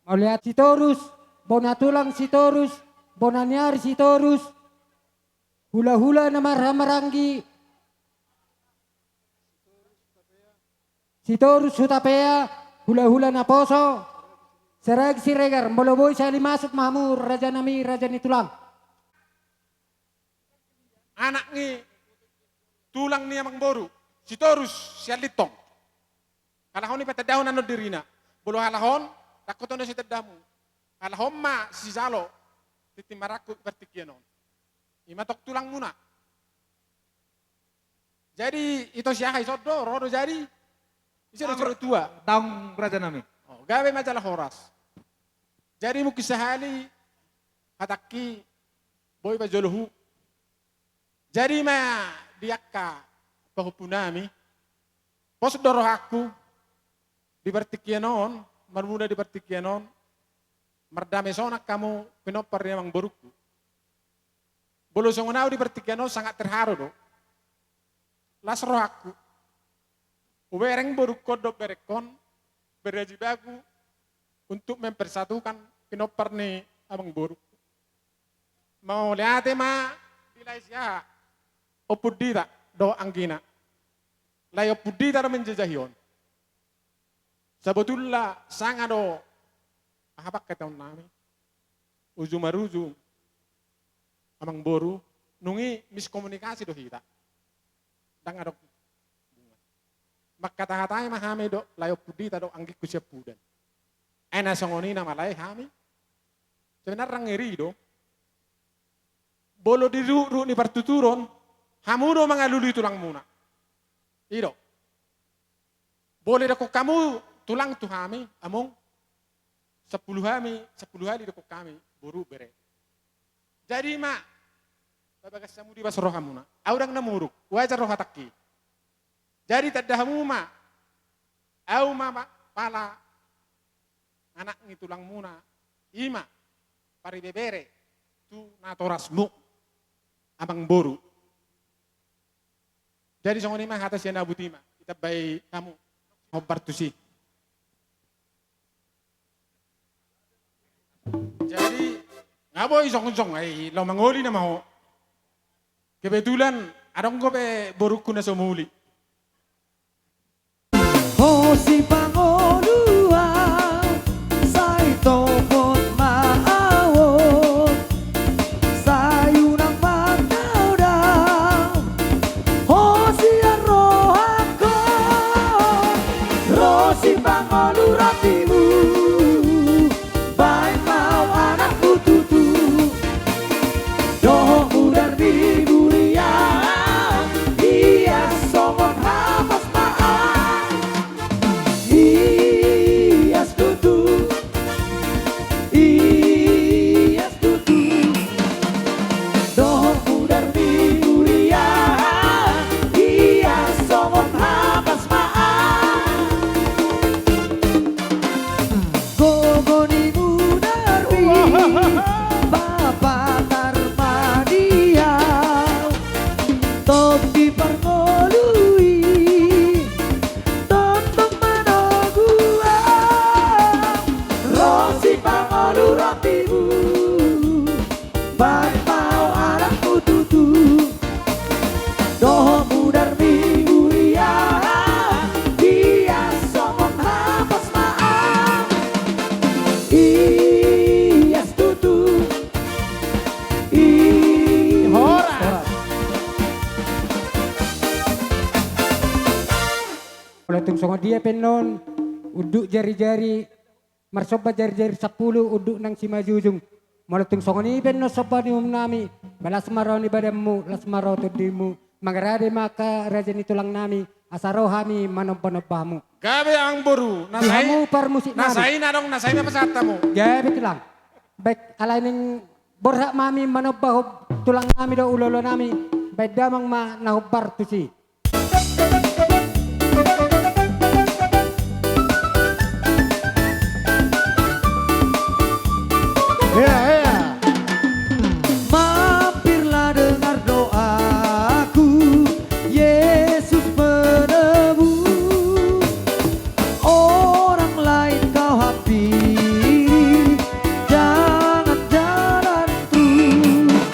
Mauliate. Sitorus, bona tulang Sitorus, bona ni ari Sitorus, hula-hula na marhahamaranggi Sitorus, Hutapea, hula-hula naposo, Sirait, Siregar, molo boi sahali masuk ma hamu, raja nami, raja ni tulang. Anak ni tulang ni amangboru, Sitorus Sianlintong. Halak on i patandahon annon dirina. Molo halak on, dangkot on do sitanda hamu. Halak on ma sijalo tintin marangkup partingkian on. I ma tong tulangmuna. Jadi, ito si aha, ison do, ro do jadi. Ise do, ah, siro tua. Daong raja nami. Oh, gabe ma jala horas. Jadi mungkin sahali hatangki boi pajolo hu. Jadi ma di angka pahompu nami, pos do rohangku di partingkian on, marmula di partingkian on, mardame sonang hamu pinompar ni amangborungku. Molo songon au di partingkian on sangat terharu do. Las rohangku. Hubereng borungkon dohot berengkon, berjibaku untuk mempersatukan pinompar ni amangborungku. Mauliate ma di lae si aha, Ompu Dita dohot anggina. Lae Ompu Dita do menjajahi on. Sabotulna sanga do, aha, pangkataion nami, ujung marujung amangboru, nunga miskomunikasi do hita. Ndang adong hubungan. Mangkata-hatai ma hami dohot lae Ompu Dita dohot anggingku siampudan. Ai na songon i nama lae hami. Sebenarna ngeri do. Molo di ruhut-ruhut ni partuturon, hamu do mangalului tulangmuna. I do. Molo didok hamu tulang tu hami, among, sampulu hami, sampulu hali didok hami boru, bere. Jadi ma, babagas hamu di bas rohamuna. Au ndang na muruk, wajar do hatangki. Jadi tanda hamu ma, au ma, ma pala anak ni tulangmuna, i ma paribebere tu natorasmu, amangboru. Jadi songon i ma hata sian ahu, boti ma ditambai hamu hombar tusi. Jadi nga boi jongjong, ai laho mangoli nama ho. Kebetulan adong dope borungku na so muli. Ho sipangolu au, sai topot ma au on, sai unang mangkaodang ho sian rohangkon. Ro sipangolu rapimu, baen ma au anakmu tutu, dohot mudar ni bulian, ia so Tung songon dia pe annon, unduk jari-jari, marsomba jari-jari sampulu, unduk nang simanjujung. Molo tung songon i pe annon somba ni uhum nami, ba las ma roha ni badanmu, las ma roha tondimu, mangarade ma angka raja ni tulang nami, asa ro hami manomba-nomba hamu. Gabe amang boru, na sai, hamu parmusik nami. Na sai na adong, na sai ma pasahat hamu. Gabe tulang. Baik, alai naeng borhat ma hami manomba hom-, tulang nami dohot ulaula nami, baen damang ma na hombar tusi. Ea, ea. Mampirlah dengar doaku, Yesus penebus. Orang lain kau hampiri, jangan jalan terus.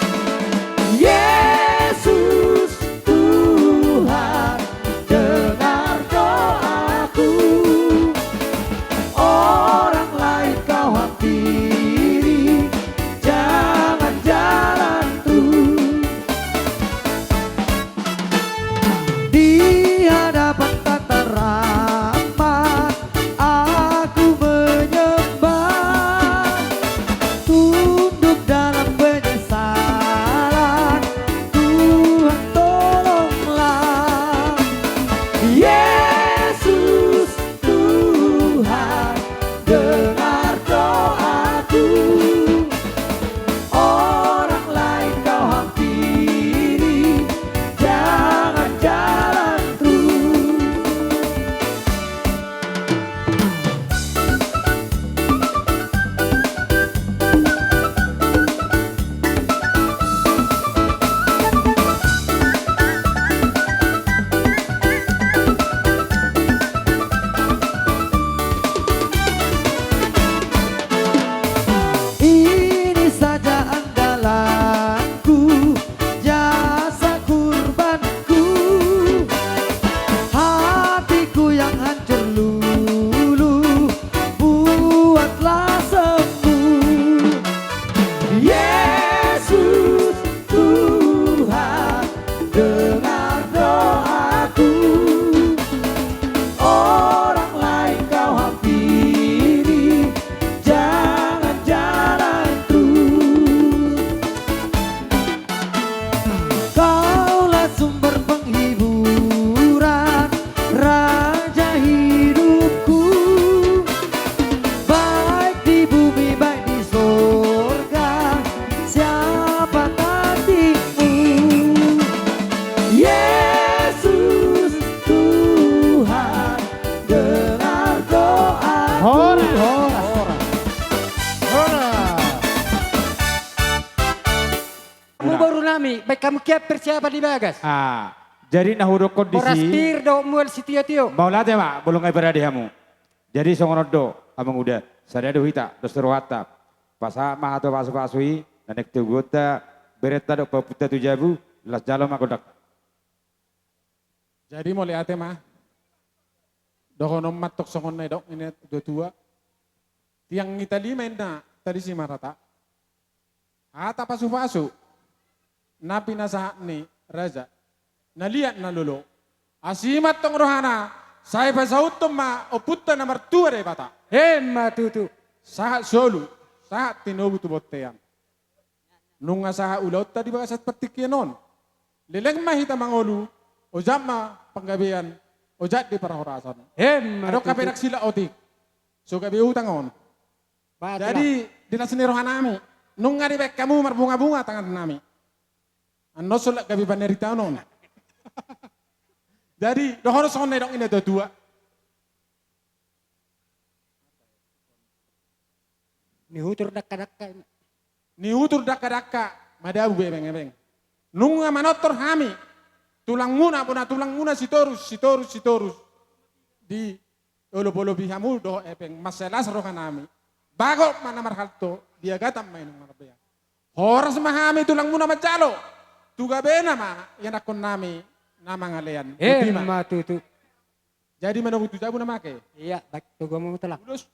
Yesus Tuhan, dengar doaku. Orang lain kau hampiri, jangan jalan terus. Di hadapan tataram aku menyembah, tunduk dalam penyesalan, Tuhan tolonglah. Yesus Tuhan, dengar doaku. Orang lain kau hampiri, jangan jalan terus. Ini saja andalanku, jasa kurbanku. Hatiku yang hancur lulu, buatlah sembuh. Yesus Tuhan, dengar doaku. Orang lain kau hampiri, jangan jalan terus. Kaulah sumber penghiburan, raja hidupku. Baik di bumi, baik di sorga, siapa tandingmu? Yesus Tuhan, dengar doaku. Horas, horas, horas. Horas. Hamu boru nami, baen hamu kiap persiapan di bagas. Ah, jadi na hudokkon disi. Boras pir dohot mual sitio-tio. Mauliate ma, molo nunga diparade hamu. Jadi songon on do, amang uda, sada do hita, dos do rohanta. Pasahat ma hata pasu-pasu i, na naeng toguonta, berenta dohot pahompunta tu jabu, laos jalo ma gondang. Jadi mauliate ma. Dohonon ma tong songon na nidok ni natuatua. Tiang ni tali ma inna, tali simarata. Hata pasu-pasu na pinasahat ni raja, na liat na lolo. Asi ma tong rohana, sai pasauthon ma ompunta na martua Debata. Emma tutu. Sahat solu, sahat tinobu tu bontean. Nunga sahat ulaonta di bagasan partingkian on. Leleng ma hita mangolu, ojak ma panggabean, ojak di parhorasan. Emma tutu. Adong hape nang silak otik. So gabe utang on. Jadi, di las ni rohanami, nunga dibaen hamu marbunga-bunga tangannami. Annon so lak gabe panaritaon on. Jadi, dohonon songon na nidok ni natuatua. Nihutur dakka-dakka. Nihutur dakka-dakka, madabu be ebeng-ebeng. Nunga manortor hami, tulangmuna, bona tulangmuna Sitorus, Sitorus, Sitorus. Di olop-olopi hamu dohot hepeng, mansai las rohanami. Bagot ma na marhalto, biagatan ma inong marbea. Horas ma hami tulangmuna manjalo, tu gabena ma ianakkonnami na mangalean. Boti ma. Emma tutu. Jadi manogu tu jabu nama ake. Iya, baik, togu hamu tulang. Ulos.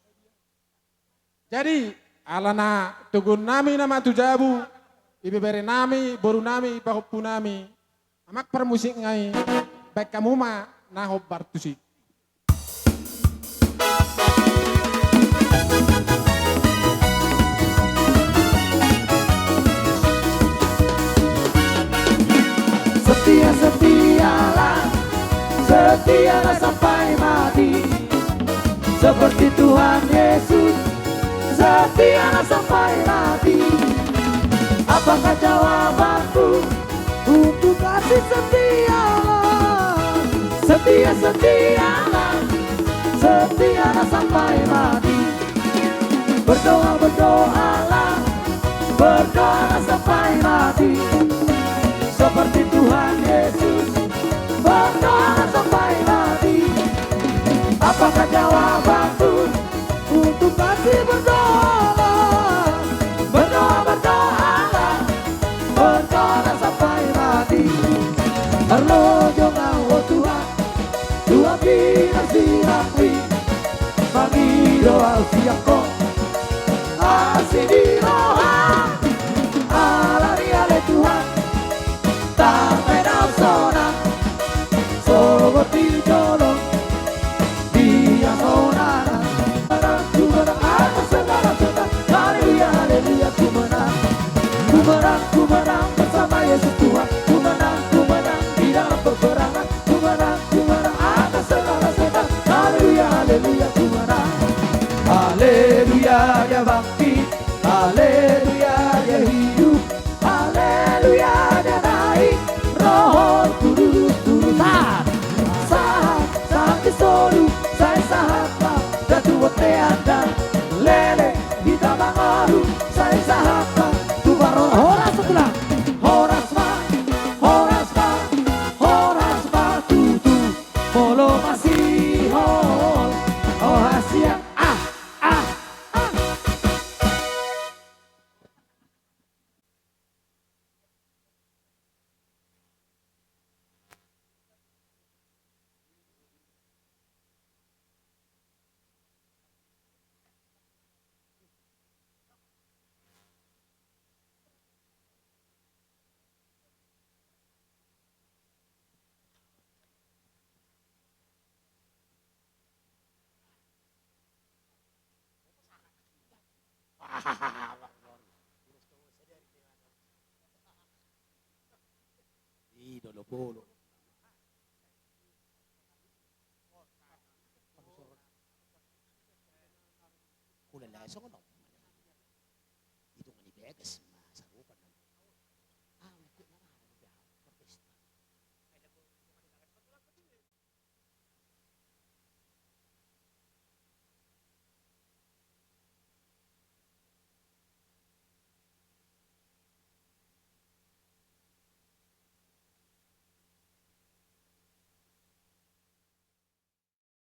Jadi, alana toguonnami nama tu jabu, ibeberenami, borunami, pahompunami, amang parmusik ngai, baen hamu ma na hombar tusi. Setia na sampai mati. Seperti Tuhan Yesus, setia na sampai mati. Apakah jawabanku untuk kasih setia Allah? Setia, setia Allah, setia na sampai mati. Berdoa, berdoalah, berdoalah sampai mati. Seperti Tuhan Yesus, berdoalah sampai mati. Apakah jawabanku untuk kasih? Berdoalah, berdoa, berdoalah, berdoalah sampai mati. Parlo jo ma ho Tuhan, tu api na sinambi, mangido au sian ho, asi ni roha. Alani ale Tuhan, tama na sonang, sogot di jolo, dia sonang. Ku menang, ku menang atas segala setan. Haleluya, haleluya, ku menang. Ku menang, ku menang bersama Yesus Tuhan. Ku menang, ku menang di dalam peperangan. Ku menang, ku menang atas segala setan. Haleluya, haleluya, ku menang. Haleluya, dia bangkit. Haleluya, dia hidup. Haleluya, dia naik. Roh Kudus turunan. Sahat, sahat di solu, sai sahat ma. Datu bontean dan leleng. Hita mangoru, sai sahat ma. Tu parhorasan tulang. Horas ma, horas ma, horas ma tutu. Molo masihol ho hasian, ah, ah, ah. Ih, dolo bolo. Kula lai songon